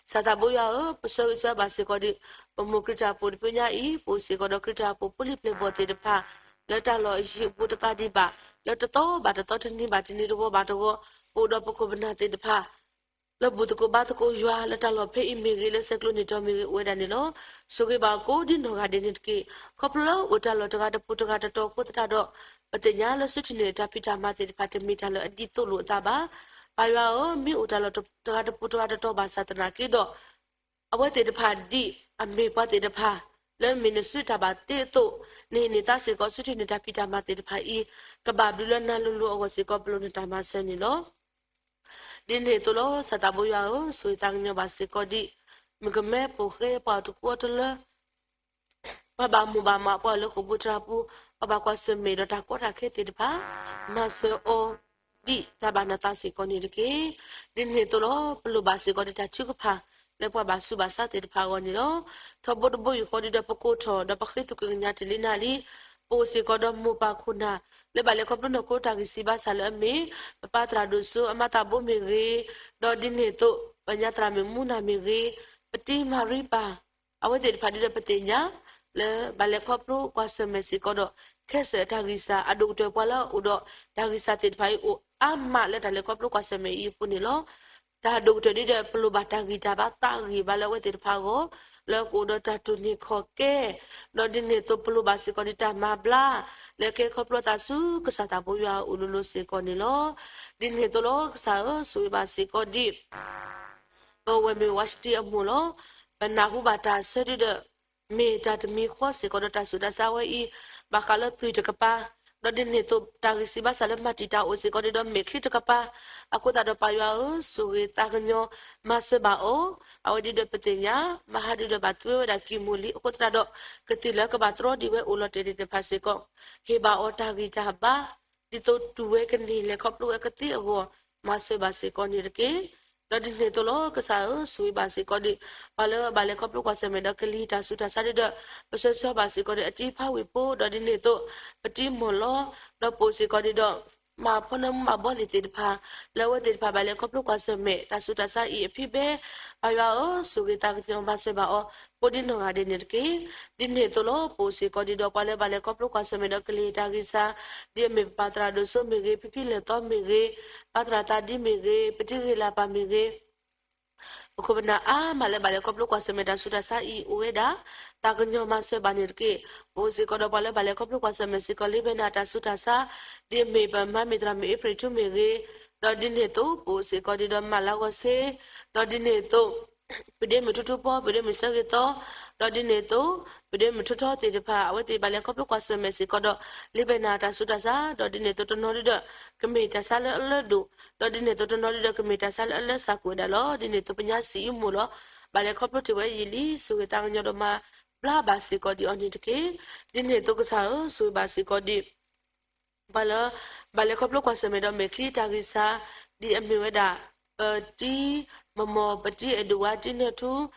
ကစၢ်သးဘိယွၤဧၢ, ပဆၢဂ့ၤဆၢဝါဘၣ်စ့ၢ်ကီးဒံး ပမိၢ်ခရံာ်တၢ်ဖိတဖုညါအံၤ ပအိၣ်စ့ၢ်ကီးဒီးခရံာ်တၢ်ဖိဖိလံၤပျဲၢ်ဘီၣ်သ့ၣ်တဖၣ် လၢတၢ်လီၢ်အယံၤအဘူးတကးဒံးဘၣ်, လၢတသီဘၣ်တသီတနံၤဘၣ်တနံၤတဝီဘၣ်တဝီ, ပအိၣ်ဒီးပခိၣ်ပနၢ်သ့ၣ်တဖၣ် လၢဘူၣ်သကိးဘါသကိးယွၤ လၢတၢ်လီၢ်ဖဲအံၤမ့ၢ်ဂ့ၤ, လၢဆဲးကျိးန့ၢ်တီၤမ့ၢ်ဂ့ၤ အိၣ်ဝဲဒၣ်န့ၣ်လီၤ. ဆိၣ်ဂ့ၤဘၣ်အီၤကိးဒ်နီၢ်ဂၤဒဲးန့ၣ်တက့ၢ်. ခီဖျိလၢအိၣ်တၢ်လီၢ်တဂၤတပူၤတဂၤတတီၤအဃိသတးဒီး ပသ့ၣ်ညါလၢစုထံၣ်န့ၢ်တၢ်ဖံးတၢ်မၤသ့ၣ်တဖၣ် တမ့ၢ်တၢ်လၢအဒ်သိးလိာ်အသးဘၣ်. ပၢ်ယွၤဧၢ, မ့ၢ်အိၣ်တၢ်လီၢ်တဂၤတပူၤတဂၤတတီၤဘၣ်ဆၣ်သနာ်က့ဒီး အဝဲသ့ၣ်တဖၣ်ဒ်အမ့ၢ်ပှၤသ့ၣ်တဖၣ် လၢမ့ၢ်နစုတၢ်ဘၣ်တ့အသိး, နဟ့ၣ်န့ၢ်သါစ့ၢ်ကီး စုထံၣ်န့ၢ်တၢ်ဖံးတၢ်မၤသ့ၣ်တဖၣ်အံၤ, ကဘၣ်ဘျုးလၢနၤလိၤလိၤအဂီၢ်စ့ၢ်ကီး ပလိၣ်နတၢ်မၤစၢၤန့ၣ်လီၤ. ဒ်န့ၣ်အသိးလီၤ ကစၢ်သးဘိယွၤဧၢ, ဆိၣ်ဂ့ၤသးကညီၤဘၣ်စ့ၢ်ကီးဒ် မုၣ်ကမဲပိာ်ဃဲပှၤတကူအီၤတလၢ ပှၤဘၣ်မိၢ်ဘၣ်မးပှၤလၢဃိာ်ပူၤတြၢ်ပူၤ, ပှၤဘၣ်ကွၢ်ဆၢၣ်မဲာ်ဒီးတၢ်ကီတၢ်ခဲသ့ၣ်တဖၣ်, မၤစၢၤအီၤဒ်တၢ်ဘၣ်နသးစ့ၢ်ကီးန့ၣ်တက့ၢ်. ဒ်န့ၣ်အသိးလီၤ ပလိၣ်ဘၣ်စ့ၢ်ကီးဒ်တၢ်ထုကဖၣ် လၢပှၤဘၣ်ဆူးဘၣ်ဆါသ့ၣ်တဖၣ်အဂီၢ်န့ၣ်လီၤ. ထီဘိတဘိယူၢ်ဃီဒုဒီးပကိးထီၣ် ဒီးပဃ့သုးက့ၤကညးတ့ၢ်လံနၤလံ, ပအိၣ်စ့ၢ်ကီးဒီးမိၢ်ပၢ်ခိၣ်နၢ် လၢဘၣ်လဲၤခီဖျိနီၢ်ခိတၢ်ဂံၢ်စၢ်ဘါစၢ်လၢအမ့ၢ် ပပၢ်သရၣ်ဒိၣ်စိအမါသးဘိမ့ၢ်ဂ့ၤ, ဒီးဒ်န့ၣ်အသိး ပညါသရၣ်မုၣ်မူနၢ်မ့ၢ်ဂ့ၤ, ပတံၤမၤရံပၢ် အဝဲသ့ၣ်တဖၣ်ဒုဒီးပသ့ၣ်ညါ လၢဘၣ်လဲၤခီဖျိကွၢ်ဆၢၣ်မဲာ်စ့ၢ်ကီးဒီး ခဲစၢၣ်အတၢ်ဂံၢ်စၢ် အဒိၣ်ကတၢၢ်ပှၤလၢအအိၣ်ဒီးတၢ်ဂံၢ်စၢ်သ့ၣ်တဖၣ်အံၤအိၣ်အါမးလၢတၢ်လဲၤခီဖျိကွၢ်ဆၢၣ်မဲာ်အံၤအပူၤန့ၣ်လီၤ. တၢ်ဒိၣ်ကတၢၢ်ဒ်ဒီး ပလိၣ်ဘၣ်တၢ်ဂံၢ်တၢ်ဘါသးဂံၢ်ဘါလၢအဝဲသ့ၣ်တဖၣ်အဂီၢ်, လၢကအိၣ်ဒီးတၢ်တိၢ်န့ၢ်ခီၣ်ကဲ, ဒီးဒ်န့ၣ်အသိးပလိၣ်ဘၣ်စ့ၢ်ကီးဒ်တၢ်မၤဘျါ လၢကဟဲခီဖျိအသးဆူကစၢ်သးဘိယွၤအအိၣ်လိၤလိၤစ့ၢ်ကီးန့ၣ်လီၤ. ဒ်န့ၣ်အသိးလီၤ ကစၢ်ဧၢ, ဆိၣ်ဂ့ၤဘၣ်စ့ၢ်ကီးဒ် ပဝဲမ့ၢ်ဝါစတံအမိၢ်လီၤ. ပနၢ်ဟူဘၣ်တၢ်ဆၢဒုဒီး မ့ၢ်တၢ်တမံၤဃီစ့ၢ်ကီးဒီးတၢ်ဆူးတၢ်ဆါဝဲအံၤ ဘၣ်ဃးလၢသွံၣ်တကပၤ, ဒီးဒ်န့ၣ်အသိး တၢ်ဂံၢ်စၢ်ဘါစၢ်လၢမၤတံာ်တာ်အိၣ်စ့ၢ်ကီးဒ်ဒီးမဲာ်ချံတကပၤ, အဃိသတးဒီးပၢ်ယွၤဧၢ, ဆိၣ်ဂ့ၤသးကညီၤ မၤစၢၤဘၣ်အီၤ, အဝဲဒ်ဒီးပသ့ၣ်ညါ မဟါဒုဒီးဘၣ်သွဲဝဲဒၣ်ကံၢ်မိၢ်လံ, အဃိသတးဒီး ကသံၣ်လၢကဘၣ်တြီဒံးဝဲအိၣ်လီၤတဲာ်သ့ၣ်တဖၣ်စ့ၢ်ကီး, ဟ့ၣ်ဘၣ်အီၤတၢ်ဂံၢ်တၢ်ဘါ ဒ်သိးတူၢ်ဝဲကန့ၢ်လဲၤခီဖျိဝဲကသ့အဂီၢ် မၤစၢၤဘၣ်စ့ၢ်ကီးန့ၣ်တက့ၢ်. ဒီးဒ်န့ၣ်အသိးလီၤ ကစၢ်ဧၢ, ဆိၣ်ဂ့ၤဘၣ်စ့ၢ်ကီးဒ် ပှၤလၢဘၣ်လဲၤခီဖျိကွၢ်ဆၢၣ်မဲာ်ဒီးကလံၤတၢ်ဆူးတၢ်ဆါဒုဒီး ပဆၢဆၢဘၣ်စ့ၢ်ကီးဒီးအတံၤဖးဝ့ၢ်ဖိ, ဒီးဒ်န့ၣ်အသိး ပတံၤမီၢ်လီၤ, ဒီးပအိၣ်စ့ၢ်ကီးဒ်ဒီး မၤဖီနၢမူဘၣ်ဘီန့ၣ်သ့ၣ်တဖၣ်, လၢအဝဲသ့ၣ်တဖၣ်ဘၣ်လဲၤခီဖျိကွၢ်ဆၢၣ်မဲာ် တၢ်ဆူးတၢ်ဆါအံၤအဖံးဘဲ, ပၢ်ယွၤဧၢ, ဆိၣ်ဂ့ၤသးကညီၤမၤစၢၤဘၣ်အီၤ ကိးဒ်နီၢ်ဂၤဒဲးန့ၣ်တက့ၢ်. ဒ်န့ၣ်အသိးလီၤ ပအိၣ်စ့ၢ်ကီးဒ်ဒီးပှၤလၢဘၣ်လဲၤခီဖျိကွၢ်ဆၢၣ်မဲာ်ဒီးကလံၤတၢ်ဂံၢ်စၢ်, ဒ်အမ့ၢ်ပပၢ်သရၣ်ဒိၣ်စိမ့ၢ်ဂ့ၤ, ဖံဖံလၢာ်သီမ့ၢ်ဂ့ၤ, ပၢ်သရၣ်သးဒံမ့ၢ်ဂ့ၤ, ပတံၤဂ့ၤလၢ်ပၢ်မ့ၢ်ဂ့ၤ, ပခိၣ်ပနၢ်အါမးလၢဘၣ်လဲၤခီဖျိကွၢ်ဆၢၣ်မဲာ်တၢ်ဆူးတၢ်ဆါအံၤအိၣ်ဝဲဒၣ်, သးကညီၤမၤစၢၤဘၣ်န့ၣ်တက့ၢ်. ပအိၣ်စ့ၢ်ကီးဒီးပှၤလၢဘၣ်လဲၤခီဖျိကွၢ်ဆၢၣ်မဲာ်စ့ၢ်ကီး လ့ဘဲနၤတၢ်ဆူးတၢ်ဆါ, ဒ်အမ့ၢ်ပမါမ့ၢ်သရၣ်မုၣ်အ့ဖြ့ၣ်ထူမ့ၢ်ဂ့ၤ, ဒီးဒ်န့ၣ်အသိး ပအိၣ်စ့ၢ်ကီးဒ်ဒီးမၢ်လါဂီၤစ့, ဒီးဒ်န့ၣ်အသိး ပဒ့မုၣ်ထူထူဖီ, ပဒ့မုၣ်ဆၢဂ့ၤသီ, ဒီးဒ်န့ၣ်အသိး ပဒ့မုၣ်ထူထီသ့ၣ်တဖၣ် အဝဲသ့ၣ်ဘၣ်လဲၤခီဖျိကွၢ်ဆၢၣ်မဲာ်စ့ၢ်ကီးဒီး လ့ဘဲနၤတၢ်ဆူးတၢ်ဆါ, ဒီးဒ်န့ၣ်အသိးတနီၤဒုဒီး ကမ့ၢ်တၢ်ဆါလၢအလၢဒိၣ်, ဒီးဒ်န့ၣ်အသိးတနီၤဒုဒီး ကမ့ၢ်တၢ်ဆါလၢအလၢစၢ်ကွံာ်ဝဲဒၣ်လီၤ. ဒ်န့ၣ်အသိးပညါစံးအံၤမိၢ်လီၤ, ဘၣ်လဲၤခီဖျိတ့ၢ်ဝဲယံာ်လံ, ဆိၣ်ဂ့ၤသးကညီၤဒီးမၤဘျါဘၣ်စ့ၢ်ကီးဒံးအီၤန့ၣ်တက့ၢ်. ဒ်န့ၣ်အသိးကစၢ်ဧၢ, ဆိၣ်ဂ့ၤဘၣ်စ့ၢ်ကီးဒံး ပှၤလၢ ဘၣ်လဲၤခီဖျိကွၢ်ဆၢၣ်မဲာ်ဒီးမဲာ်ချံတၢ်ဂံၢ်စၢ်, ဒ်အမ့ၢ်ဝဲဒၣ် ပတံၤမီၢ်မီၢ်, ပတံၤအဲၣ်ဒိၣ်ဝါ, တံၤနၢၣ်ထူ,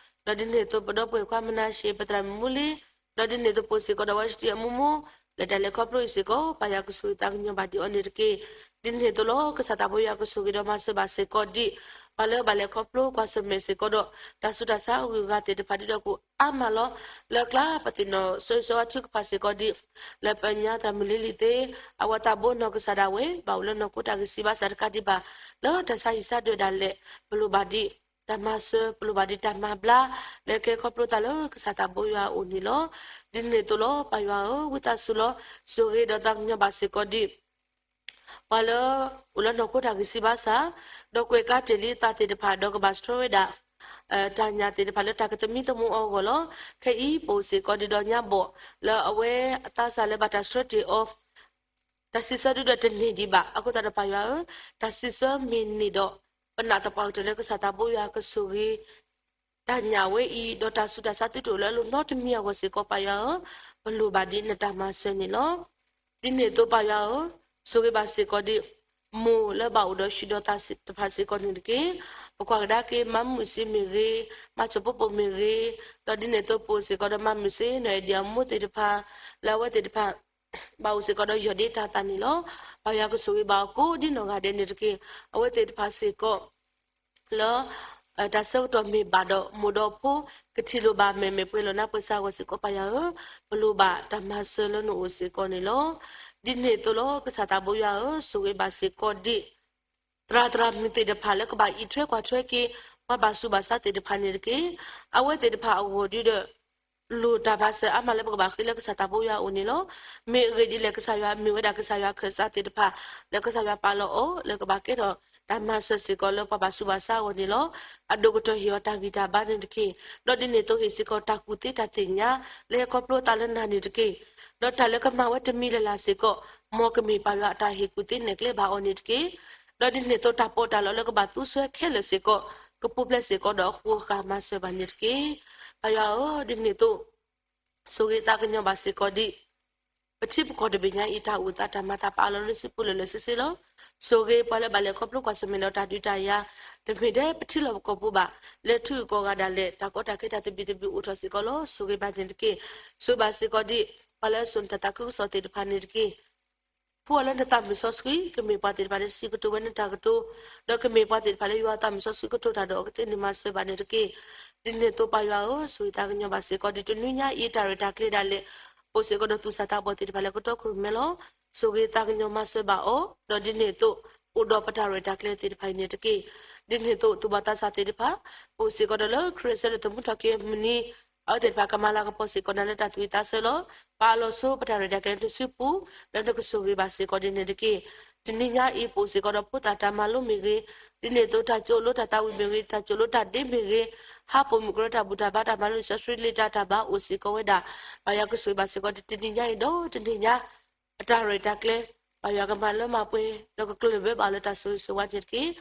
ဒီးဒ်န့ၣ်အသိးပဒီပုၢ်ဝဲၢ်ခွါမနၤၡ့ၣ်, ပသရၣ်မုၣ်မူလ့, ဒီးဒ်န့ၣ်အသိးပအိၣ်စ့ၢ်ကီးဒီးဝါစတံအမိၢ်မိၢ် လၢတၢ်လဲၤခီဖျိအံၤစ့ၢ်ကီး, ပၢ်ယွၤကဆိၣ်ဂ့ၤသးကညီၤဘၣ်ဒံးအီၤန့ၣ်တက့ၢ်. ဒ်န့ၣ်အသိးလီၤ ကစၢ်သးဘိယွၤကဆိၣ်ဂ့ၤဒီးမၤစၢၤဘၣ်စ့ၢ်ကီးဒံး ပှၤလၢဘၣ်လဲၤခီဖျိကွၢ်ဆၢၣ်မဲာ်စ့ၢ်ကီးဒီး တၢ်ဆူးတၢ်ဆါအဂုၤအဂၤသ့ၣ်တဖၣ်ဒ်ဒီးကအိၣ်အါမးလီၤ. လၢကျါပသ့ၣ်နီၣ်စိၤစိၤအထုကဖၣ်စ့ၢ်ကီးဒံး လၢပညါသရၣ်မုၣ်လ့လံသ့ၣ် အဝၤသးဘိနီၢ်ကစၢ်ဒၣ်ဝဲ ဘၣ်အိၣ်လၢနီၢ်ခိတၢ်ဂံၢ်စၢ်ဘါစၢ်တကးဒံးဘၣ် လၢတၢ်ဆါဟံၣ်ဆါဒၢးဒၣ်လဲာ် ပလိၣ်ဘၣ်ဒံးတၢ်မၤစၢၤ, ပလိၣ်ဘၣ်ဒံးတၢ်မၤဘျါ လၢကဟဲခီဖျိသးလၢကစၢ်သးဘိယွၤအအိၣ်န့ၣ်လီၤ. ဒ်န့ၣ်အသိးလီၤ ပၢ်ယွၤဧၢ, ဝံသးစူၤလီၤ ဆိၣ်ဂ့ၤဒီးသးကညီၤဘၣ်စ့ၢ်ကီးဒံး ပှၤလၢ အိၣ်လၢနီၢ်ခိတၢ်ဂံၢ်စၢ်ဘါစၢ်, ဒီးကွဲးကါတ့ၢ်လံအသးသ့ၣ်တဖၣ် ဒီးကဘၣ်ဆှၢဝဲဒၣ် တၢ်ညၣ်သ့ၣ်တဖၣ်လၢတၢ်ကသမံသမိးအဂီၢ်လီၤ. ခဲအံၤပအိၣ်စ့ၢ်ကီးဒံးဒီးညါဘီၣ် လၢအဝဲအသးစၢ်လၢဘၣ်တၢ်ဆှၢတ့ၢ်အီၤ တၢ်စံးဆၢဒုဒီးတန့ၢ်ဒံးဘၣ်. အဃိသတးဒီးပၢ်ယွၤဧၢ, တၢ်စံးဆၢမ့ၢ်န့ၢ်ဒီး ပနာ်သပှၢ်ကတၢၢ်လၢကစၢ်သးဘိယွၤကဆိၣ်ဂ့ၤ တၢ်ညၣ်ဝဲအံၤ ဒီးတၢ်ဆူးတၢ်ဆါသုတအိၣ်လၢအလိၤနီတမံၤအဂီၢ်စ့ၢ်ကီး ပၢ်ယွၤဧၢ, ပလိၣ်ဘၣ်ဒံးနတၢ်မၤစၢၤန့ၣ်လီၤ. ဒ်န့ၣ်အသိးပၢ်ယွၤဧၢ, ဆိၣ်ဂ့ၤဘၣ်စ့ၢ်ကီးဒံး မိၢ်လၢဘၣ်အိၣ်ဒီးဆံးဒီးသးတဖၣ်စ့ၢ်ကီးန့ၣ်တက့ၢ်. ပကွၢ်ကဒါက့ၤ မါမုၢ်စ့မ့ၢ်ဂ့ၤ, မါစီၤပိပိာ်မ့ၢ်ဂ့ၤ, ဒီးဒ်န့ၣ်အသိးပအိၣ်စ့ၢ်ကီးဒီးမါမုၢ်စ့ နီၢ်အဲၣ်ဒံးအမိၢ်သ့ၣ်တဖၣ် လၢအဝဲသ့ၣ်တဖၣ် ဘၣ်အိၣ်စ့ၢ်ကီးဒီးယီၢ်ဒ့တၢ်သးန့ၣ်လီၤ. ပၢ်ယွၤကဆိၣ်ဂ့ၤဘၣ်အီၤကိးဒ်နီၢ်ဂၤဒဲးန့ၣ်တက့ၢ်. အဝဲသ့ၣ်တဖၣ်စ့ၢ်ကီး လၢ တၢ်ဆၢကတီၢ်မ့ၢ်ဘၣ်ဒီးမိၢ်ဒီးဖိ ကထံၣ်လိာ်ဘၣ်မဲာ်မဲာ်ပှဲၤလီၤနါပှဲၤစၢ်အဂီၢ်စ့ၢ်ကီးပၢ်ယွၤဧၢ, ပလိၣ်ဘၣ်တၢ်မၤစၢၤလၢနအိၣ်စ့ၢ်ကီးန့ၣ်လီၤ. ဒ်န့ၣ်အသိးလီၤ ကစၢ်သးဘိယွၤဧၢ, ဆိၣ်ဂ့ၤဘၣ်စ့ၢ်ကီးဒံး သရၣ်သရၣ်မုၣ်သ့ၣ်တဖၣ်လၢကဘၣ်အံးထွဲကွၢ်ထွဲက့ၤ ပှၤဘၣ်ဆူးဘၣ်ဆါသ့ၣ်တဖၣ်န့ၣ်တက့ၢ်. အဝဲသ့ၣ်တဖၣ်အဂီၢ်ဒုဒီး လိၣ်တၢ်မၤစၢၤအါမးလၢပကဘၣ်ဃ့လၢကစၢ်သးဘိယွၤအအိၣ်န့ၣ်လီၤ. မ့ၢ်အဂ့ၢ်ဒ်လဲၣ် ကစၢ်ယွၤမ့ၢ်ဝဲဒၣ်ကစၢ်ယွၤခၢၣ်စးသ့ၣ်တဖၣ် လၢကစၢ်ယွၤပာ်လီၤအီၤ လၢကဘၣ်ကဲထီၣ် တၢ်မၤစၢၤစ့ၢ်ကီးလၢပှၤဘၣ်ဆူးဘၣ်ဆါအဂီၢ်န့ၣ်လီၤ. အဒိၣ်ကတၢၢ်ဟ့ၣ်အီၤတၢ်ဂံၢ်တၢ်ဘါန့ၣ်တက့ၢ်. ဒီးဒ်န့ၣ်အသိးဟ့ၣ်စ့ၢ်ကီးတၢ်ကူၣ်သ့တၢ်သ့ၣ်ညါ လၢဟဲခီဖျိအသးလၢနၤန့ၣ်တက့ၢ်. ဒီးတၢ်လၢကမၤဝဲတမံၤလၢ်လၢ်စ့ၢ်ကီး မ်ကမ့ၢ်ပၢ်ယွၤအတၢ်ဟ့ၣ်ကူၣ်သ့နဲၣ်ကျဲဘၣ်အီၤန့ၣ်တက့ၢ်. ဒီးဒ်န့ၣ်အသိးတၢ်ပီးတၢ်လီလၢကဘၣ်သူဆၢခဲလၢာ်စ့ၢ်ကီး ကပူၤဖျဲးစ့ၢ်ကီးဒီးအဃိအဃၣ်မၤစၢၤဘၣ်န့ၣ်တက့ၢ်. ပၢ်ယွၤဧၢ, ဒ်န့ၣ်အသိး ဆိၣ်ဂ့ၤသးကညီၤဘၣ်စ့ၢ်ကီးဒ် ပထံပကီၢ်တဘ့ၣ်ညါအံၤ တၢ်အိၣ်သးတၢ်မၤသးပာ်အလီၢ်လၢစုပူၤလၢာ်လၢာ်ဆ့ဆ့လီၤ. ဆိၣ်ဂ့ၤပှၤလၢဘၣ်လဲၤခီဖျိကွၢ်ဆၢၣ်မဲာ်ဒီးတၢ်ဒုးတၢ်ယၤ တမ့ၢ်ထဲပထံလီၢ်ပကီၢ်ပူၤဘၣ်, လၢထံဂုၤကီၢ်ဂၤဒၣ်လဲာ် တၢ်ကီတၢ်ခဲတၢ်သဘံၣ်သဘုၣ်အိၣ်ထီၣ်စ့ၢ်ကီးလီၤ. ဆိၣ်ဂ့ၤဘၣ်န့ၣ်တက့ၢ်. ဆိၣ်ဂ့ၤဘၣ်စ့ၢ်ကီးဒ် ပှၤလၢအစိာ်နတၢ်သးခုကစီၣ်သ့ၣ်တဖၣ်န့ၣ်တက့ၢ်. ဖှူအီၤလၢနသးမုၢ်စီဆှံ, ကမ့ၢ်ပှၤသ့ၣ်တဖၣ်လၢစံးကတိၤဝဲနတၢ်ကတိၤ, ဒီးကမ့ၢ်ပှၤသ့ၣ်တဖၣ်လၢယွၤအသးမုၢ်စီဆှံကတိၤတၢ်ဒီးအကသ့ၣ်န့ၣ်မၤစၢၤဘၣ်န့ၣ်တက့ၢ်. ဒ်န့ၣ်အသိးပၢ်ယွၤဧၢ, ဆိၣ်ဂ့ၤသးကညီၤဘၣ်စ့ၢ်ကီးဒ်တနွံညါအံၤ တၢ်ရဲၣ်တၢ်ကျဲၤဒၣ်လဲာ် အိၣ်စ့ၢ်ကီးဒီးသူၣ်စၢ်သးဘီၣ်သ့ၣ်တဖၣ်လၢကတီခိၣ်ရိၣ်မဲလီၤ. ဆိၣ်ဂ့ၤသးကညီၤမၤစၢၤဘၣ်အီၤ, ဒီးဒ်န့ၣ်အသိး အိၣ်ဒီးပတၢ်ရဲၣ်တၢ်ကျဲၤသ့ၣ်တဖၣ်အံၤန့ၣ်တက့ၢ်. ဒ်န့ၣ်အသိး သူၣ်ဘီၣ်သးစၢ်သ့ၣ်တဖၣ် အိၣ်စ့ၢ်ကီးဒီးလၢခရံာ်အဆၢလၢသမူထီၣ်က့ၤအမုၢ်နံၤ အဝဲသ့ၣ်တဖၣ်ကမၤလၤကပီၤစ့ၢ်ကီးနၤလၢတၢ်သူၣ်ဝံၣ်သးဆၢလီၤ. ပာ်အလီၤဆိပတၢ်ရဲၣ်တၢ်ကျဲၤလၢနစုပူၤ လၢနကဆိၣ်ဂ့ၤဘၣ်စ့ၢ်ကီးဒ်န့ၣ်တက့ၢ်. တနံၤညါအံၤပအိၣ်စ့ၢ်ကီးဒီးဖိသၣ်တၢ်မၤလိမ့ၢ်ဂ့ၤ, ဒ်န့ၣ်အသိးတၢ်ကၠိလိတၢ်သးဝံၣ်မ့ၢ်ဂ့ၤ, တၢ်ကၠိလိတၢ်ဒ့မ့ၢ်ဂ့ၤ, ဟးပိာ်မုၣ်ကရၢတၢ်ဘူၣ်တၢ်ဘါတၢ်မၤလိလံာ်စီဆှံလံာ်တၢ်တၢ်ဘါအိၣ်စ့ၢ်ကီးဝဲဒၣ်, ပၢ်ယွၤကဆိၣ်ဂ့ၤဘၣ်စ့ၢ်ကီးဒ်တနံၤညါအံၤဒီးတနံၤညါ အတၢ်ရဲၣ်တၢ်ကျဲၤ ပၢ်ယွၤကမၤလၢမၤပှဲၤ ဒီးကကျၢၢ်ဘၢဘၣ်လၢတၢ်ဆိၣ်ဂ့ၤဆိၣ်ဝါန့ၣ်တက့ၢ်.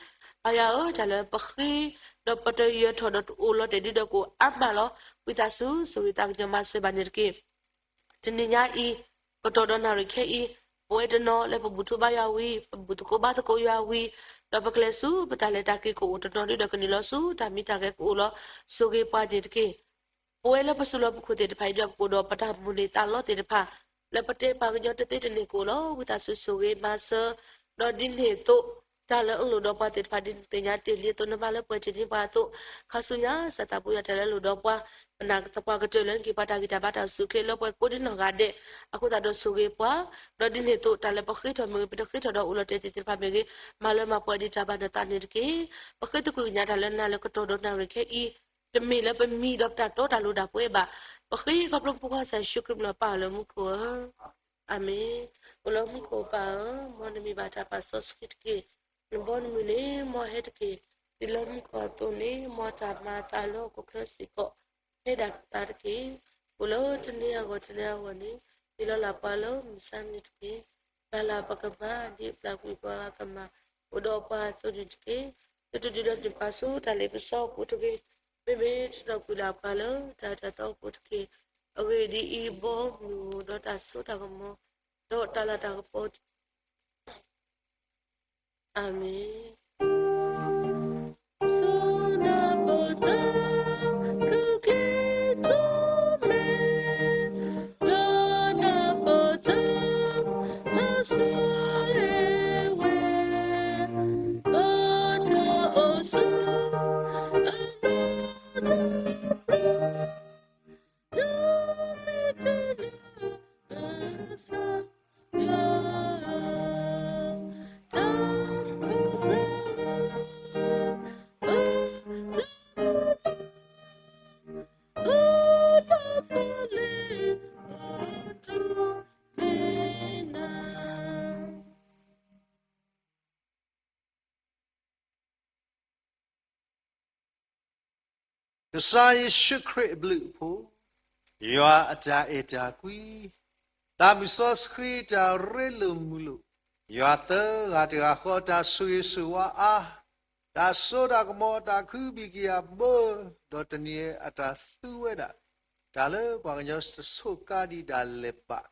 ပၢ်ယွၤဧၢ, တၢ်လၢပဃ့ ဒီးပတယၢၤထီၣ်ဒီးတအိၣ်လီၤတဲာ်ဒ်ဒီးကအိၣ်အါမးလီၤ. ဝံသးစူၤ ဆိၣ်ဂ့ၤသးကညီၤမၤစၢၤဘၣ်န့ၣ်တက့ၢ်. တနံၤညါအံၤ ကတီၢ်ဒီးနၣ်ရံၣ်ခဲအံၤ ပဝဲတနီၤလၢပဘူၣ်ထီၣ်ဘါယွၤဝံၤ, ပဘူၣ်သကိးဘါသကိးယွၤဝံၤ, ဒီးပကျဲၤဆူပတၢ်လဲၤတၢ်က့ၤကအိၣ်တနီၤဒ်ဒီးကနုာ်လီၤဆူတၢ်မံတၢ်ဂဲၤကအိၣ်လီၤ. ဆိၣ်ဂ့ၤပှၤန့ၣ်တက့ၢ်. ပဝဲလၢပစုလီၢ်ပူၤခိၣ်သ့ၣ်တဖၣ်အံၤဒီး ပကအိၣ်ဒီးပတၢ်မိၣ်န့ၢ်သးလီသ့ၣ်တဖၣ် လၢပတဲပှၤကညီတသ့တန့ၢ်ကအိၣ်လီၤ. ဝံသးစူၤဆိၣ်ဂ့ၤမၤစၢၤ, ဒီးဒ်န့ၣ်အသိး တၢ်လၢအလိၣ်ဒီးပှၤသ့ၣ်တဖၣ်ဒ်နသ့ၣ်ညါတ့ၢ်လံအသိး နဘၣ်လၢပှဲၤတ့ၢ်န့ၢ်ပှၤအသိး, ခါဆူညါစၢ်သးပူၤယွၤတၢ်လၢအလိၣ်ဒီးပှၤ, ပနာ်သပှၢ်ကတၢၢ်လၢနက့ၤပှၤတၢ်ဂံၢ်တၢ်ဘါတၢ်အိၣ်ဆူၣ်အိၣ်ချ့လၢပှဲၤကိးဒ်နီၢ်ဂၤဒဲး, အဃိသတးဒီးဆိၣ်ဂ့ၤပှၤ, ဒီးဒ်န့ၣ်အသိး တၢ်လၢပဃ့ထီၣ်မ့ၢ်ဂ့ၤ ပတဃ့ထီၣ်ဒီးအိၣ်လီၤတဲာ်သ့ၣ်တဖၣ်မ့ၢ်ဂ့ၤ, မၤလၢမၤပှဲၤဒံးတၢ်ဘၣ်နသးန့ၣ်တက့ၢ်. ပဃ့သကွံာ်ကညးတၢ်လၢနၤလၢကတီၢ်ဒီးနၣ်ရံၣ်ခဲအံၤ, တမ့ၢ်လၢပမံဒီးပတၢ်တီတၢ်လိၤဒၣ်ပဝဲဘၣ်. ပဃ့ခီဖျိပဖိခွါကစၢ်ယ့ၣ်ၡူးခရံာ်မံၤလီၤပၢ်လၢမူခိၣ်ဧၢ. အၤမ့ၣ်. အိၣ်လၢမူခိၣ်ပၢ်ဧၢ, မ်နမံၤဘၣ်တၢ်ပာ်စီဆှံတက့ၢ်. နဘီနမုၢ်န့ၣ် မ်ဟဲတက့ၢ်. ဒ်လၢမူခိၣ်အသိးန့ၣ် မ်တၢ်မၤအသးလၢဟီၣ်ခိၣ်ချၢစ့ၢ်ကီး ဟဲဒၣ်သါတက့ၢ်. အိၣ်လၢတနံၤအဂီၢ်တနံၤအဂီၢ်န့ၣ် ဟ့ၣ်လီၤလၢ်ပှၤလၢမုၢ်ဆါမံၤတက့ၢ်. ပျၢ်လၢ်ပကမၢ် ဒ်ပျၢ်ကွံာ်ပှၤဂၤကမၢ် အိၣ်ဒီးပှၤအသိးန့ၣ်တက့ၢ်. သုတဒုးဒီးန့ၢ်ပှၤဆူတၢ်လ့ပစီအပူၤတဂ့ၤ. မ့မ့ၢ်တၢ်နုာ်ကွံာ်လၢ်ပှၤလၢတၢ်အၢတၢ်သီအပူၤတက့ၢ်. အဂ့ၢ်ဒ်အံၤ, ဘီမုၢ်ဒီးတၢ်စိတၢ်ကမီၤ ဒီးတၢ်လၤတၢ်ကပီၤ အၤမ့ၣ်. ကစၢ်ယ့ၣ်ၡူးခရံာ်အဘျုးအဖှိၣ်, ယွၤအတၢ်အဲၣ်တၢ်ကွံ, သးမုၢ်စီဆှံတၢ်ရ့လိာ်မုာ်လိာ်, ယွၤသၢဂၤတဂၤဃီအတၢ်ဆိၣ်ဂ့ၤဆိၣ်ဝါအါ, တၢ်စိတၢ်ကမီၤအတၢ်ခုဘံၣ်က့ၤအဘၢ, ဒီးတနံၤအံၤအတၢ်သူဝဲဒၣ် တၢ်လၢပှၤကညီတစိၤကါဒံးဒၣ်လဲာ်ဘၣ်,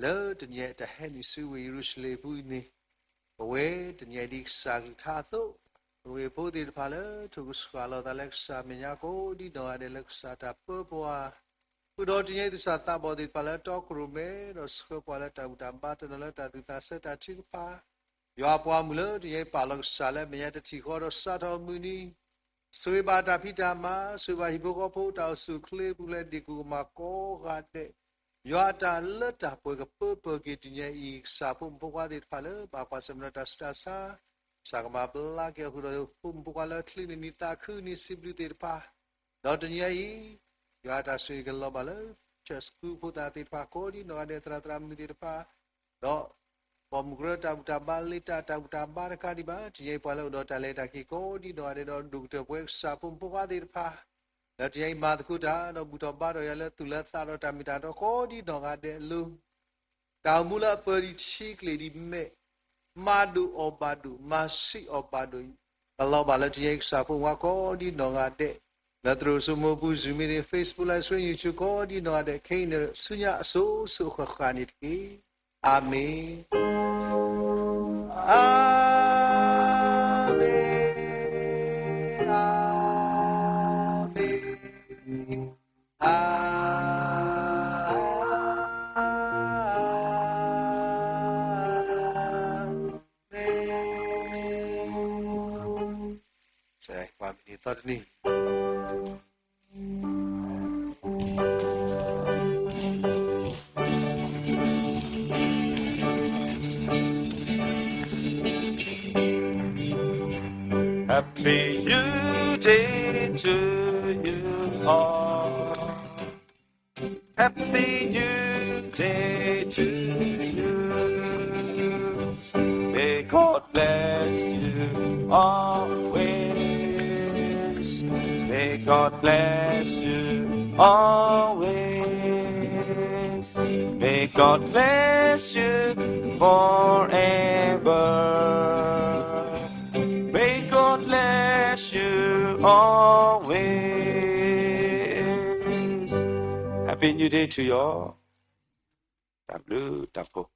လၢတနံၤအံၤတၢ်ဟဲနုာ်ဆူဝ့ၢ်ယရူၤၡလ့ၣ်ပူၤအံၤန့ၣ် ပဝဲတနံၤအံၤဒ်ကစၢ်ကလုၢ်ကထါအသိး, ပဝဲဖိသ့ၣ်တဖၣ်လၢ ထိၣ်ကဆှၣ်လီၤသးလၢကစၢ်မဲာ်ညါကိးဒ်နီၢ်ဂၤဒဲးလၢကစၢ်တၢ်ပၢပှၤ, ဃုာ်ဒီးတနံၤအံၤသူၣ်စၢ်သးဘီၣ်သ့ၣ်တဖၣ်လၢတီခိၣ်ရိၣ်မဲ, ဒီးဆှၢပှၤလၢတၢ်ဘူၣ်တၢ်ဘါတနီၤလၢတၢ်သူၣ်တၢ်သးဆၢတၢ်ထုကဖၣ်, ယွၤပှၤမုၢ်လၢတနံၤအံၤပာ်လီၤကစၢ်လၢမဲာ်ညါတထံၣ်ဃီဒီးစးထီၣ်မုၢ်နံၤ ဆိၣ်ဂ့ၤဘၣ်တၢ်ဖံးတၢ်မၤ, ဆိၣ်ဂ့ၤဘၣ်ဟံၣ်ဖိဃီဖိတၢ်အိၣ်ဆူၣ်အိၣ်ချ့ ပူၤဖျဲးဒ့ၣ်ကိၣ်ကမၣ်ကိးဂၤဒဲး, ယွၤအတၢ်လၢတၢ်ပှဲၤကပၢပၢၤက့ၤတနံၤအံၤ ကစၢ်ဖိမုၣ်ဖိခွါသ့ၣ်တဖၣ်လၢဘၣ်ကွၢ်ဆၢၣ်မဲာ်ဒီးတၢ်ဆူးတၢ်ဆါ, ကစၢ်ကမၤဘျါက့ၤအဃုာ်ဒီးဖိမုၣ်ဖိခွါလၢချံးန့ၢ်နံၤသးခုန့ၣ်စံးဘျုးသ့ၣ်တဖၣ်, ဒီးတနံၤအံၤ ယွၤအတၢ်ဆိၣ်ဂ့ၤကလီၤဘၣ်လၢ church ဖိသၣ်သ့ၣ်တဖၣ်ကိးဒ်နီၢ်ဂၤဒဲးသရၣ်သရၣ်မုၣ်သ့ၣ်တဖၣ်, ဒီး မူကရၢတၢ်ဘူၣ်တၢ်ဘါလၢတၢ် တၢ်ဘူၣ်တၢ်ဘါတခါဒံးဘၣ်. တနံၤအံၤပှၤလၢအိၣ်ဒီးတၢ်လဲၤတၢ်က့ၤကိးဒံနီၢ်ဂၤဒဲးဒီး ဒိၣ်ကတၢၢ်ပဝဲကစၢ်ဖိမုၣ်ဖိခွါသ့ၣ်တဖၣ် လၢတနံၤအံၤမၤသကိးတၢ် ဒီးဘူၣ်ထီၣ်ဘါထီၣ်ယၤလၢသူၣ်လၢသးဒီးတၢ်မ့ၢ်တၢ်တီကိးဒံနီၢ်ဂၤဒဲးအလိၤ တၢ်အိၣ်မူလၢအပၢၤဒံးထံကျ့ၤဒံးမဲာ် မၤဒိၣ်အီၣ်ဘၣ်ဒိၣ် မၤဆံးအီၣ်ဘၣ်ဒိၣ်အံၤ ပလီၤဘၣ်လၢတနံၤအံၤကစၢ်ဖိမုၣ်ဖိခွါကိးဒံနီၢ်ဂၤဒဲး လၢသရိာ်စိမိၣ်ပူၤ Zoom meeting, Facebook Live Stream, YouTube ကိးဒံနီၢ်ဂၤဒဲး ခဲအံၤန့ၣ် ဆူညါအစိၤစိၤအဃၣ်ဃၣ်န့ၣ်တက့ၢ်. အၤမ့ၣ်. အၤမ့ၣ်, အၤမ့ၣ်, အၤမ့ၣ်. စဲး ပှၤမံၤန့ၣ်သီတနံၤ Happy New Day to you all. Happy New Day to you. May God bless you always. May God bless you always. May God bless you forever. May God bless you always. Happy New Day to you all. တၢ်ဘျုးတၢ်ဖှိၣ်